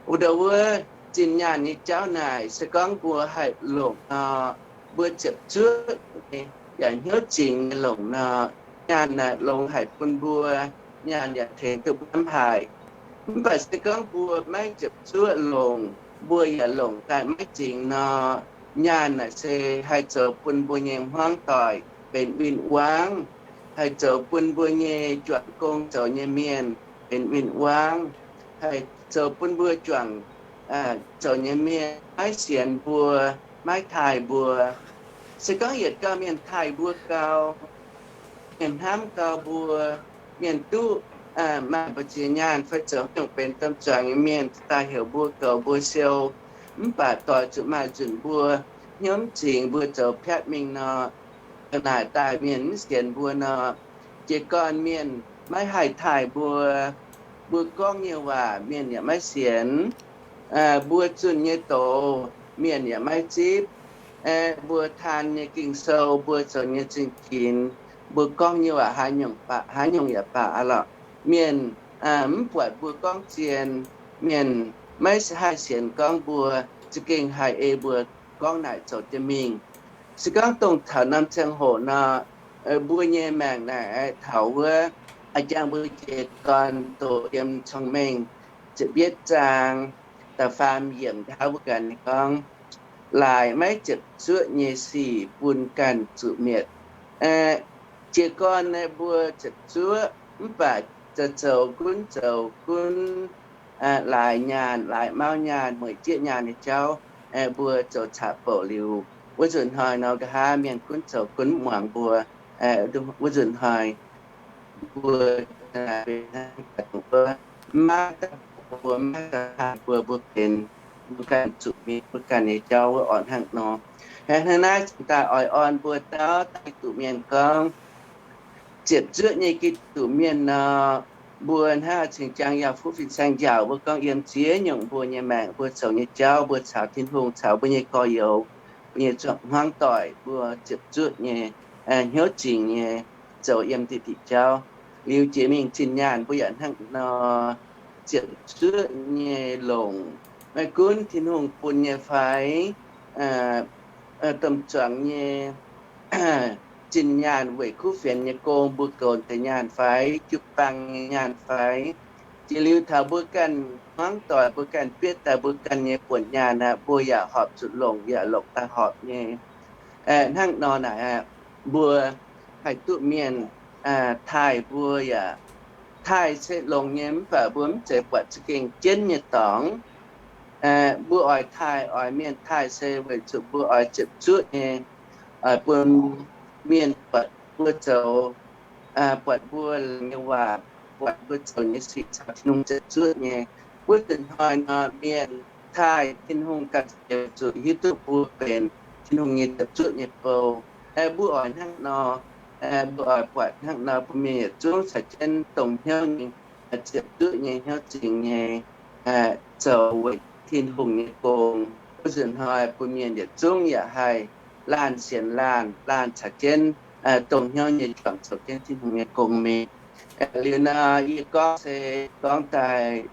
Wuov ndau wuov zinh nyaanh nyei jauv naaic se gorngv mbuo haih longc nor, mbuo ziepc zuoqv nyei, yaac hnyouv zingx nyei longc nor, nyaanh naaic longx haic bun mbuo, nyaanh yaac tengx duqv mbuo hnamv haic. Mv baac se gorngv mbuo maiv ziepc zuoqv longc, mbuo yaac longc daaih maiv zingx nor, nyaanh naaic se haih zoux bun mbuo nyei hmuangv doic benx win-wangv, haih zoux bun mbuo nyei juangc gong zoux nyei mienh benx win-wangv, haih zoux bun mbuo juangc zoux nyei mienh maiv sienx mbuo, maiv taaih mbuo. Se gorngv yietc gauh mienh taaih mbuo gau, mienh hnamv gau mbuo, mienh duqv maaih mbu'ziex nyaanh fai zoux haaix nyungc benx domh zuangx nyei mienh daaih heuc mbuo goux mbuo siou, mv baac doix zuqc maaih nzunc mbuo hnyouv mv zingx, mbuo zoux piatv mingh nor, ga'naaiv daaih mienh mv sienx mbuo nor, jiez gorn mienh maiv haih taaih mbuo. Mbuo gorngv nyei waac mienh yaac maiv sienx. Mbuo zunh nyei doz mienh yaac maiv zipv. Mbuo taan nyei Ging-Sou, mbuo zoux nyei zingh ginx, mbuo gorngv nyei waac haaix nyungc baac, haaix nyungc yaac baac aqv lorqc, mienh mv buatc mbuo gorngv zien. Mienh maiv haih sienx gorngv mbuo za'gengh haih ei mbuo gorngv naaic zoux jienv mingh. Se gorngv dongh taux norm ziangh hoc nor, mbuo nyei maengc naaic taux wuov, jangx mbuo jiez gorn doqc yiem Cong-Mengh ziepc yietv zaang da'faam yiemc nqa'haav wuov ganh gorngv, laaix maiv ziepc zuoqv nyei sic bun ganh zuqc mietc. Jiez gorn naaiv mbuo ziepc zuoqv mv baac zoux gunv zoux gunv, laaix nyaanh, laaix mauv nyaanh, mueic zieqv nyaanh nyei jauv, mbuo zoux caqv-bouc liuz, wuov nzunc hnoi nor nqa'haav mienh gunv zoux gunv mv muangx mbuo. Wuov nzunc hnoi mbuo maiv daaih mbuo, maiv daaih mbuo, mbuo benx, mbuo ganh zuqc mietc mbuo ganh nyei jauv wuov orqc hnangv nor. Hnangv naaiv cingx daaih oix orn mbuo dauh dauh Giduc mienh gorngv, ziepc zuoqv nyei Giduc mienh nor, mbuo hnangv cingx jangx yaac fuqv fin-saeng njaaux mbuo gorngv yiem ziex nyungc mbuo nyei maengc, mbuo zoux nyei jauv, mbuo caux Tin-Hungh, caux mbuo nyei gorx-youz, mbuo nyei zuangx hmuangv doic, mbuo ziepc zuoqv nyei, hnyouv zingx nyei zoux yiem diqc diqc jauv. Liuz jiex mingh zinh nyaanh mbuo yaac hnangv nor, ziepc zuoqv nyei longc, maiv gunv Tin-Hungh bun nyei fai domh zuangx nyei zinh nyaanh, weic kuv fienx nyei gong, mbuo goux deix nyaanh fai, jiu-baang nyei nyaanh fai. Jiex liuz taux mbuo ganh hmuangv doic, mbuo ganh bietv daaih mbuo ganh nyei buonc nyaanh aqv, mbuo yaac horpc zuqc longc, yaac longc daaih horpc nyei. Hnangv nor naaic aqv, mbuo haih duqv mienh taaih mbuo yaac, taaih se longx nyei, mv baac mbuo mv zeiz buatc za'gengh jienv nyei dorngx. Mbuo oix taaih, oix mienh taaih se weic zuqc mbuo oix ziepc zuoqv nyei, oix bun mienh buatc mbuo zoux, buatc mbuo laengz nyei waac, buatc mbuo zoux nyei sic caux Tin-Hungh ziepc zuoqv nyei. Wuov nzunc hnoi nor, mienh taaih Tin-Hungh ganh ziouc zuqc hiuv duqv mbuo benx Tin-Hungh nyei ziepc zuoqv nyei bou. Mbuo oix hnangv nor, mbuo oix buatc hnangv nor, bun mienh yietc zungv caux jienv dongh hnyouv nyei, ziepc zuoqv nyei, hnyouv zingx nyei, zoux weic Tin-Hungh nyei gong. Wuov nzunc hnoi bun mienh yietc zungv yaac haih laanh sienx laanh, laanh caux jienv dongh hnyouv nyei juangc zoux jienv Tin-Hungh nyei gong mingh. Liuz nor, yie gorngv se gorngv daaih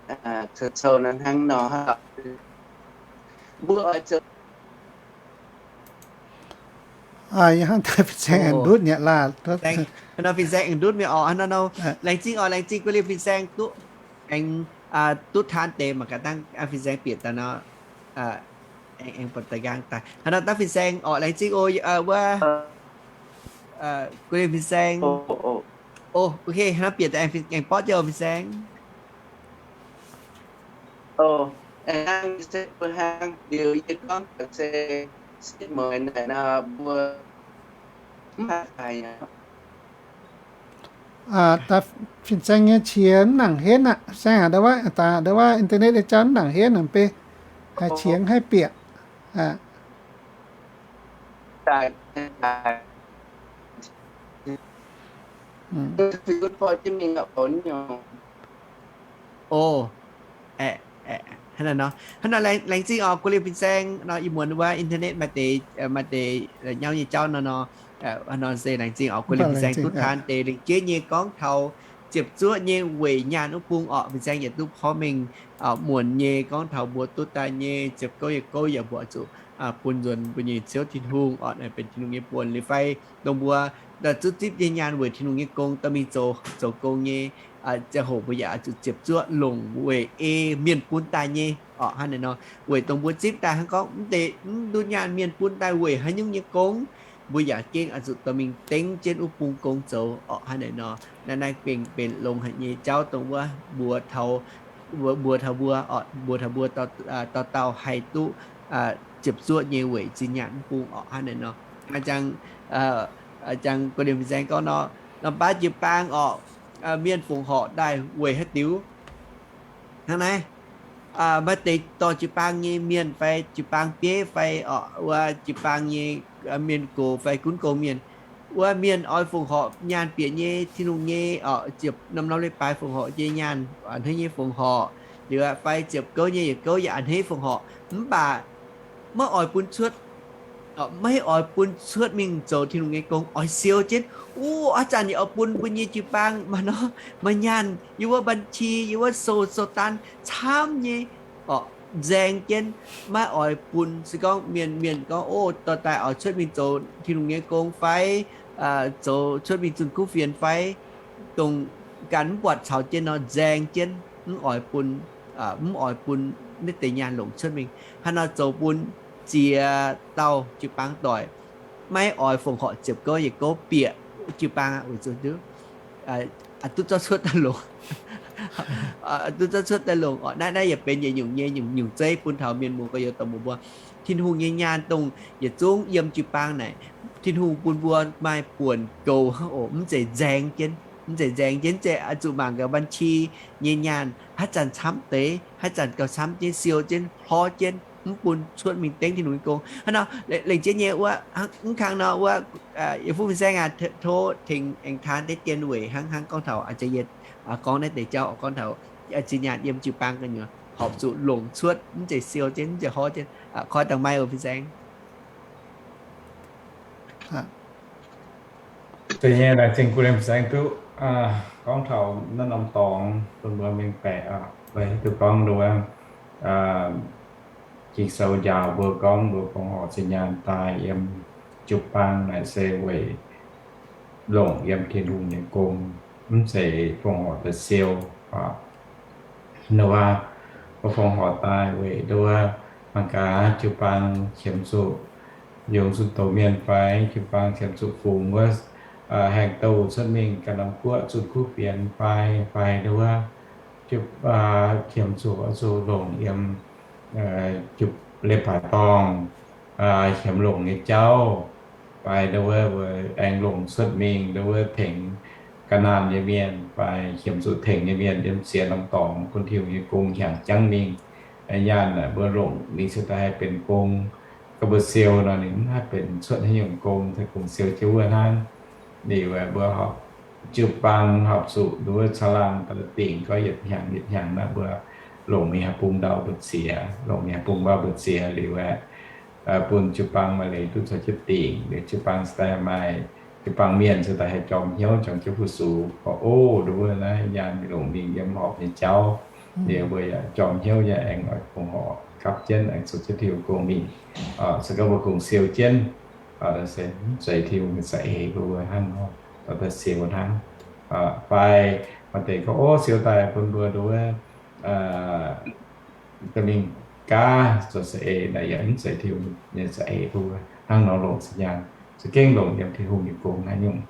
cou-cou nor hnangv nor. Mbuo oix zoux Aa, hnangv daaih fin-saeng aengx ndutv mi'aqv laanh. Hnangv nor fin-saeng aengx ndutv mi'aqv orqc. Hnangv nor, laengz zingh orqc, laengz zingh guei liuz fin-saeng duqv aengx duqv taan deix mangc gaax dangh fin-saeng bieqc daaih nor, aengx buatc daaih nqaang daaih. Hnangv nor dangh fin-saeng orqc, laengz zingh o, wuov, guei liuz fin-saeng. O, ok, hnangv bieqc daaih aengx borqv jienv o fin-saeng. Fin-saeng nyei qiex mv nangc henv aqv. Fin-saeng aac, ndau wuov internet nyei jauv mv nangc henv aqv, mv baac haih qiex haih bieqc. O, hnangv nor, hnangv nor laengz zingh orqc, guei liuz fin-saeng nor, ih muonz wuov internet maaih deix, maaih deix nyauv nyei jauv nor nor, nor se laengz zingh orqc, guei liuz fin-saeng duqv taan deix lingc jeiv nyei gorngv taux ziepc zuoqv nyei weic nyaanh wuov bung orqc. Fin-saeng yietc duqv porv mengh muonc nyei gorngv taux mbuo duqv daaih nyei ziepc gouv yietc gouv yaac mbuo zuqc bun nzuonx mbuo nyei Ziouv Tin-Hungh orqc, naaiv benx Tin-Hungh nyei buonc. Liuz fai dongh mbuo zuqc zipv nyei nyaanh weic Tin-Hungh nyei gong dorh mingh zoux, zoux gong nyei ziangh hoc mbuo yaac zuqc ziepc zuoqv longc weic ei mienh bun daaih nyei orqc. Hnangv naaiv nor, weic dongh mbuo zipv daaih hnangv gorngv mv deix mv ndutv nyaanh mienh bun daaih weic haaix nyungc nyei gong, mbuo yaac gengh oix zuqc dorh mingh dengv jienv wuov bung gong zoux orqc. Hnangv naaiv nor, naaiv naaiv gengh benx longx haic nyei jauv dongh wuov mbuox taux, mbuox taux mbuo, mbuox taux mbuo dauh dauh haih duqv ziepc zuoqv nyei weic zinh nyaanh wuov bung orqc. Hnangv naaiv nor, jang, jang go liemh saeng gorngv nor, norm baav jiu-baang orqc, mienh fongc horc daaih weic haaix diuc? Hnangv naaiv, maaih deix dorh jiu-baang nyei mienh fai jiu-baang bieiv fai orqc, wuov jiu-baang nyei mienh gox fai gunv gong mienh, wuov mienh oix fongc horc nyaanh bieqc nyei, Tin-Hungh nyei orqc, ziepc norm norm leiz-baaix fongc horc nyei nyaanh a'hneiv nyei fongc horc, liuz fai ziepc gouv nyei yietc gouv yaac a'hneiv fongc horc. Mv baac maiv oix bun cuotv, maiv oix bun cuotv mingh zoux Tin-Hungh nyei gong, oix siou jienv. Wuov zanc yaac oix bun mbuo nyei jiu-baang maaih nor, maaih nyaanh yiem wuov บัญชี, yiem wuov sou, sou daan camv nyei orqc, nzaeng jienv, maiv oix bun. Se gorngv mienh, mienh gorngv, O, dorh daaih oix cuotv mingh zoux Tin-Hungh nyei gong fai zoux cuotv mingh zunh kuv fienx fai, dongh ganh mv buatc caux jienv nor, nzaeng jienv, mv oix bun, mv oix bun naaiv deix nyaanh longc cuotv mingh. Hnangv nor zoux bun ziex dauh jiu-baang doic maiv oix fongc horc ziepc gouv yietc gouv bieqc jiu-baang, weic zuqc duqv zorqv cuotv daaih longc, duqv zorqv cuotv daaih longc orqc. Naaiv, naaiv yaac benx yietc nyungc nyei nyungc, nyungc zeiv bun taux mienh muoz gorx-youz dorh mbuo. Tin-Hungh nyei nyaanh dongh yietc zungv yiem jiu-baang naaic, Tin-Hungh bun mbuo maaih buonc goux hnangv oc. Mv zeiz nzaeng jienv, mv zeiz nzaeng jienv, mv zeiz zuqc mangc gaax บัญชี nyei nyaanh haaix zanc camv deix, haaix zanc gauh camv jienv, siou jienv, hlorv jienv, mv bun cuotv mingh dengv Tin-Hungh nyei gong. Hnangv nor, lengc jeiv nyei wuov, mv kang nor wuov, yie fuqv fin-saeng aac, tov tengx aengx taan deix dien weic hnangv, hnangv gorngv taux, gorngv naaiv deix jauv gorngv taux zinh nyaanh yiem jiu-baang gu'nyuoz horpc zuqc longc cuotv, mv zeiz siou jienv, mv zeiz hlorv jienv. Koi dangh mai oc fin-saeng. Da'nyeic laengz zingh bun fin-saeng duqv gorngv taux naaiv norm dorngx bun mbuo mengh baeqc, mbuo hiuv duqv gorngv nduov Ging-Sou njaaux mbuo gorngv mbuo fongc horc zinh nyaanh daaih yiem jiu-baang naaic se weic longc yiem Tin-Hungh nyei gong, mv zeiz fongc horc daaih siou. Nduov, mbuo fongc horc daaih weic nduov, mangc gaax jiu-baang qiemx zuqc yungz zunh doz mienh fai, jiu-baang qiemx zuqc fungx wuov haengh douh cuotv mingh ganh norm guoqv zunh kuv fienx fai, fai nduov, qiemx zuqc oix zuqc longc yiem leiz-baaix dorngh, qiemx longc nyei jauv, fai nduov, aengx longc cuotv mingh nduov tengx ga'naanh nyei mienh fai qiemx zuqc tengx nyei mienh yiem ziex norm dorngx bun Tin-Hungh nyei gong hiaangx jangv mingh. Nyaanh mbuo longc ninh se daaih haih benx gong, gorngv mbuo siou nor ninh mv haih benx cuotv haaix nyungc gong, se kungx siou jienv wuov hnangv. Liuz mbuo horpc jiu-baang horpc zuqc nduov caangh laangh daaih dingc gorngv yietc hnyangx yietc hnyangx naaiv mbuo longc mingh haaix bung ndau mbu'ziex, longc mingh haaix bung ndau mbu'ziex liuz aeqv, bun jiu-baang maaih leiz duqv caux jienv dingc, liuz jiu-baang se daaih maaih, jiu-baang mienh se daaih haih jorm hnyouv, jorm jienv fu-sux gorngv, O, nduov naaiv nyaanh longc mingh yiem horpc nyei jauv. Liuz mbuo yaac jorm hnyouv nyei aengx oix fongc horc gapv jienv aengx zoux jienv Tin-Hungh gong mingh. Se gorngv mbuo kungx siou jienv, se mv zeiz Tin-Hungh nyei za'eix bun mbuo hnangv nor, dorh daaih siou hnangv. Fai maaih deix gorngv, O, siou daaih bun mbuo nduov dorh mingh gaav zoux za'eix naaic yaac mv zeiz Tin-Hungh nyei za'eix bun mbuo hnangv nor longc zinh nyaanh. Za'gengh longc yiem Tin-Hungh nyei gong haaix nyungc,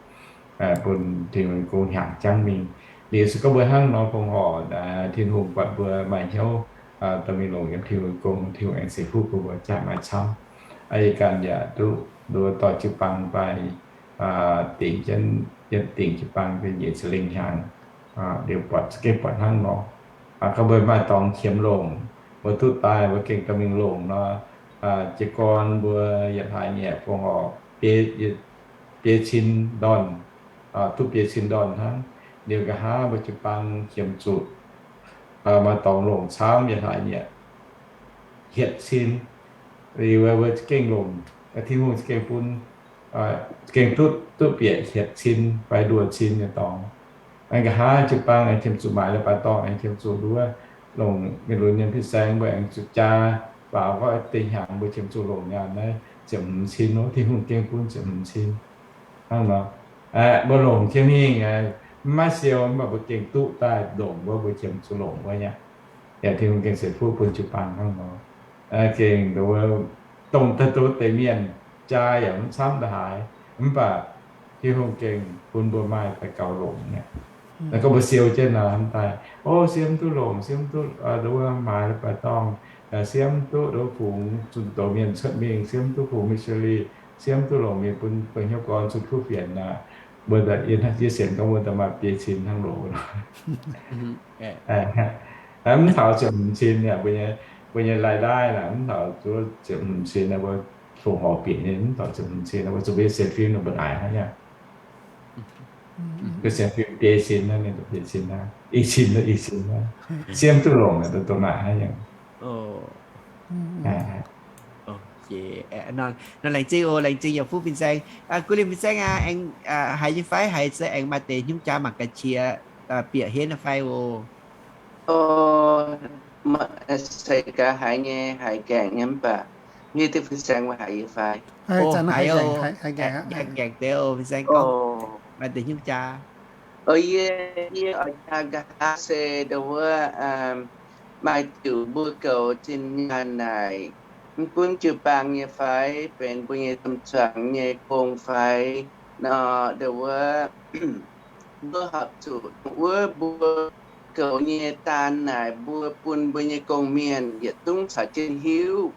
bun Tin-Hungh nyei gong hiaangx jangv mingh. Liuz se gorngv mbuo hnangv nor fongc horc, Tin-Hungh buatc mbuo maaih hnyouv dorh mingh longc yiem Tin-Hungh nyei gong, Tin-Hungh aengx ceix fuqv bun mbuo jaax maaih camv. Yie ganh yaac duqv nduov dorh jiu-baang daaih dingc jienv, yietv dingc jiu-baang benx nyic ziepc lingh hnyangx. Liuz buatc za'gengh buatc hnangv nor, gorngv mbuo maaih dorngx qiemx longc, mbuo duqv daaih mbuo gengh dorh mingh longc nor, jiez gorn mbuo yietc hlaax nyieqc fongc horc biei cin ndorn, duqv biei cin ndorn hnangv. Liuz nqa'haav mbuo jiu-baang qiemx zuqc maaih dorngx longc camv yietc hlaax nyieqc hietc cin. Liuz mbuo za'gengh longc, Tin-Hungh za'gengh bun, za'gengh duqv, duqv bieqc hietc cin fai nduoh cin nyei dorngx. Aengx nqa'haav jiu-baang aengx qiemx zuqc maaiz leiz-baaix dorngh, aengx qiemx zuqc nduov longc mienh lunx nyei fin-saeng, mbuo aengx zuqc jaa Baac gorngv deix hnyangx mbuo qiemx zuqc longc nyaanh naaiv ziepc hmz cin nor, Tin-Hungh gengh bun ziepc hmz cin. Hnangv nor, mbuo longc jiex mingh, maiv siou, mv baac mbuo gengh duqv daaih longc wuov, mbuo qiemx zuqc longc wuov nyei. Yaac Tin-Hungh gengh ceix fuqv bun jiu-baang hnangv nor. Gengh dongh dongh deix mienh jaa yaac mv camv ndongc haaix, mv baac Tin-Hungh gengh bun mbuo maaih daaih gaux longc nyei. Gorngv mbuo siou jienv nor, hnamv daaih, o, siemv duqv longc, siemv duqv wuov maaiz baeqc dorngh, siemv duqv fungx zunh doz mienh cuotv mingh, siemv duqv fungx missionary, siemv duqv longc mienh bun dongh hnyouv gorn zunh kuv fienx aqv. Mbuo yie sienx gorngv mbuo daaih maaih biei cin hnangv loz nor. Mv taux ziepc hmz cin yaac, mbuo nyei รายได้ naaic mv taux ziepc hmz cin, mbuo fongc horc bieqc nyei mv taux ziepc hmz cin, mbuo zuqc mbuo nyei sienx fim ninh mbuo naaic hnangv nyei. Sienx fim biei cin, biei cin, i cin, i cin, siemv duqv longc dongh naaic hnangv nyei. Nor laengz zingh oc, laengz zingh yaac fuqv fin-saeng. Guv liemh fin-saeng aac, aengx haiz nyei fai? Haiz se aengx maaih deix hnyouv jaa mangc gaax qiex bieqc henv fai oc. Se gaax haiz nyei, haiz gaengh nyei mv baac, hiuv duqv fin-saeng mbuo haiz yie fai? Gaengh deix oc, fin-saeng gorngv maaih deix hnyouv jaa. Yie, yie oix jaa nqa'haav se ndo wuov, maaih diuc mbuo goux zinh nyaanh naaic, mv gunv jiu-baang nyei fai, benx mbuo nyei domh zuangx nyei gong fai nor, ndo wuov, mbuo horpc zuqc dongh wuov mbuo goux nyei daan naaic mbuo bun mbuo nyei gong-mienh yietc zungv caux jienv hiuv.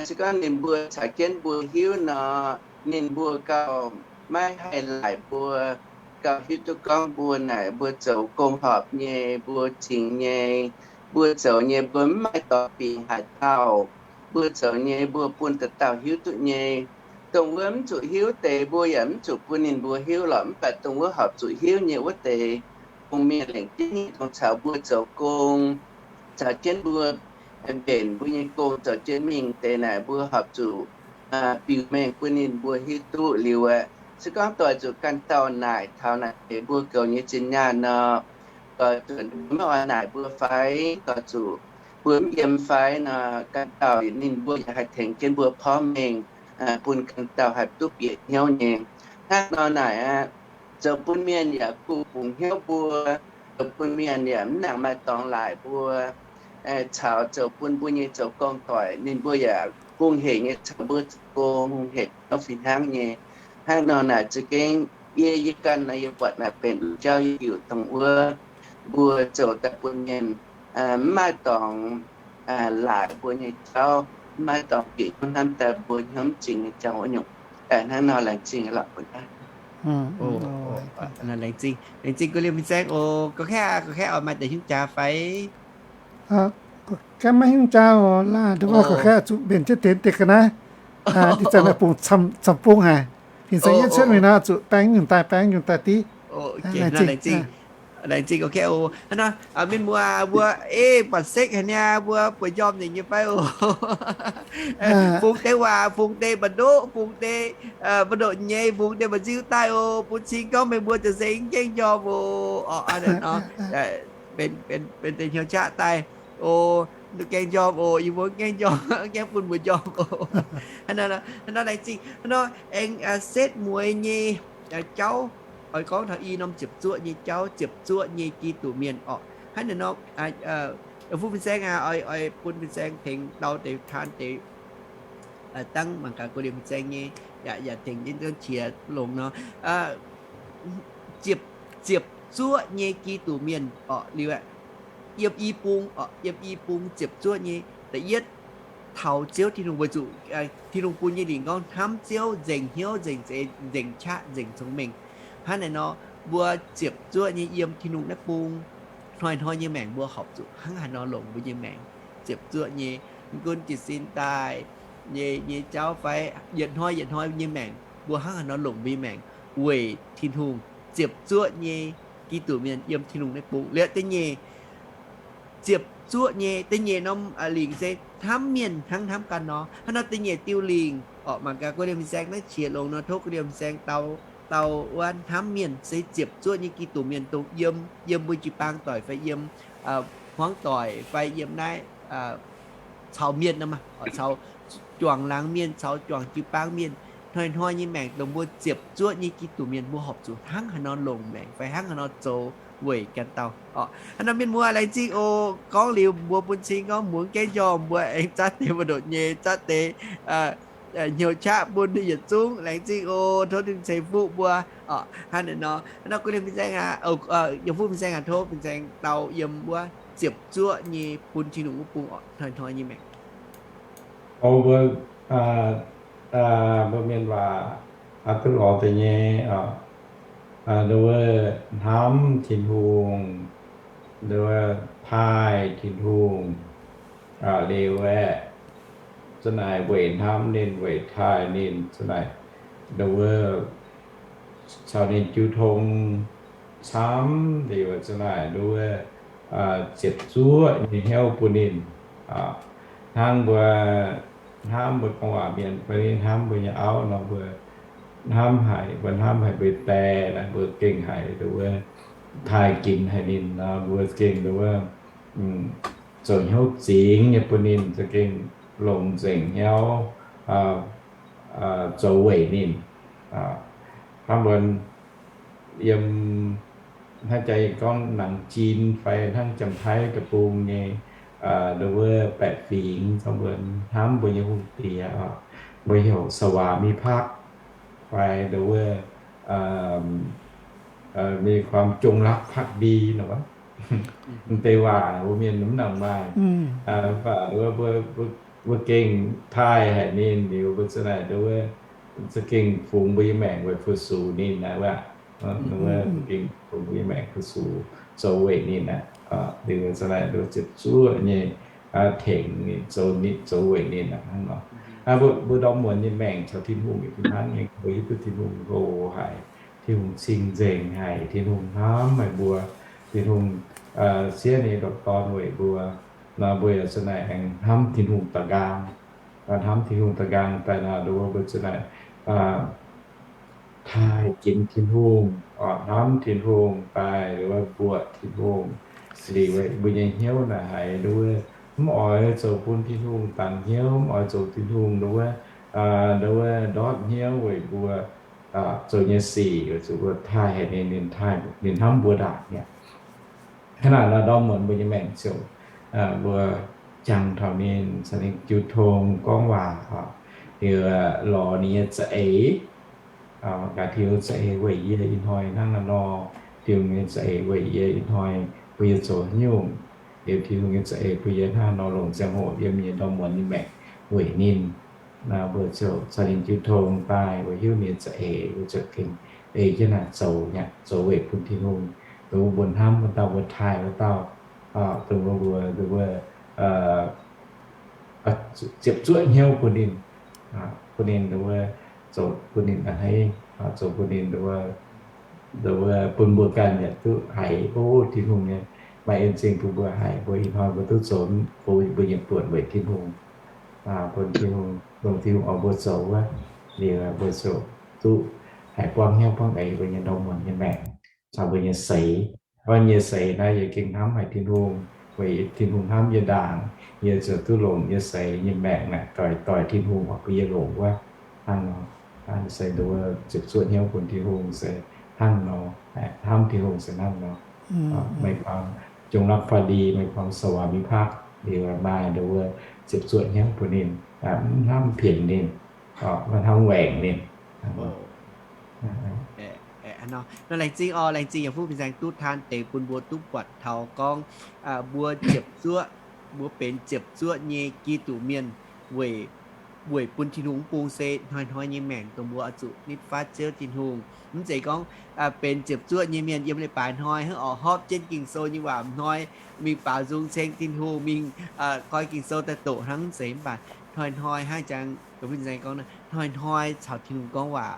Se gorngv ninh mbuo caux jienv mbuo hiuv nor, ninh mbuo gauh maiv haih laaic mbuo, gauh hiuv duqv gorngv mbuo naaic mbuo zoux gong horpc nyei, mbuo cingx nyei, mbuo zoux nyei mbuo mv maaih dorngx bingx haaix dauh, mbuo zoux nyei mbuo bun dauh dauh hiuv duqv nyei. Dongh wuov mv zuqc hiuv deix mbuo yaac mv zuqc bun ninh mbuo hiuv lorqc, mv baac dongh wuov horpc zuqc hiuv nyei wuov deix, bun mienh lengc jienv nyei dongh caux mbuo zoux gong, caux jienv mbuo mbenc mbuo nyei gong zoux jienv mingh deix naaic mbuo horpc zuqc biux mengh bun ninh mbuo hiuv duqv liuz aeqv, se gorngv doix zuqc ganh dauh naaic taux naaic deix mbuo goux nyei zinh nyaanh nor, doix zuqc mbuo maiv oix naaic mbuo fai, doix zuqc mbuo mv yiem fai nor, ganh dauh ninh mbuo yaac haih tengx jienv mbuo porv mengh, bun ganh dauh haih duqv bieqc hnyouv nyei. Hnangv nor naaic aqv, zoux bun mienh yaac kuh fungx hnyouv mbuo, zoux bun mienh yaac mv nangc maaih dorngx laaic mbuo, caux zoux bun mbuo nyei zoux gong doic ninh mbuo yaac hungh heic nyei caux mbuo zoux gong hungh heic hnyouv fih hnangv nyei. Hnangv nor naaic za'gengh yie, yie ganh nor yie buatc naaic benx jauv yie heuc dongh wuov mbuo zoux daaih bun mienh mv maaih dorngx laaic mbuo nyei jauv, mv maaih dorngx bieqc hnyouv hnamv daaih mbuo hnyouv mv zingx nyei jauv wuov nyungc. Hnangv nor laengz zingh lorqc. Laengz zingh, laengz zingh guv liemh fin-saeng oc. Gorngv kaeqv, gorngv kaeqv oix maaih deix hnyouv jaa fai? Gorngv maiv hnyouv jaa oc, laanh ndo wuov gorngv kaeqv zuqc mbenc jienv deix deix ga'naaiv. Ih zanc naaiv bungx camv bung haic. Fin-saeng yietv cuotv mingh nor zuqc baeng nyungc daaih, baeng nyungc daaih div. Laengz zingh, gorngv kaeqv oc. Hnangv nor, mienh muoz mbuo, ei, buatc sekv haic niaa, mbuo bueix njormh nyei nyei fai oc? Fungx deix waac, fungx deix mba'ndoqv, fungx deix mba'ndoqv nyei, fungx deix mba'nziu daaih oc. Bun cing gorngv meih mbuo ziouc se gaengh njormh oc. Benx deix hnyouv qaqv daaih oc. Gaengh njormh oc, yie mbuo gaengh njormh, gaengh bun mbuo njormh oc. Hnangv nor laengz zingh. Hnangv nor aengx setv mueiz nyei jauv, oix gorngv taux i norm ziepc zuoqv nyei jauv, ziepc zuoqv nyei Giduc mienh orqc. Hnangv naaiv nor, fuqv fin-saeng aac, oix bun fin-saeng tengx dau deix taan deix dangv mangc gaax guv liemh fin-saeng nyei, yaac tengx jienv qiex longx nor. Ziepc, ziepc zuoqv nyei Giduc mienh orqc liuz aeqv, yiem i bung orqc, yiem i bung ziepc zuoqv nyei. Da'yietv, taux Ziouv Tin-Hungh, weic zuqc Tin-Hungh bun nyei lingc gorngv hnamv Ziouv, nzengc hnyouv, nzengc zeix, nzengc qaqv, nzengc cong-mengh. Hnangv naaiv nor, mbuo ziepc zuoqv nyei yiem Tin-Hungh naaiv bung, hnoi-hnoi nyei maengc mbuo horpc zuqc hnangv haaix nor longc mbuo nyei maengc. Ziepc zuoqv nyei, mv gunv jiez sin daaih nyei, nyei jauv fai yietc hnoi yietc hnoi nyei maengc mbuo hnangv haaix nor longc mbuo nyei maengc weic Tin-Hungh. Ziepc zuoqv nyei Giduc mienh yiem Tin-Hungh naaiv bung. Liuz da'nyeic, ziepc zuoqv nyei, da'nyeic norm lingc se hnamv mienh hnangv hnamv ganh nor. Hnangv nor da'nyeic diuh lingc orqc, mangc gaax guv liemh fin-saeng naaiv qiex longx nor, tov guv liemh fin-saeng dau, dau wuov hnamv mienh se ziepc zuoqv nyei Giduc mienh dongh yiem, yiem mbuo jiu-baang doic fai yiem hmuangv doic fai yiem naaiv caux mienh, caux juangc laangz mienh, caux juangc jiu-baang mienh, hnoi-hnoi nyei maengc dongh mbuo ziepc zuoqv nyei Giduc mienh, mbuo horpc zuqc hnangv haaix nor longc maengc fai hnangv haaix nor zoux weic ganh dauh oc. Hnangv nor mienh muoz laengz zingh oc. Gorngv liuz mbuo bun cing gorngv muangx gaengh njormh, mbuo aengx zatv deix mbu'ndongx nyei, zatv deix hnyouv qaqv bun yietc zungv. Laengz zingh oc. Tov Tin-Hungh ceix fuqv mbuo oc. Hnangv naaiv nor, hnangv nor kuv liemh fin-saeng aac, yiem fuqv fin-saeng aac, tov fin-saeng dau yiem wuov ziepc zuoqv nyei bun Tin-Hungh wuov bung oc, hnoi-hnoi nyei maengc. Mbuo, mbuo mienh waac duqv lorz deix nyei, nduov, hnamv Tin-Hungh, nduov, taaih Tin-Hungh, liuz aeqv, za'naaic weic hnamv ninh, weic taaih ninh, za'naaic, nduov, caux ninh jiu tong camv, liuz za'naaic, nduov, ziepc zuoqv nyei hnyouv bun ninh. Hnangv mbuo hnamv mbuo gorngv waac mienh, mbuo hnamv mbuo nyei auv nor, mbuo hnamv haic, mbuo hnamv haic mbuo die naaic, mbuo gengh haiz, nduov, taaih ginx haic ninh nor, mbuo gengh, nduov, zoux hnyouv zingx nyei bun ninh, za'gengh longc nzengc hnyouv zoux weic ninh. Hnangv mbuo yiem hnangv jaax gorngv nangx jin fai hnangv Janx-Taiv deic-bung nyei, nduov, baeqc fingx, mbuo hnamv mbuo nyei hungh diex, mbuo heuc สวามิภักดิ์ fai, nduov, มีความจงรักภักดี nor, mv deix waac mbuo mienh mv nangc maaih. Mv baac mbuo, mbuo gengh taaih haic ninh liuz, mbuo za'naaic, nduov, za'gengh fungx mbuo nyei maengc weic fu-sux ninh naaic wuov. Gengh fungx mbuo nyei maengc fu-sux, zoux weic ninh aqv. Liuz za'naaic, nduov, ziepc zuoqv nyei tengx ninh, zoux, zoux weic ninh aqv hnangv nor. Mbuo ndorm muonz nyei maengc caux Tin-Hungh yaac fih hnangv nyei, mbuo hiuv duqv Tin-Hungh hlo haic, Tin-Hungh cing-nzengc haic, Tin-Hungh hnamv haic mbuo, Tin-Hungh siev ninh nyei ndoqc Dorn weic mbuo. Nor mbuo yaac za'naaic aengx hnamv Tin-Hungh da'nqaang. Hnamv Tin-Hungh da'nqaang daaih nor, nduov, mbuo za'naaic taaih ginx Tin-Hungh, hnamv Tin-Hungh daaih, nduov, mbuoqc Tin-Hungh. Liuz mbuo nyei hnyouv naaic haiz, nduov, mv oix zoux bun Tin-Hungh dangx hnyouv, mv oix zoux Tin-Hungh, nduov, nduov, ndortv hnyouv weic mbuo zoux nyei sic, weic zuqc mbuo taaih haic ninh, ninh taaih, ninh hnamv mbuo ndaangc mi'aqv. Hnangv naaic nor, ndorm muonz mbuo nyei maengc ziouc, mbuo jangx taux ninh, caux ninh jiu tong gorngv waac, liuz lorz ninh nyei za'eix, gaax Tin-Hungh za'eix weic yie ih hnoi hnangv naaiv nor, Tin-Hungh nyei za'eix weic yie ih hnoi bun yie zoux haaix nyungc, liuz Tin-Hungh nyei za'eix bun yie hnangv naaiv nor longc ziangh hoc yiem yie ndorm muonz nyei maengc weic ninh. Mbuo ziouc caux ninh jiu tong daaih, mbuo hiuv ninh nyei za'eix, mbuo ziouc gengh ei jienv naaic zoux, zoux weic bun Tin-Hungh, dongh mbuo hnamv wuov dauh, mbuo taaih wuov dauh, dongh mbuo, mbuo ziepc zuoqv hnyouv bun ninh, bun ninh, zoux bun ninh a'hneiv, zoux bun ninh, bun mbuo ganh yaac duqv haiz, o, Tin-Hungh nyei maaih en zingh bun mbuo haiz, mbuo ih hnoi mbuo duqv zoux, mbuo nyei buonc weic Tin-Hungh, bun Tin-Hungh, dongh Tin-Hungh oix mbuo zoux wuov, liuz mbuo ziouc duqv haiz buangv hnyouv buangv eix mbuo nyei ndorm muonz nyei maengc caux mbuo nyei seix. Mbuo nyei seix naaiv yie gengh hnamv haic Tin-Hungh, weic Tin-Hungh hnamv yie ndaangc, yie ziouc duqv longc yie seix nyei maengc naaic doic doic Tin-Hungh oix bun yie longc wuov. Hnangv nor, se nduov ziepc zuoqv hnyouv bun Tin-Hungh se hnangv nor, hnamv Tin-Hungh se hnangv nor. มีความจงรักภักดี มีความสวามิภักดิ์ liuz maaih nduov ziepc zuoqv hnyouv bun ninh, mv hnamv pienx ninh, mv hnamv waengc ninh. Nor laengz zingh oc, laengz zingh yaac fuqv fin-saeng duqv taan deix bun mbuo duqv buatc taux gorngv mbuo ziepc zuoqv, mbuo benx ziepc zuoqv nyei Giduc mienh weic, weic bun Tin-Hungh mv bung se hnoi-hnoi nyei maengc dongh mbuo oix zuqc nitv fatv Ziouv Tin-Hungh. Mv zeiz gorngv benx ziepc zuoqv nyei mienh yiem leiz-baaix hnoi hnangv oix hopv jienv Ging-Sou nyei waac hnoi, mingh baaux nzung ceng Tin-Hungh, mingh koi Ging-Sou daaih doqc hnangv mv zeiz. Mv baac hnoi-hnoi hnangv jangx fin-saeng gorngv, hnoi-hnoi caux Tin-Hungh gorngv waac,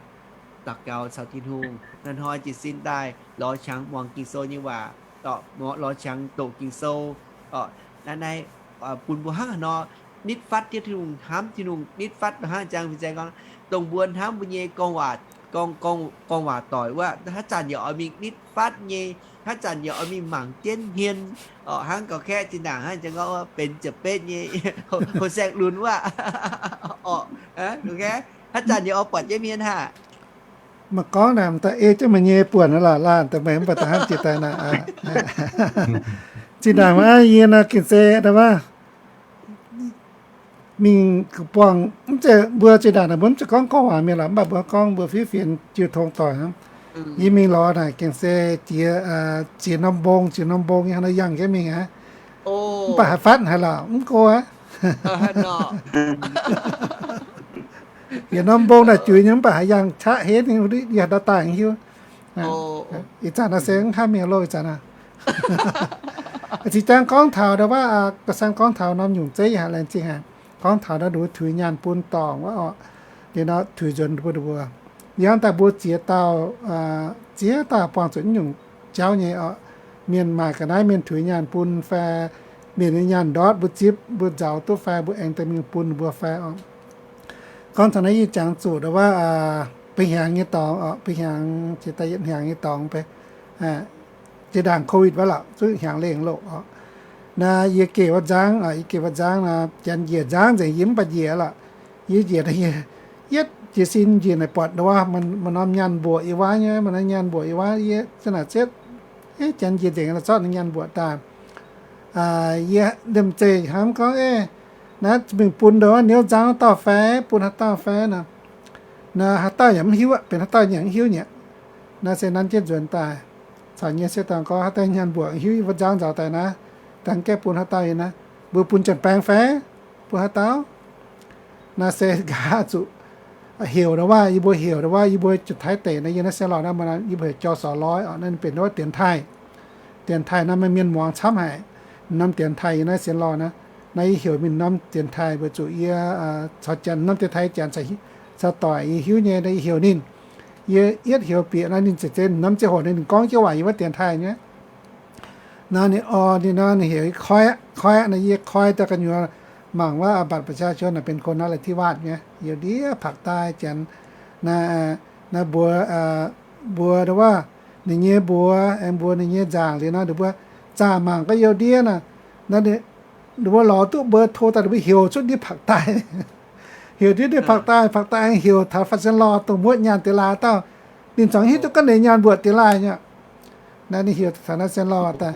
daux gaux caux Tin-Hungh, hnoi-hnoi jiez sin daaih lorz qangx muangx Ging-Sou nyei waac, lorz qangx doqc Ging-Sou. Naaiv, naaiv bun mbuo hnangv haaix nor nitv fatv Ziouv Tin-Hungh, hnamv Tin-Hungh, nitv fatv hnangv jangx fin-saeng gorngv, dongh mbuo hnamv mbuo nyei gorngv waac gorngv, gorngv, gorngv waac doic wuov, haaix zanc yaac oix mingh nitv fatv nyei, haaix zanc yaac oix mingh mangc jienv hmien, orqc, hnangv gauh kaeqv zinh ndaangc hnangv jang gorngv benx ziepc betv nyei, houh saeng-lunx wuov, orqc, haaix zanc yaac oix buatc jienv hmien haah. Maaih gorngv naaic m'daaih ei jienv meih nyei buonc lorqc, laanh daaih meih mv baac da'hnangv jiex daaih naaic. Zinh ndaangc maiv yie nor gengh se wuov, mingh buangh, mv zeiz mbuo zinh ndaangc naaic mbuo mv zeiz gorngv gorngv waac mienh lorqc, mv baac mbuo gorngv mbuo fiev fienx jiu tong doic hnangv. Yie mingh lorz naaic gengh se jiex, jiex norm mbong, jiex norm mbong nyei hnangv nor yangh jienv mingh aqv. Mv baac haaix fatv haaix lauc mv go aqv. Yietc norm mbong naaic juix nyei mv baac haaix yangh qaqv henv nyei, yie haaix ndau daaih mv hiuv. Ih zanc naaiv se mv haih mingh loh ih zanc naaic. Zinh jangv gorngv taux ndau wuov, ga'sang gorngv taux norm nyungc zeiv yie haiz laengz zingh haic. Gorngv taux ndau wuov tuix nyaanh bun dorngc wuov orqc, liuz nor tuix nzuonx bun mbuo. Yie hnamv daaih mbuo ziex dauh, ziex dauh buangh zuqc nyungc jauv nyei orqc. Mienh maaic ga'naaiv mienh tuix nyaanh bun fai mienh nyei nyaanh ndortv mbuo zipv mbuo nzaaux duqv fai mbuo aengx daaih mingh bun mbuo fai orqc. Gorngv taux naaiv yie jangx zuqc ndau wuov, bun hnyangx nyei dorngx orqc, bun hnyangx jiex daaih yietc hnyangx nyei dorngx beiv, jiex ndaangc COVID wuov lorqc, zuqc hnyangx lengh loh orqc. Naaiv yie geh wuov nzangv, yie geh wuov nzangv naaiv, janx njiec nzangv nzengc, yie mv baac njiec lorqc. Yie njiec, yie yietv jiez sin njiec naaic buatc ndau wuov maaih norm nyaanh mbuoqc yie wuov nyei, maaih norm nyaanh mbuoqc yie wuov, yie za'naaic zietv, janx njiec nzengc la'zorqv ninh nyaanh mbuoqc daaih. Yie liemh zeih hnamv gorngv, naaiv mingh bun ndau wuov niouv nzangv wuov dauh fai, bun haaix dauh fai nor. Naaiv haaix dauh yaac mv hiuv aqv, benx haaix dauh yaac mv hiuv nyei. Naaiv se nanv jienv nzuonx daaih. Caux nyei se dangh gorngv haaix dauh nyaanh mbuoqc hiuv yie mbuo nzangv nzaaux daaih naaiv, dangh gaeqv bun haaix dauh yie naaiv, mbuo bun janx-baeng fai, bun haaix dauh? Naaiv se nqa'haav zuqc heuc ndau wuov, yie mbuo heuc ndau wuov, yie mbuo Janx-Taiv deic naaiv, yie naaiv sienx lorh naaiv, mbuo naaiv yie mbuo heuc จ.ส.ร้อย orqc, naaiv benx ndau wuov dienx taaih. Dienx taaih naaiv maaih mienh muangx camv haic. Norm dienx taaih yie naaiv sienx lorh naaiv, naaiv yie heuc mingh norm dienx taaih weic zuqc yie caux janx norm dienx taaih janx caux doic yie hiuv nyei, naaiv yie heuc ninh. Yie yietv heuc bieqc naaiv ninh zeiz-zeiz norm ziangh hoc ninh gorngv jienv waac yiem wuov dienx taaih nyei. Naaiv ninh orn ninh nor ninh heuc yie koi aqv, koi aqv, naaiv yie koi daaih gu'nyuoz mangc wuov บัตรประชาชน naaic benx คนนราธิวาส nyei, youh ndiev ภาคใต้ janx. Naaiv mbuox, mbuox ndau wuov ninh nyei mbuox aengx mbuox ninh nyei nzaangc liuz nor, ninh mbuo zaah mangc gaax youh ndiev naaic, ninh mbuo lorz duqv เบอร์โทร daaih, ninh mbuo heuc cuotv ndiev ภาคใต้. Heuc ndiev ndiev ภาคใต้, ภาคใต้ aengx heuc taux faaux sienx lorh dongh muoqv nyaanh diex laaih dauh, ninh zuangx hiuv duqv gorngv ninh nyaanh mbuoqc diex laaih nyei. Naaiv ninh heuc taux naaiv sienx lorh daaih,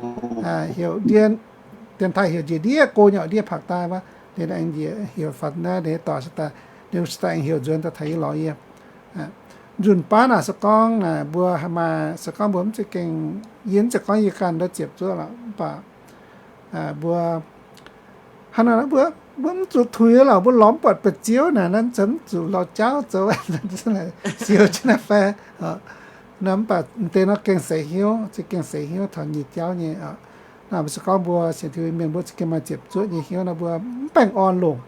heuc ndiev, dienx taaih heuc njiec ndiev go nyei ndiev ภาคใต้ wuov, ninh aengx njiec heuc faaux naaiv ninh doic se daaih, ninh se daaih aengx heuc nzuonx daaih taux yie lorz yie. Nzunc baav naaic se gorngv naaic mbuo maaih se gorngv mbuo mv za'gengh, yie mv zeiz gorngv yie ganh ndau ziepc zuoqv lorqc, mv baac mbuo hnangv naaiv mbuo, mbuo mv zuqc tuix lorqc, mbuo lorz mv buatc ba'ziouv naaic, naaiv mv zuqc lorz jauv zoux, siou jienv naaiv fai. Naaiv mv baac deix nor gengh seix hnyouv, za'gengh seix hnyouv taux nyei jauv nyei. Naaiv mbuo se gorngv mbuo sienx Tin mienh mbuo za'gengh maaih ziepc zuoqv nyei hnyouv nor, mbuo mv baengh orn longc,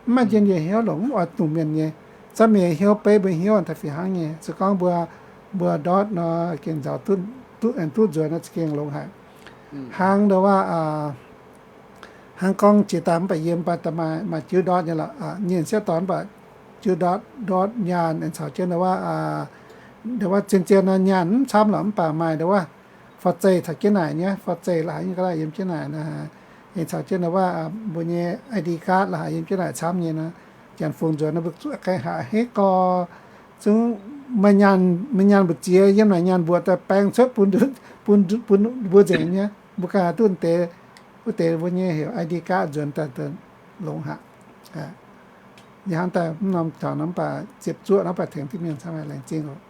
mv maaih njien-youh hnyouv longc, mv oix dungx mienh nyei. Za'gengh mienh hnyouv beiv mbuo hnyouv taux fih hnangv nyei. Se gorngv mbuo, mbuo ndortv nor gengh nzaaux duqv, duqv, duqv nzuonx nor za'gengh longx haic. Hnangv ndau wuov, hnangv gorngv jiex daaih mv baac yiem baac da'maaih, maaih jiuv ndortv nyei lorqc, nyei sieqv dorn mv baac jiuv ndortv, ndortv nyaanh aengx caux jienv ndau wuov, ndau wuov zien-zien nor nyaanh mv camv lorqc, mv baac maaih ndau wuov ฟอกเงิน caux jienv naaic nyei, ฟอกเงิน la'haic nyei ga'naaiv yiem jienv naaic nor, aengx caux jienv ndau wuov mbuo nyei ไอดีการ์ด la'haic yiem jienv naaic camv nyei nor, janx fungx nzuonx nor mbuo zuqc gaengh haiz heix gorx, zungv maaih nyaanh, maaih nyaanh mbu'ziex yiem naaic nyaanh mbuoqc daaih baeng cuotv bun, bun, bun mbuo nzengc nyei. Mbuo ganh duqv deix, wuov deix mbuo nyei heuc ไอดีการ์ด nzuonx daaih longx haic. Yie hnamv daaih mv norm taux nor mv baac ziepc zuoqv nor mv baac tengx diuh mienh camv haic, laengz zingh oc.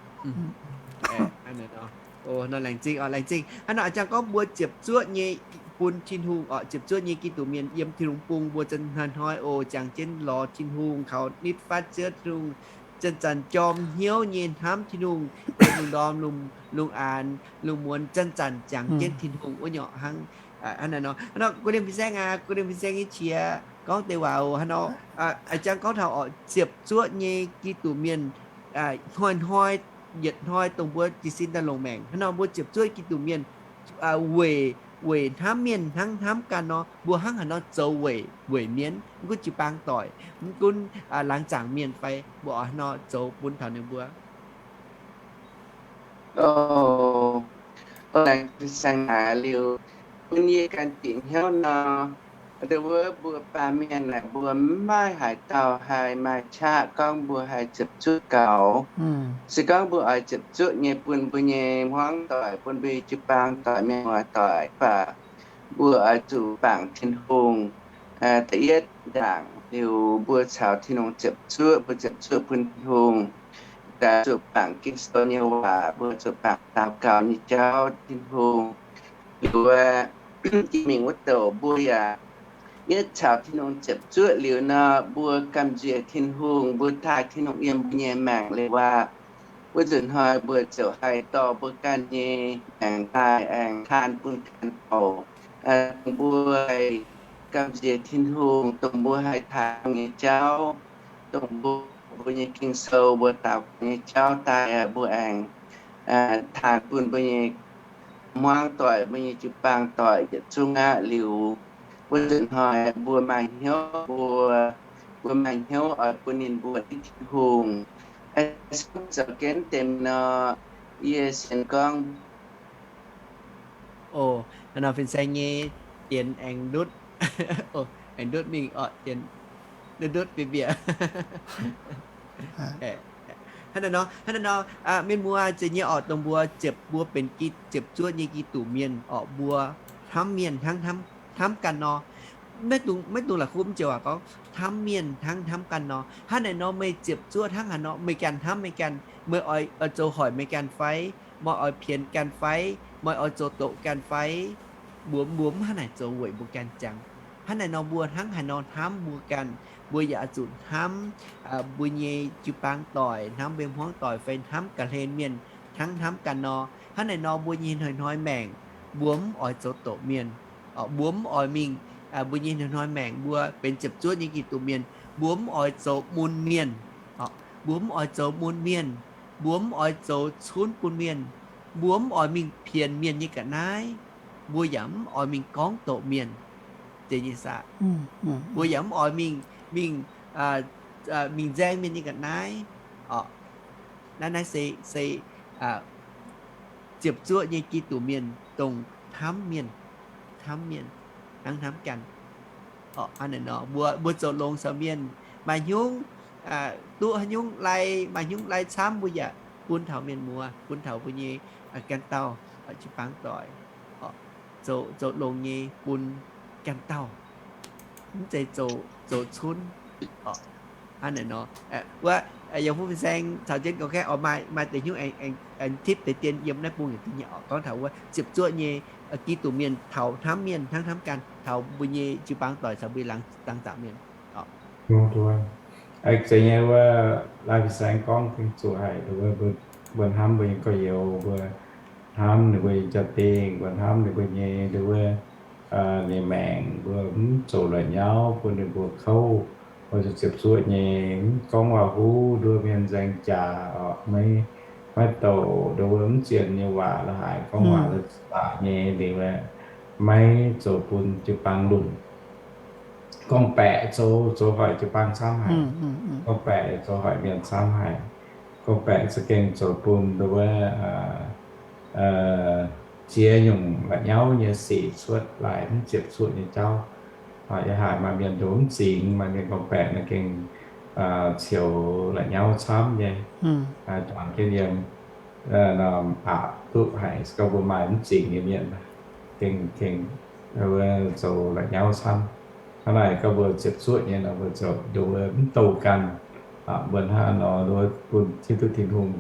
Laengz zingh, laengz zingh. Hnangv nor a'jang gorngv mbuo ziepc zuoqv nyei bun Tin-Hungh orqc, ziepc zuoqv nyei Giduc mienh yiem Tin-Hungh bung mbuo zanc hnoi-hnoi oc, jangx jienv lorz Tin-Hungh kaux nitv fatv Ziouv Tin-Hungh, zanc-zanc jorm hnyouv nyei hnamv Tin-Hungh, lungh ndorm, lungh aanx, lungh muonz zanc-zanc jangx jienv Tin-Hungh wuov nyungc hnangv. Hnangv naaiv nor, hnangv nor, guv lienh fin-saeng aac, guv lienh fin-saeng nyei qiex gorngv deix waac oc. Hnangv nor, a'jang gorngv taux orqc, ziepc zuoqv nyei Giduc mienh, hnoi-hnoi, yietc hnoi dongh mbuo jiez sin daaih longc maengc. Hnangv nor mbuo ziepc zuoqv Giduc mienh weic, weic hnamv mienh hnangv hnamv ganh nor, mbuo hnangv haaix nor zoux weic, weic mienh, mv gunv jiu-baang doic, mv gunv laangz zaangc mienh fai, mbuo oix hnangv nor zoux bun taux ninh mbuo. O, laengz zingh naaic liuz, bun yie ganh bieqc hnyouv nor, nduov wuov mbuo baamh mienh naaic mbuo mv maaih haaix dauh haih maaih qaqv gorngv mbuo haih ziepc zuoqv gaux. Se gorngv mbuo oix ziepc zuoqv nyei bun mbuo nyei hmuangv doic, bun mbuo nyei jiu-baang doic, mienh muoz doic, mv baac mbuo oix zuqc bangc Tin-Hungh. Da'yietv ndaangc liuz mbuo caux Tin-Hungh ziepc zuoqv, mbuo ziepc zuoqv bun Tin-Hungh. Daaih zuqc bangc Ging-Sou nyei waac, mbuo zuqc bangc daux gaux nyei jauv Tin-Hungh. Liuz, jiex mingh wuov douc mbuo yaac yietv caux Tin-Hungh ziepc zuoqv liuz nor, mbuo gamh nziex Tin-Hungh, mbuo taaih Tin-Hungh yiem mbuo nyei maengc liuz aqv, wuov nzunc hnoi mbuo ziouc haih dorh mbuo ganh nyei maengc daaih aengx taan bun ganh dauh, dongh mbuo haih gamh nziex Tin-Hungh, dongh mbuo haih taaih nyei jauv, dongh mbuo, mbuo nyei Ging-Sou, mbuo daux gaux nyei jauv daaih, mbuo aengx taan bun mbuo nyei hmuangv doic, mbuo nyei jiu-baang doic yietc zungv aqv. Liuz, wuov nzunc hnoi mbuo maaih hnyouv, mbuo, mbuo maaih hnyouv oix bun ninh mbuo hiuv Tin-Hungh. Zoux jienv deix nor, yie sienx gorngv, o, hnangv nor fin-saeng nyei dienx aengx ndutv, aengx ndutv mingh orqc, dienx ndutv bieqc bieqc. Hnangv naaiv nor, hnangv naaiv nor, mienh muoz, zeiz nyei orqc, dongh mbuo ziepc, mbuo benx ziepc zuoqv nyei Giduc mienh orqc, mbuo hnamv mienh hnangv hnamv ganh nor. Maiv dungx la'kuqv mv joux waac gorngv hnamv mienh hnangv hnamv ganh nor. Hnangv naaic nor meih ziepc zuoqv hnangv haaix nor, meih ganh hnamv meih ganh, meih oix zoux hoic meih ganh fai, meih oix pienx ganh fai, meih oix zoux doqc ganh fai, mbuo, mbuo mv hnangv naaic zoux weic mbuo ganh ziangx. Hnangv naaic nor mbuo hnangv haaix nor hnamv mbuo ganh, mbuo yaac zuqc hnamv mbuo nyei jiu-baang doic, hnamv mbuo hmuangv doic fai hnamv ga'hlen mienh hnangv hnamv ganh nor. Hnangv naaic nor mbuo nyei hnoi-hnoi maengc, mbuo mv oix zoux doqc mienh. Mbuo mv oix mingh, mbuo nyei hnoi-hnoi maengc mbuo benx ziepc zuoqv nyei Giduc mienh, mbuo mv oix zoux mun mienh. Mbuo mv oix zoux mun mienh. Mbuo mv oix zoux cunv bun mienh. Mbuo mv oix mingh pienx mienh nyei ga'naaiv. Mbuo yaac mv oix mingh gorngv doqc mienh. Deix nyei saah? Mbuo yaac mv oix mingh, mingh, mingh nzaeng mienh nyei ga'naaiv. Naaiv, naaiv se, se ziepc zuoqv nyei Giduc mienh dongh hnamv mienh, hnamv mienh hnangv hnamv ganh. Hnangv naaic nor mbuo, mbuo zoux longx caux mienh, maaih hnyungv duqv haaix nyungc lai, maaih hnyungv lai camv mbuo yaac bun taux mienh muoz, bun taux mbuo nyei ganh dauh jiu-baang doic, zoux, zoux longx nyei bun ganh dauh, mv zeiz zoux, zoux cunv. Hnangv naaic nor, wuov, yiem fuqv fin-saeng caux jienv gorngv, maaih, maaih deix hnyouv aengx tipv deix dien yiem naaiv bung yietc deix nyei oc, gorngv taux wuov ziepc zuoqv nyei Giduc mienh taux hnamv mienh hnangv hnamv ganh, taux mbuo nyei jiu-baang doic caux mbuo laangz zaangc mienh. Aa, zeiz nyei wuov, Lai Fin-Saeng gorngv gengh zuqc haic, mbuo hnamv mbuo nyei gorx-youz, mbuo hnamv ninh mbuo nyei jaa-dingh, mbuo hnamv ninh mbuo nyei, wuov, ninh maengc, mbuo mv zoux la'nyauv bun ninh mbuo kouv, mbuo ziepc zuoqv nyei, mv gorngv waac-huv nduov mienh nzaeng jaax oc, maiv, maiv douc nduov mv zien nyei waac la'haic, gorngv waac la'zaqc nyei liuz, maiv zoux bun jiu-baang lunc. Gorngv-baeqc zoux, zoux hoic jiu-baang camv haic. Gorngv-baeqc zoux hoic mienh camv haic. Gorngv-baeqc za'gengh zoux bun nduov ziex nyungc la'nyauv nyei sic cuotv laaix mv ziepc zuoqv nyei jauv. Yaac haic maaih mienh nduov mv zingx, maaih mienh gorngv-baeqc naaiv gengh ceux la'nyauv camv nyei. Juangc jienv yiem norm aqc duqv haic, se gorngv mbuo maaih mv zingx nyei mienh, gengh, gengh zoux la'nyauv camv. Hnangv naaic gorngv mbuo ziepc zuoqv nyei nor, mbuo zoux nduov mv douh ganh. Mbuo hnangv nor nduov bun hiuv duqv Tin-Hungh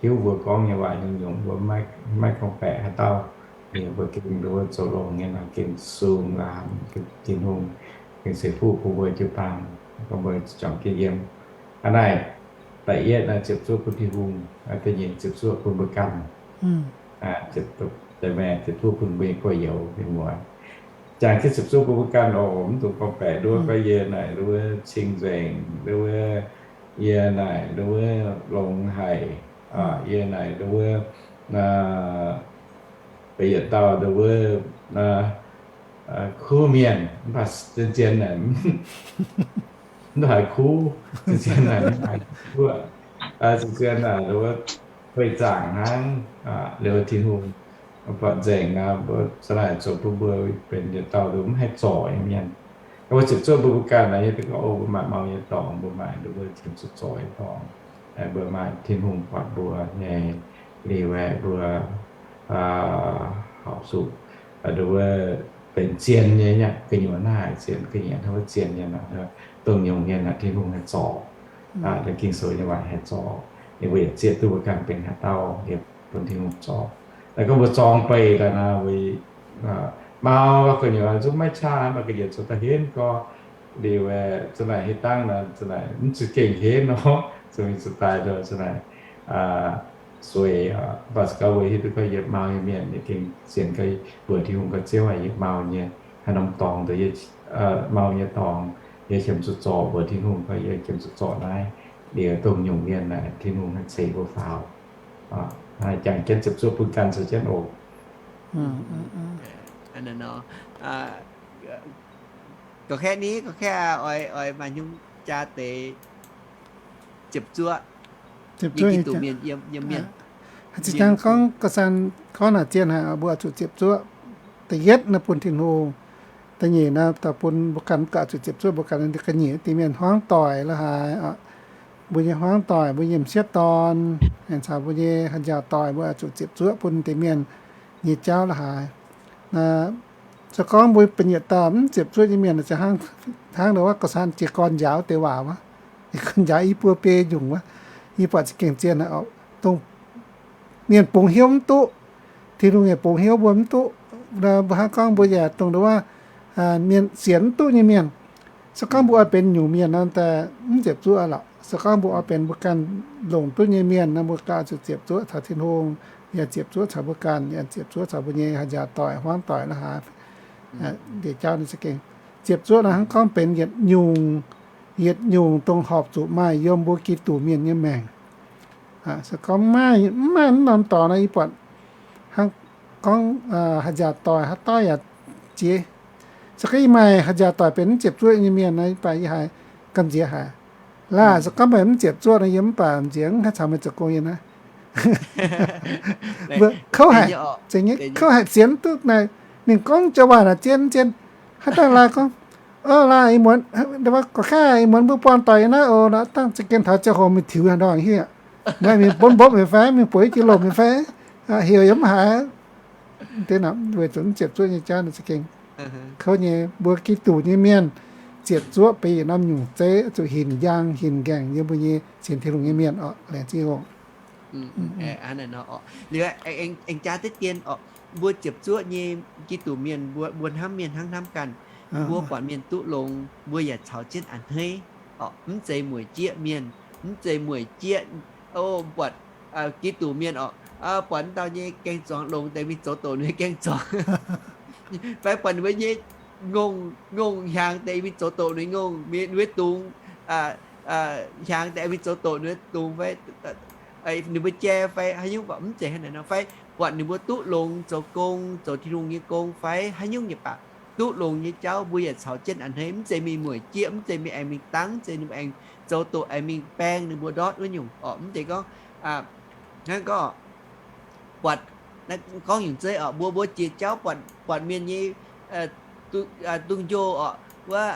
hiuv mbuo gorngv nyei waac nyungc-nyungc, mbuo maiv gorngv-baeqc haaix dauh. Mbuo gengh nduov zoux longx nyei nor gengh sung laanh Tin-Hungh, gengh ceix fuqv bun mbuo jiu-baang, bun mbuo juangc jienv yiem. Hnangv naaic, da'yietv naaiv ziepc zuoqv bun Tin-Hungh, da'nyeic ziepc zuoqv bun mbuo ganh. Ziepc zuoqv bun mbuo nyei gorx-youz mienh muoz. Jangx jienv ziepc zuoqv bun mbuo ganh oc, mv dungx gorngv-baeqc nduov gorngv yie naaic nduov cing-nzengc, nduov yie naaic nduov longx haic, yie naaic nduov beiv yietc dauh nduov kuv mienh, mv baac zien-zien naaic mv haiz kuv, zien-zien naaic mv haiz kuv, zien-zien naaic nduov Weic zaangc hnangv, liuz Tin-Hungh buatc nzengc nor, mbuo za'naaic zoux bun mbuo benx yietc dauh nduov mv haih zorc nyei mienh. Mbuo ziepc zuoqv mbuo, mbuo ganh naaic, yie gorngv, mbuo maaih mau nyei dorngx, mbuo maaih nduov mbuo qiemx zuqc zorc nyei dorngx. Mbuo maaih Tin-Hungh buatc mbuo nyei, liuz aeqv, mbuo horpc zuqc nduov benx zien nyei, gu'nyuoz naaiv zien, gu'nyuoz hnangv wuov zien nyei, dongh nyungc mienh naaic Tin-Hungh haih zorc. Ging-sou nyei waac haih zorc. Ninh mbuo yietc zieqv duqv mbuo ganh benx haaix dauh, liuz bun Tin-Hungh zorc. Naaiv gorngv mbuo zorng beih daaih nor, mbuo mau gu'nyuoz zungv maiv qaqv, maaih gu'nyuoz zoux daaih henv gorx, liuz za'naaic hitv dangv nor, za'naaic mv za'gengh henv nor, za'gengh zuqc daaih nduov za'naaic sueix. Mv baac se gorngv mbuo hiuv duqv gorngv yie mau nyei mienh, yie gengh sienx gorx mbuox Tin-Hungh gorx, Ziouv aac, yie mau nyei, haaix norm dorngx, mau nyei dorngx, yie qiemx zuqc zorc, mbuox Tin-Hungh gorx, yie qiemx zuqc zorc naaiv. Liuz dongh nyungc mienh naaic Tin-Hungh haih ceix mbuo faaux. Jangx jienv ziepc zuoqv bun ganh zoux jienv oc. Gorngv kaeqv ni, gorngv kaeqv oix, oix maaih nyungc jaa deix ziepc zuoqv, ziepc zuoqv nyei Giduc mienh yiem mienh. Zinh gorngv ga'san gorngv naaic zien haic, mbuo oix zuqc ziepc zuoqv. Da'yietv naaiv bun Tin-Hungh. Da'nyeic naaiv daaih bun mbuo ganh, mbuo ganh zuqc ziepc zuoqv mbuo ganh ga'nyiec deix mienh hmuangv doic la'haaix, mbuo nyei hmuangv doic, mbuo nyei m'sieqv dorn, aengx caux mbuo nyei haaix njaaux doic, mbuo oix zuqc ziepc zuoqv bun deix mienh nyei jauv la'haaix. Se gorngv mbuo benx yietc dauh mv ziepc zuoqv nyei mienh, hnangv nduov wuov ga'san jiez gorn njaaux deix waac wuov, jiez gorn njaaux i buo biei nyungc wuov, yie buatc za'gengh zien. Dongh mienh bungx hnyouv mv duqv, Tin-Hungh yaac bungx hnyouv mbuo mv duqv. Mbuo hnangv gorngv mbuo yaac dongh nduov wuov mienh sienx mv duqv nyei mienh. Se gorngv mbuo oix benx nyungc mienh nor, daaih mv ziepc zuoqv lorqc. Se gorngv mbuo oix benx mbuo ganh longc duqv nyei mienh nor, mbuo ganh oix zuqc ziepc zuoqv caux Tin-Hungh, yaac ziepc zuoqv caux mbuo ganh, yaac ziepc zuoqv caux mbuo nyei haaix njaaux doic, hmuangv doic la'haaix. Ndie jauv naaiv za'gengh ziepc zuoqv naaiv hnangv gorngv benx yietc nyungc, yietc nyungc dongh horpc zuqc maaih yiem mbuo Giduc mienh nyei maengc. Se gorngv mv maaih, mv maaih mv norm dorngx nor, yie buatc hnangv gorngv haaix njaaux doic haaix dauh yaac jiex. Se gorngv yie maaih haaix njaaux doic benx mv ziepc zuoqv nyei mienh nor, yie baac yie haiz gamh nziex haic. Laaih se gorngv meih mv ziepc zuoqv nor, yie mv baac nziex mv haih caux meih zoux gong yie naaiv. Mbuo kouv haic, kouv haic, sienx duqv naaic. Ninh gorngv joux waac naaic zien zien. Haaix dauh laaih gorngv, laaih ih muonz, gorngv kaav ih muonz mbuo buangh doic yiem naaiv oc, dangh za'gengh taux ziangh hoc mingh tiux haaix ndorngx hieh, mingh mbopv mbopv mingh fai, mingh bueix jiex lomh mingh fai, heuc yaac mv haiz. Deix naaic weic zuqc mv ziepc zuoqv nyei jauv naaic za'gengh kouv nyei. Mbuo Giduc nyei mienh ziepc zuoqv benx yietc norm nyungc zeiv, zuqc hinc njang hinc nqaengc yiem mbuo nyei sienx Tin-Hungh nyei mienh oc. Laengz zingh oc. Liuz aengx jaa deix dien oc, mbuo ziepc zuoqv nyei Giduc mienh, mbuo hnamv mienh hnangv hnamv ganh. Mbuo buatc mienh duqv longx, mbuo yaac caux jienv a'hneiv oc, mv zeiz mueic jieqv mienh, mv zeiz mueic jieqv. Buatc Giduc mienh oc, buatc wuov dauh nyei gaeng-zuangx longx deix mingh zoux doqc ninh nyei gaeng-zuangx, fai buatc ninh mbuo nyei ngongh, ngongh hiaangx deix mingh zoux doqc ninh nyei ngongh, ninh mbuo dungz hiaangx deix mingh zoux doqc ninh mbuo dungz fai ninh mbuo jai fai haaix nyungc, mv zeiz hnangv naaic nor. Fai buatc ninh mbuo duqv longx zoux gong, zoux Tin-Hungh nyei gong fai haaix nyungc nyei baac, duqv longx nyei jauv mbuo yaac caux jienv a'hneiv, mv zeiz mingh mueic jieqv, mv zeiz mingh aengx mingh dangv, mv zeiz ninh mbuo aengx zoux doqc aengx mingh baeng ninh mbuo ndortv wuov nyungc oc. Mv zeiz gorngv hnangv gorngv buatc, gorngv nyungc zeiv oc, mbuo, mbuo jiex jauv buatc mienh nyei dungz-njoh oc, wuov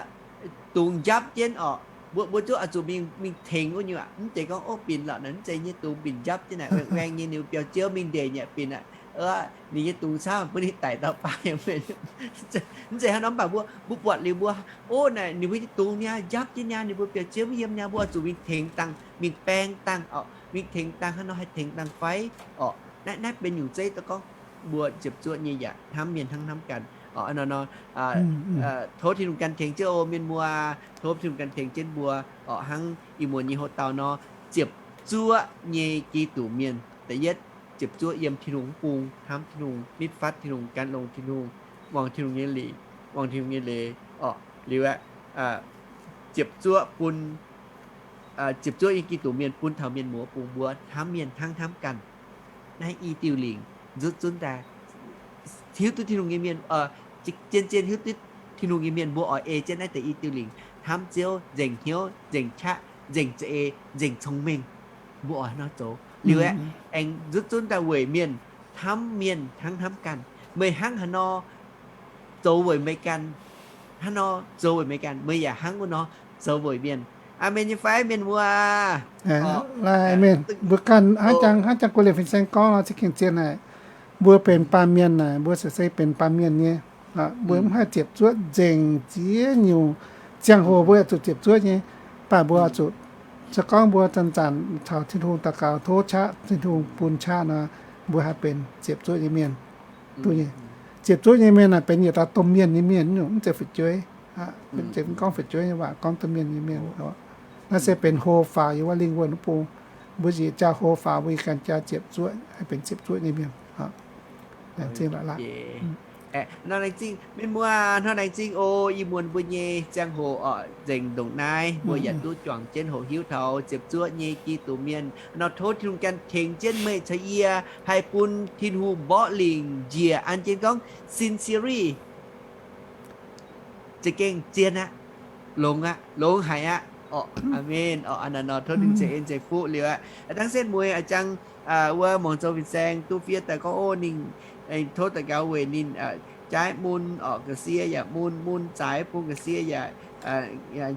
dungz njapv jienv oc, mbuo, mbuo zungv oix zuqc mingh, mingh tengx wuov nyungc aqv. Mv zeiz gorngv, ov, binc lorqc naaic, mv zeiz nyei, dungz binc njapv jienv naaic, waeng waeng nyei, ninh mbuo biaux ziouv mingh ndeic nyei binc aqv. Ninh nyei dungz camv bun ninh daic dauh baav. Mv zeiz hnangv nor, mv baac mbuo, mbuo buatc liuz mbuo, ov, naaic ninh mbuo nyei dungz niaa njapv jienv niaa, ninh mbuo biaux ziouv mv yiem niaa, mbuo oix zuqc mingh tengx dangh, mingh baeng dangh oc, mingh tengx dangh hnangv nor haih tengx dangh fai oc. Naaiv, naaiv benx nyungc zeiv daaih gorngv mbuo ziepc zuoqv nyei yaac hnamv mienh hnangv hnamv ganh oc. Nor, nor, tov Tin-Hungh gan tengx jienv oc mienh muoz, tov Tin-Hungh gan tengx jienv mbuo oc. Hnangv ih muonz nyei hoc-dauh nor, ziepc zuoqv nyei Giduc mienh, da'yietv ziepc zuoqv yiem Tin-Hungh mv bung, hnamv Tin-Hungh, nitv fatv Tin-Hungh, gan longx Tin-Hungh, muangx Tin-Hungh nyei leiz, muangx Tin-Hungh nyei leiz oc. Liuz aeqv, ziepc zuoqv bun, ziepc zuoqv nyei Giduc mienh bun taux mienh muoz bungx mbuo hnamv mienh hnangv hnamv ganh. Naaiv i diuh lingc nzutv zunv daaih, hiuv duqv Tin-Hungh nyei mienh, zien zien hiuv duqv Tin-Hungh nyei mienh mbuo oix ei jienv naaiv deix i diuh lingc, hnamv Ziouv, nzengc hnyouv, nzengc qaqv, nzengc za'eix, nzengc cong-mengh. Mbuo oix nor zoux. Liuz aeqv, aengx nzutv zunv daaih weic mienh, hnamv mienh hnangv hnamv ganh. Meih hnangv haaix nor zoux weic meih ganh, hnangv nor zoux weic meih ganh, meih yaac hnangv wuov nor zoux weic mienh. Aamen nyei fai, mienh muoz? Mbuo ganh hnangv jangx, hnangv jangx gu'lienh fin-saeng gorngv nor, za'gengh zien naaic, mbuo benx baamh mienh naaic, mbuo se se benx baamh mienh nyei. Mbuo mv haih ziepc zuoqv nzengc ziex nyungc. Ziangh hoc mbuo yaac zuqc ziepc zuoqv nyei, mv baac mbuo zuqc, se gorngv mbuo zanc-zanc taux Tin-Hungh daux gaux tov qaqv, Tin-Hungh bun qaqv nor, mbuo haih benx ziepc zuoqv nyei mienh. Duqv nyei. Ziepc zuoqv nyei mienh naaic benx yietc dauh domh mienh nyei mienh, mv zeiz fu'jueiv. Gorngv fu'jueiv nyei waac gorngv domh mienh nyei mienh. Naaiv se benx hlo faaux yiem wuov lingh wuonh wuov bung. Mbuo njiec jaa hlo faaux, mbuo ganh jaa ziepc zuoqv, haih benx ziepc zuoqv nyei mienh. Nor laengz zingh mienh muoz, nor laengz zingh oc. Ih muonz mbuo nyei ziangh hoc oc, nzengc ndongc naaiv, mbuo yaac duqv juangc jienv hoqc hiuv taux ziepc zuoqv nyei Giduc mienh nor. Tov Tin-Hungh ganh tengx jienv meih caux yie haih bun Tin-Hungh mborqv lingc njiec an jienv gorngv sincerely. Za'gengh zien aqv. Longx aqv, longx haic aqv. Orqc, aamen. Orqc, aamen nor, tov Tin-Hungh ceix en ceix fuqv liuz aqv. Dangv setv mueiz a'jang wuov Muangh Zou Fin-Saeng duqv fiev daaih gorngv, o, ninh tov daux gaux weic ninh jaaiv mun orqc, ga'sie yaac mun, mun zaaix bung, ga'sie yaac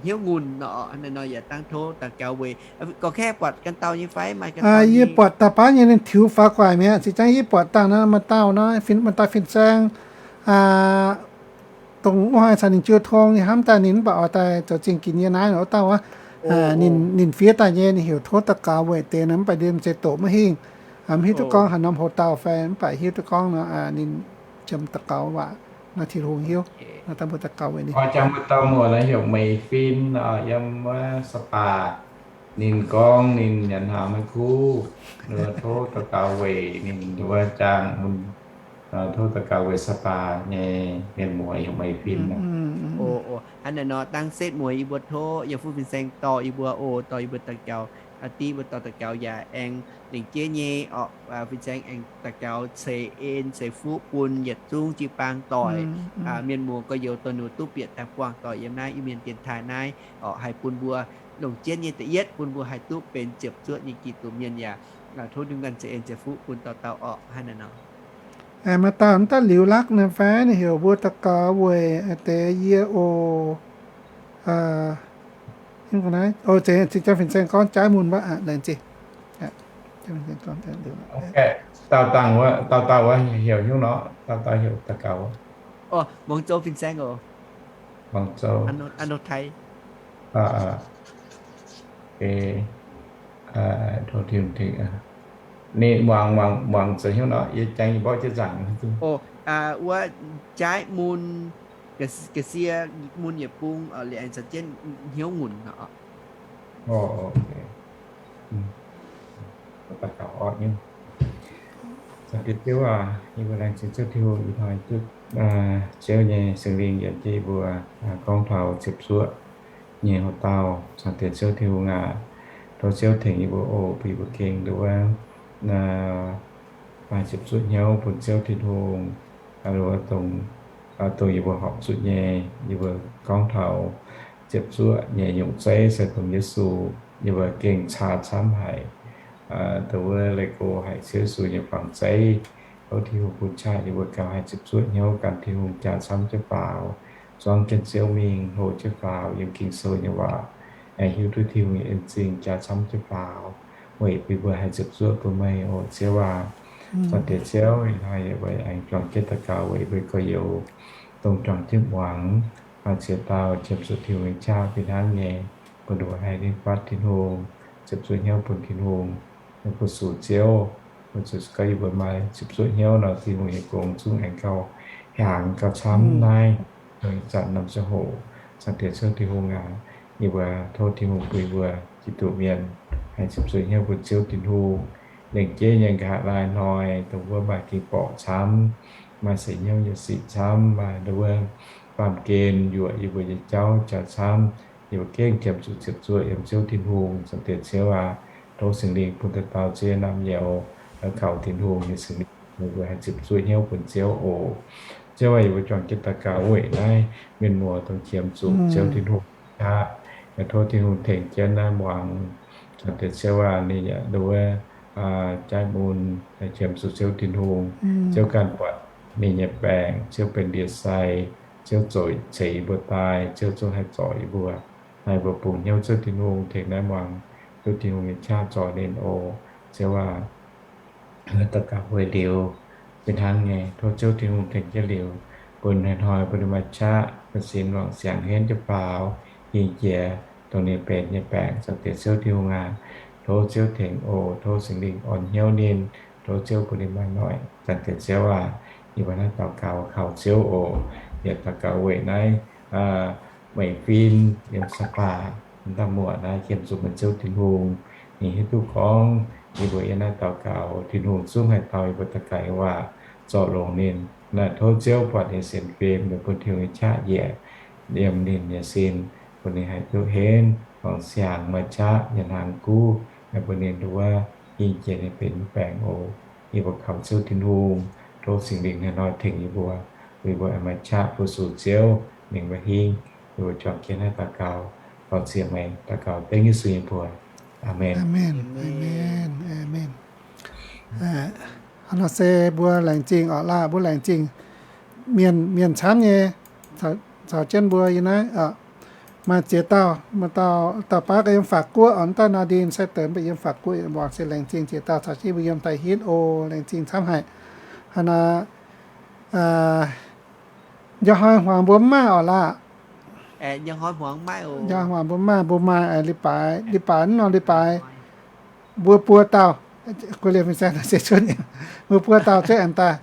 hnyouv ngunc nor. Naaiv nor yaac dangv tov daux gaux weic. Gorx-kaeqv buatc ganh dauh nyei fai? Maaih ganh dauh. Yie buatc daaih baav nyei, ninh tiux faaux gu'nguaaic mi'aqv. Zinh ziangv yie buatc dangh nor, maaih dauh nor, maaih dauh fin-saeng, dongh wuov hnoi caux ninh jiu tong nyei hnamv daaih, ninh mv baac oix daaih zoux zingh ginx nyei naaiv nor, wuov dauh wuov. Ninh, ninh fiev daaih nyei, ninh heuc tov daux gaux weic deix nor, mv baac ninh mv zeiz doqc maiv hingh. Mv hiuv duqv gorngv haaix norm houx dauh fai, mv baac hiuv duqv gorngv nor, ninh jiem daux gaux waac nor, Tin-Hungh hiuv nor, dangh mbuo daux gaux weic ninh. Oix jangx maaih dauh muoc nor heuc Meih Fin, yiem wuov Sa'baac. Ninh gorngv ninh nyanc hnaangx maiv kuv, tov daux gaux weic ninh wuov jaang mun, tov daux gaux weic Sa'baac nyei mienh muoz heuc Meih Fin. Hnangv naaiv nor, dangh setv mueiz yie mbuo tov yiem fuqv fin-saeng dorh yie mbuo oc, dorh yie mbuo daux gaux, div mbuo dorh daux gaux yaac aengx lengc jeiv nyei orqc, fin-saeng aengx daux gaux ceix en ceix fuqv bun yietc zungv jiu-baang doic, mienh muoz gorx-youz doic, ninh duqv bieqc daaih buangh doic yiem naaiv Iu-Mienh dienx taaih naaiv orqc, haih bun mbuo longc jienv nyei da'yietv bun mbuo haih duqv benx ziepc zuoqv nyei Giduc mienh yaac tov Tin-Hungh ganh ceix en ceix fuqv bun dauh dauh orqc. Hnangv naaiv nor. Maaih dauh mv daaih liuz lakv naaiv fai, ninh heuc mbuo daux gaux weic deix yie oc. Zinh ziangv fin-saeng gorngv jaaiv mun mbuo laengz zingh. Dauh dauh wuov, dauh dauh wuov heuc hnyouv nor, dauh dauh heuc daux gaux. Muangh Zou fin-saeng oc. Muangh Zou. Ninh muangx, muangx zoux hnyouv nor, yie jangx yie mborqv jienv nzaangc. Wuov jaaiv mun, ga'sie mun yietc bung, liuz aengx caux jienv hnyouv ngunc nor. Zaangc Diex Ziouv aac, yie mbuo laengz zingh Ziouv Tin-Hungh ih hnoi duqv Ziouv nyei Singx Lingh yienc jienv yie mbuo gorngv taux ziepc zuoqv nyei houx-dauh. Zaangc Diex Ziouv Tin-Hungh aac, tov Ziouv tengx yie mbuo oc, bun yie mbuo gengh nduov wuov maaih ziepc zuoqv hnyouv bun Ziouv Tin-Hungh, dongh, dongh yie mbuo horpc zuqc nyei. Yie mbuo gorngv taux ziepc zuoqv nyei nyungc zeiv se dongh Yesu, yie mbuo gengh caa camv haic. Dongh wuov leih go haic Ziouv Yesu nyei fangx zeiv, tov Tin-Hungh bun qaqv yie mbuo gauh haih ziepc zuoqv hnyouv gan Tin-Hungh jaa camv jienv faaux, zuangv jienv Ziouv mingh hlo jienv faaux yiem Ging-Sou nyei waac, aengx hiuv duqv Tin-Hungh nyei en zingh jaa camv jienv faaux, weic bun mbuo haih ziepc zuoqv bun meih oc Ziouv aac. Zaangc Diex Ziouv, ih hnoi yie mbuo aengx juangc jienv daux gaux weic mbuo gorx-youz, dongh juangc jienv muangx, maaih ziex dauh qiemx zuqc Tin-Hungh nyei qaqv fih hnangv nyei, bun ninh mbuo haih nitv fatv Tin-Hungh, ziepc zuoqv hnyouv bun Tin-Hungh, fu-sux Ziouv. Bun zuqc gorngv yie mbuo maaih ziepc zuoqv hnyouv nor, Tin-Hungh nyei gong zungv aengx gauh hiaangx gauh camv naaiv. Dongh ih zanc norm ziangh hoc, Zaangc Diex Ziouv Tin-Hungh aac, yie mbuo tov Tin-Hungh bun yie mbuo Giduc mienh haih ziepc zuoqv hnyouv bun Ziouv Tin-Hungh. Lengc jeiv nyei nqa'haav laai hnoi, dongh wuov maaih ging-borqc camv, maaih seix hnyouv nyei sic camv, maaih nduov wuov baamh gen yuoqc yie mbuo nyei jauv jaax camv, yie mbuo gengh qiemx zuqc ziepc zuoqv yiem Ziouv Tin-Hungh. Zaangc Diex Ziouv aac, tov Singx Lingh bun dauh dauh ziex naamh nyouz kaux Tin-Hungh nyei Singx Lingh, yie mbuo haih ziepc zuoqv hnyouv bun Ziouv oc. Ziouv aac, yie mbuo juangc jienv daux gaux weic naaiv mienh muoz dongh qiemx zuqc Ziouv Tin-Hungh aqv. Yaac tov Tin-Hungh tengx jienv naaiv muangx. Zaangc Diex Ziouv aac, ninh yaac nduov wuov jaiv mun, qiemx zuqc Ziouv Tin-Hungh. Ziouv ganh buatc ninh nyei baengc, Ziouv benx ndie-sai, Ziouv zoux ceix yie mbuo daaih, Ziouv zungv haih zorc yie mbuo. Haih mbuo bungx hnyouv Ziouv Tin-Hungh tengx naaiv muangx Ziouv Tin-Hungh nyei qaqv zorc ninh oc. Ziouv aac, daux gaux weic liuz fih hnangv nyei, tov Ziouv Tin-Hungh tengx jienv liuz, bun hnoi-hnoi bun ninh maaih qaqv, bun sin wangc siangx henv jienv faaux, hingh jiex dongh ninh benx nyei baengc. Zaangc Diex Ziouv Tin-Hungh aac, tov Ziouv tengx oc. Tov Singx Lingh orn hnyouv ninh. Tov Ziouv bun ninh maaih noic. Zaangc Diex Ziouv aac, yie mbuo naaiv daux gaux kaux Ziouv oc. Yaac daux gaux weic naaiv Meih Fin yiem Saqlaa, dauh muoc naaiv qiemx zuqc meih Ziouv Tin-Hungh. Ninh hiuv duqv gorngv yie mbuo yiem naaiv daux gaux, Tin-Hungh zungv haih dau yie mbuo daux gaux nyei waac, zorc longx ninh. Naaiv tov Ziouv buatc ninh sienx fim, bun Tin-Hungh nyei qaqv njiec yiem ninh nyei sin, bun ninh haih duqv henv, wangc siangx, maaih qaqv, nyanc hnaangx guv, bun ninh nduov hingh jiex ninh benx nyei baengc oc. Yie mbuo kaux Ziouv Tin-Hungh, tov Singx Lingh hnoi-hnoi tengx yie mbuo, bun yie mbuo maaih qaqv fu-sux Ziouv, mingh maiv hingv. Yie mbuo juangc jienv naaiv daux gaux, faaux ziex meih daux gaux dengv Yesu nyei mbuox. Aamen. Hnangv naaiv se mbuo laengz zingh orqc laah, mbuo laengz zingh mienh, mienh camv nyei caux jienv mbuo yiem naaiv. Maaih ziex dauh, maaih dauh, dauh baav gauh yiem法國orqc, dauh นาดิน se deix mv baac yiem 法國 muangx se laengz zingh ziex dauh caux jienv mbuo yiem daaih hitv oc. Laengz zingh camv haic. Hnangv naaiv, njang hnoi hmuangx mbuo mv maaih orqc laah. Njang hnoi hmuangx mbuo mv maaih, mbuo maaih leiz-baaix, leiz-baaix mv nor leiz-baaix mbuo buo dauh, guei liemh fin-saeng se cuotv, mbuo buo dauh cuotv aengx daaih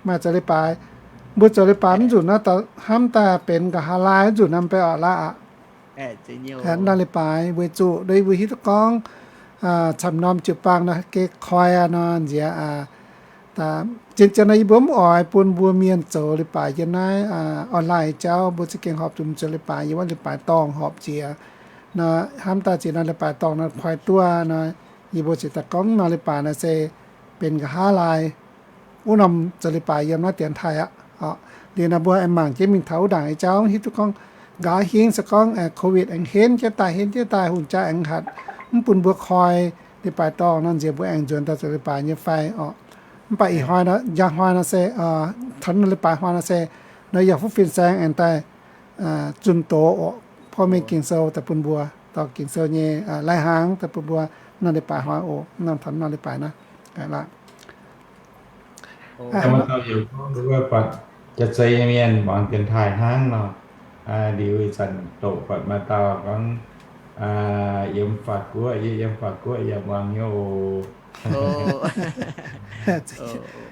maaih zoux leiz-baaix. Mbuo zoux leiz-baaix mv nzunc naaiv hnamv daaih benx nqa'haav laai mv nzunc naaiv mv bei orqc laah aqv. Nor leiz-baaix weic zuqc mbuo hiuv duqv gorngv camv norm jiu-baang nor geh koi aqv nor nziex. Zien-zien nor yie mbuo mv oix bun mbuo mienh zoux leiz-baaix yiem naaiv online jauv, mbuo za'gengh horpc zuqc zoux leiz-baaix yiem wuov leiz-baaix dorngh horpc jiex. Nor hnamv daaih ziex norm leiz-baaix dorngh nor koi duqv nor, yie mbuo ziouc daaih gorngv nor leiz-baaix naaiv se benx nqa'haav laai wuov norm zoux leiz-baaix yiem naaiv dienx taaih aqv. Liuz nor mbuo aengx mangc jienv mingh taux wuov ndaangc nyei jauv, hiuv duqv gorngv nqa'haav hingv se gorngv covid aengx henv jienv daaih, henv jienv daaih, hungh jaa aengx hatc mv bun mbuo koi leiz-baaix dorngh nor nziex mbuo aengx nzuonx daaih zoux leiz-baaix nyei fai orqc. Mv baac ih hnoi, njang hnoi nor se, taux nor leiz-baaix hnoi nor se, nor yaac fuqv fin-saeng aengx daaih zunh doz orqc, porv mengh Ging-Sou daaih bun mbuo, dorh Ging-Sou nyei lai-hnaangx daaih bun mbuo nor leiz-baaix hnoi oc, nor taux nor leiz-baaix naaiv. Maaih dauh heuc gorngv wuov buatc jaav-zei nyei mienh muangx dienx taaih hnangv nor. Liuz ih zanc doqc buatc maaih dauh gorngv yiem法國, yie yiem法國yaac muangx nyei oc.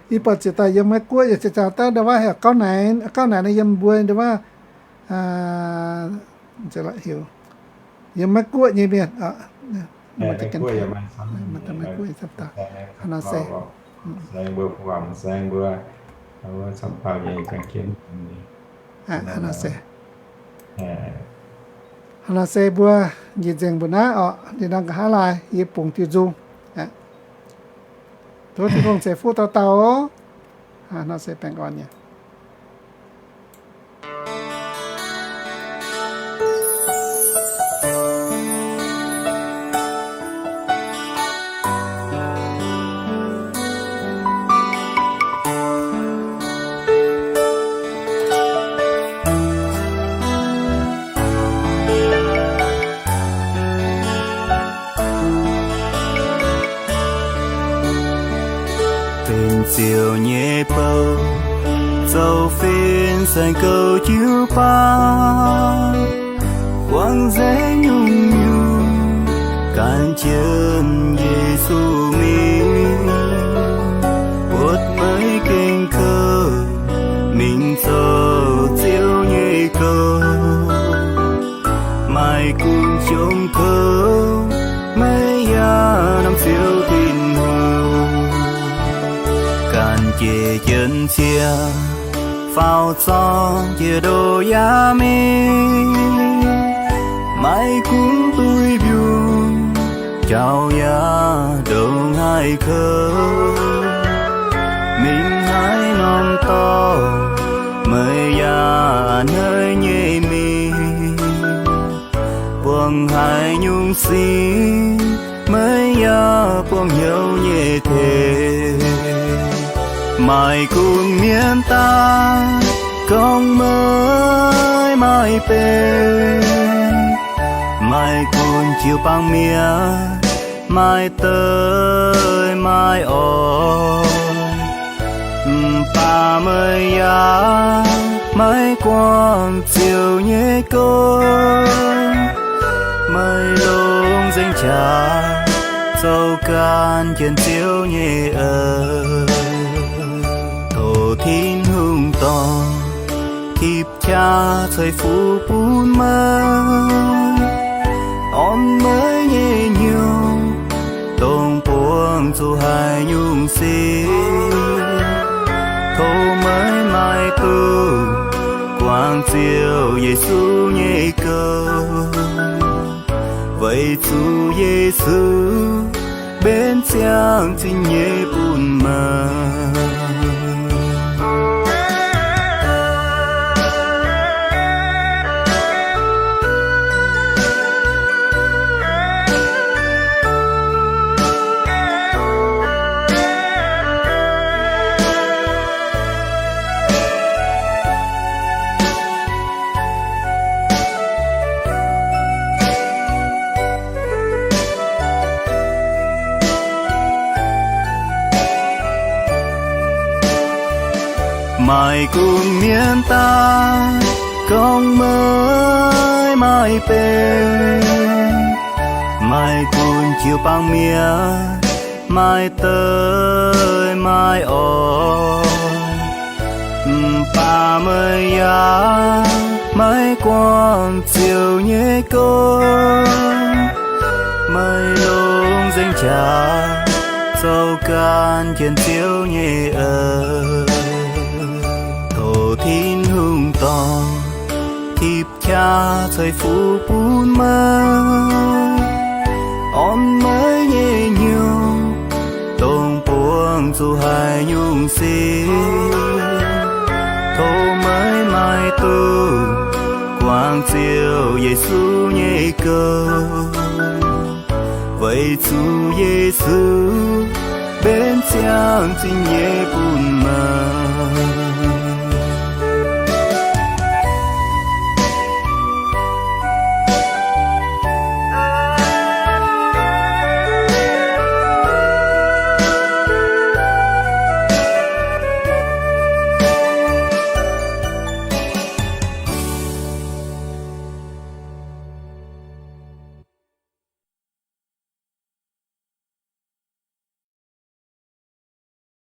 Yie buatc ziex dauh yiem Meiv-Guoqv yaac ziex dauh, ndau wuov heuc Gauv Naix, Gauv Naix naaiv yiem mbuo ndau wuov, yiem Meiv-Guoqv nyei mienh. Meiv-Guoqv, hnangv nor se, hnangv nor se, hnangv nor se mbuo njiec nzengc mbuo naaiv orqc, ninh nor nqa'haav laai yie bungx diuh nzung. Tov Tin-Hungh ceix fuqv dauh dauh oc. Hnangv nor se baengh orn nyei. Benx Ziouv nyei bou, zoux fin-saeng goux jiu-baang, huaang nzengc nyungc-nyungc, gan jienv Yesu mingh, buatc maiv gengh kouv, mingh zoux Ziouv nyei gouv. Maaih gunv jongc kouv, maiv yaac norm Ziouv Tin-Hungh. Ganh jiex jienv cie, faaux zorng jiex ndoh yaac mingh, maiv gunv duih mbiungc, jauv yaac ndongc haaix kouv, mingh haaix norm dorngx, meih yaac hneiv nyei mingh. Buangh haaix nyungc sic, meih yaac buangh hnyouv nyei tengx. Maaih gunv mienh daaih gorngv meih maaih benx, maaih gunv jiu-baang mienh maaih deic maaih orn. Mv baac meih yaac maiv guangc Ziouv nyei gong. Meih longc nzengc qaqv zoux gan jienv Ziouv nyei eix. Tov Tin-Hungh dorh tipv qaqv ceix fuqv bun meih, orn meih nyei hnyouv, dongh buangh zuqc haaix nyungc sic. Tov meih maaih duqv guangc Ziouv Yesu nyei gong, weic zuqc Yesu mbenc ziangh zingh nyei bun meih. Maaih gunv mienh daaih gorngv meih maaih benx, maaih gunv jiu-baang mienh maaih deic maaih orn. Mv baac meih yaac maiv guangc Ziouv nyei gong. Meih longc nzengc qaqv zoux gan jienv Ziouv nyei eix. Tov Tin-Hungh dorh tipv qaqv ceix fuqv bun meih, orn meih nyei hnyouv, dongh buangh zuqc haaix nyungc sic. Tov meih maaih duqv guangc Ziouv Yesu nyei gong, weic zuqc Yesu mbenc ziangh zingh nyei bun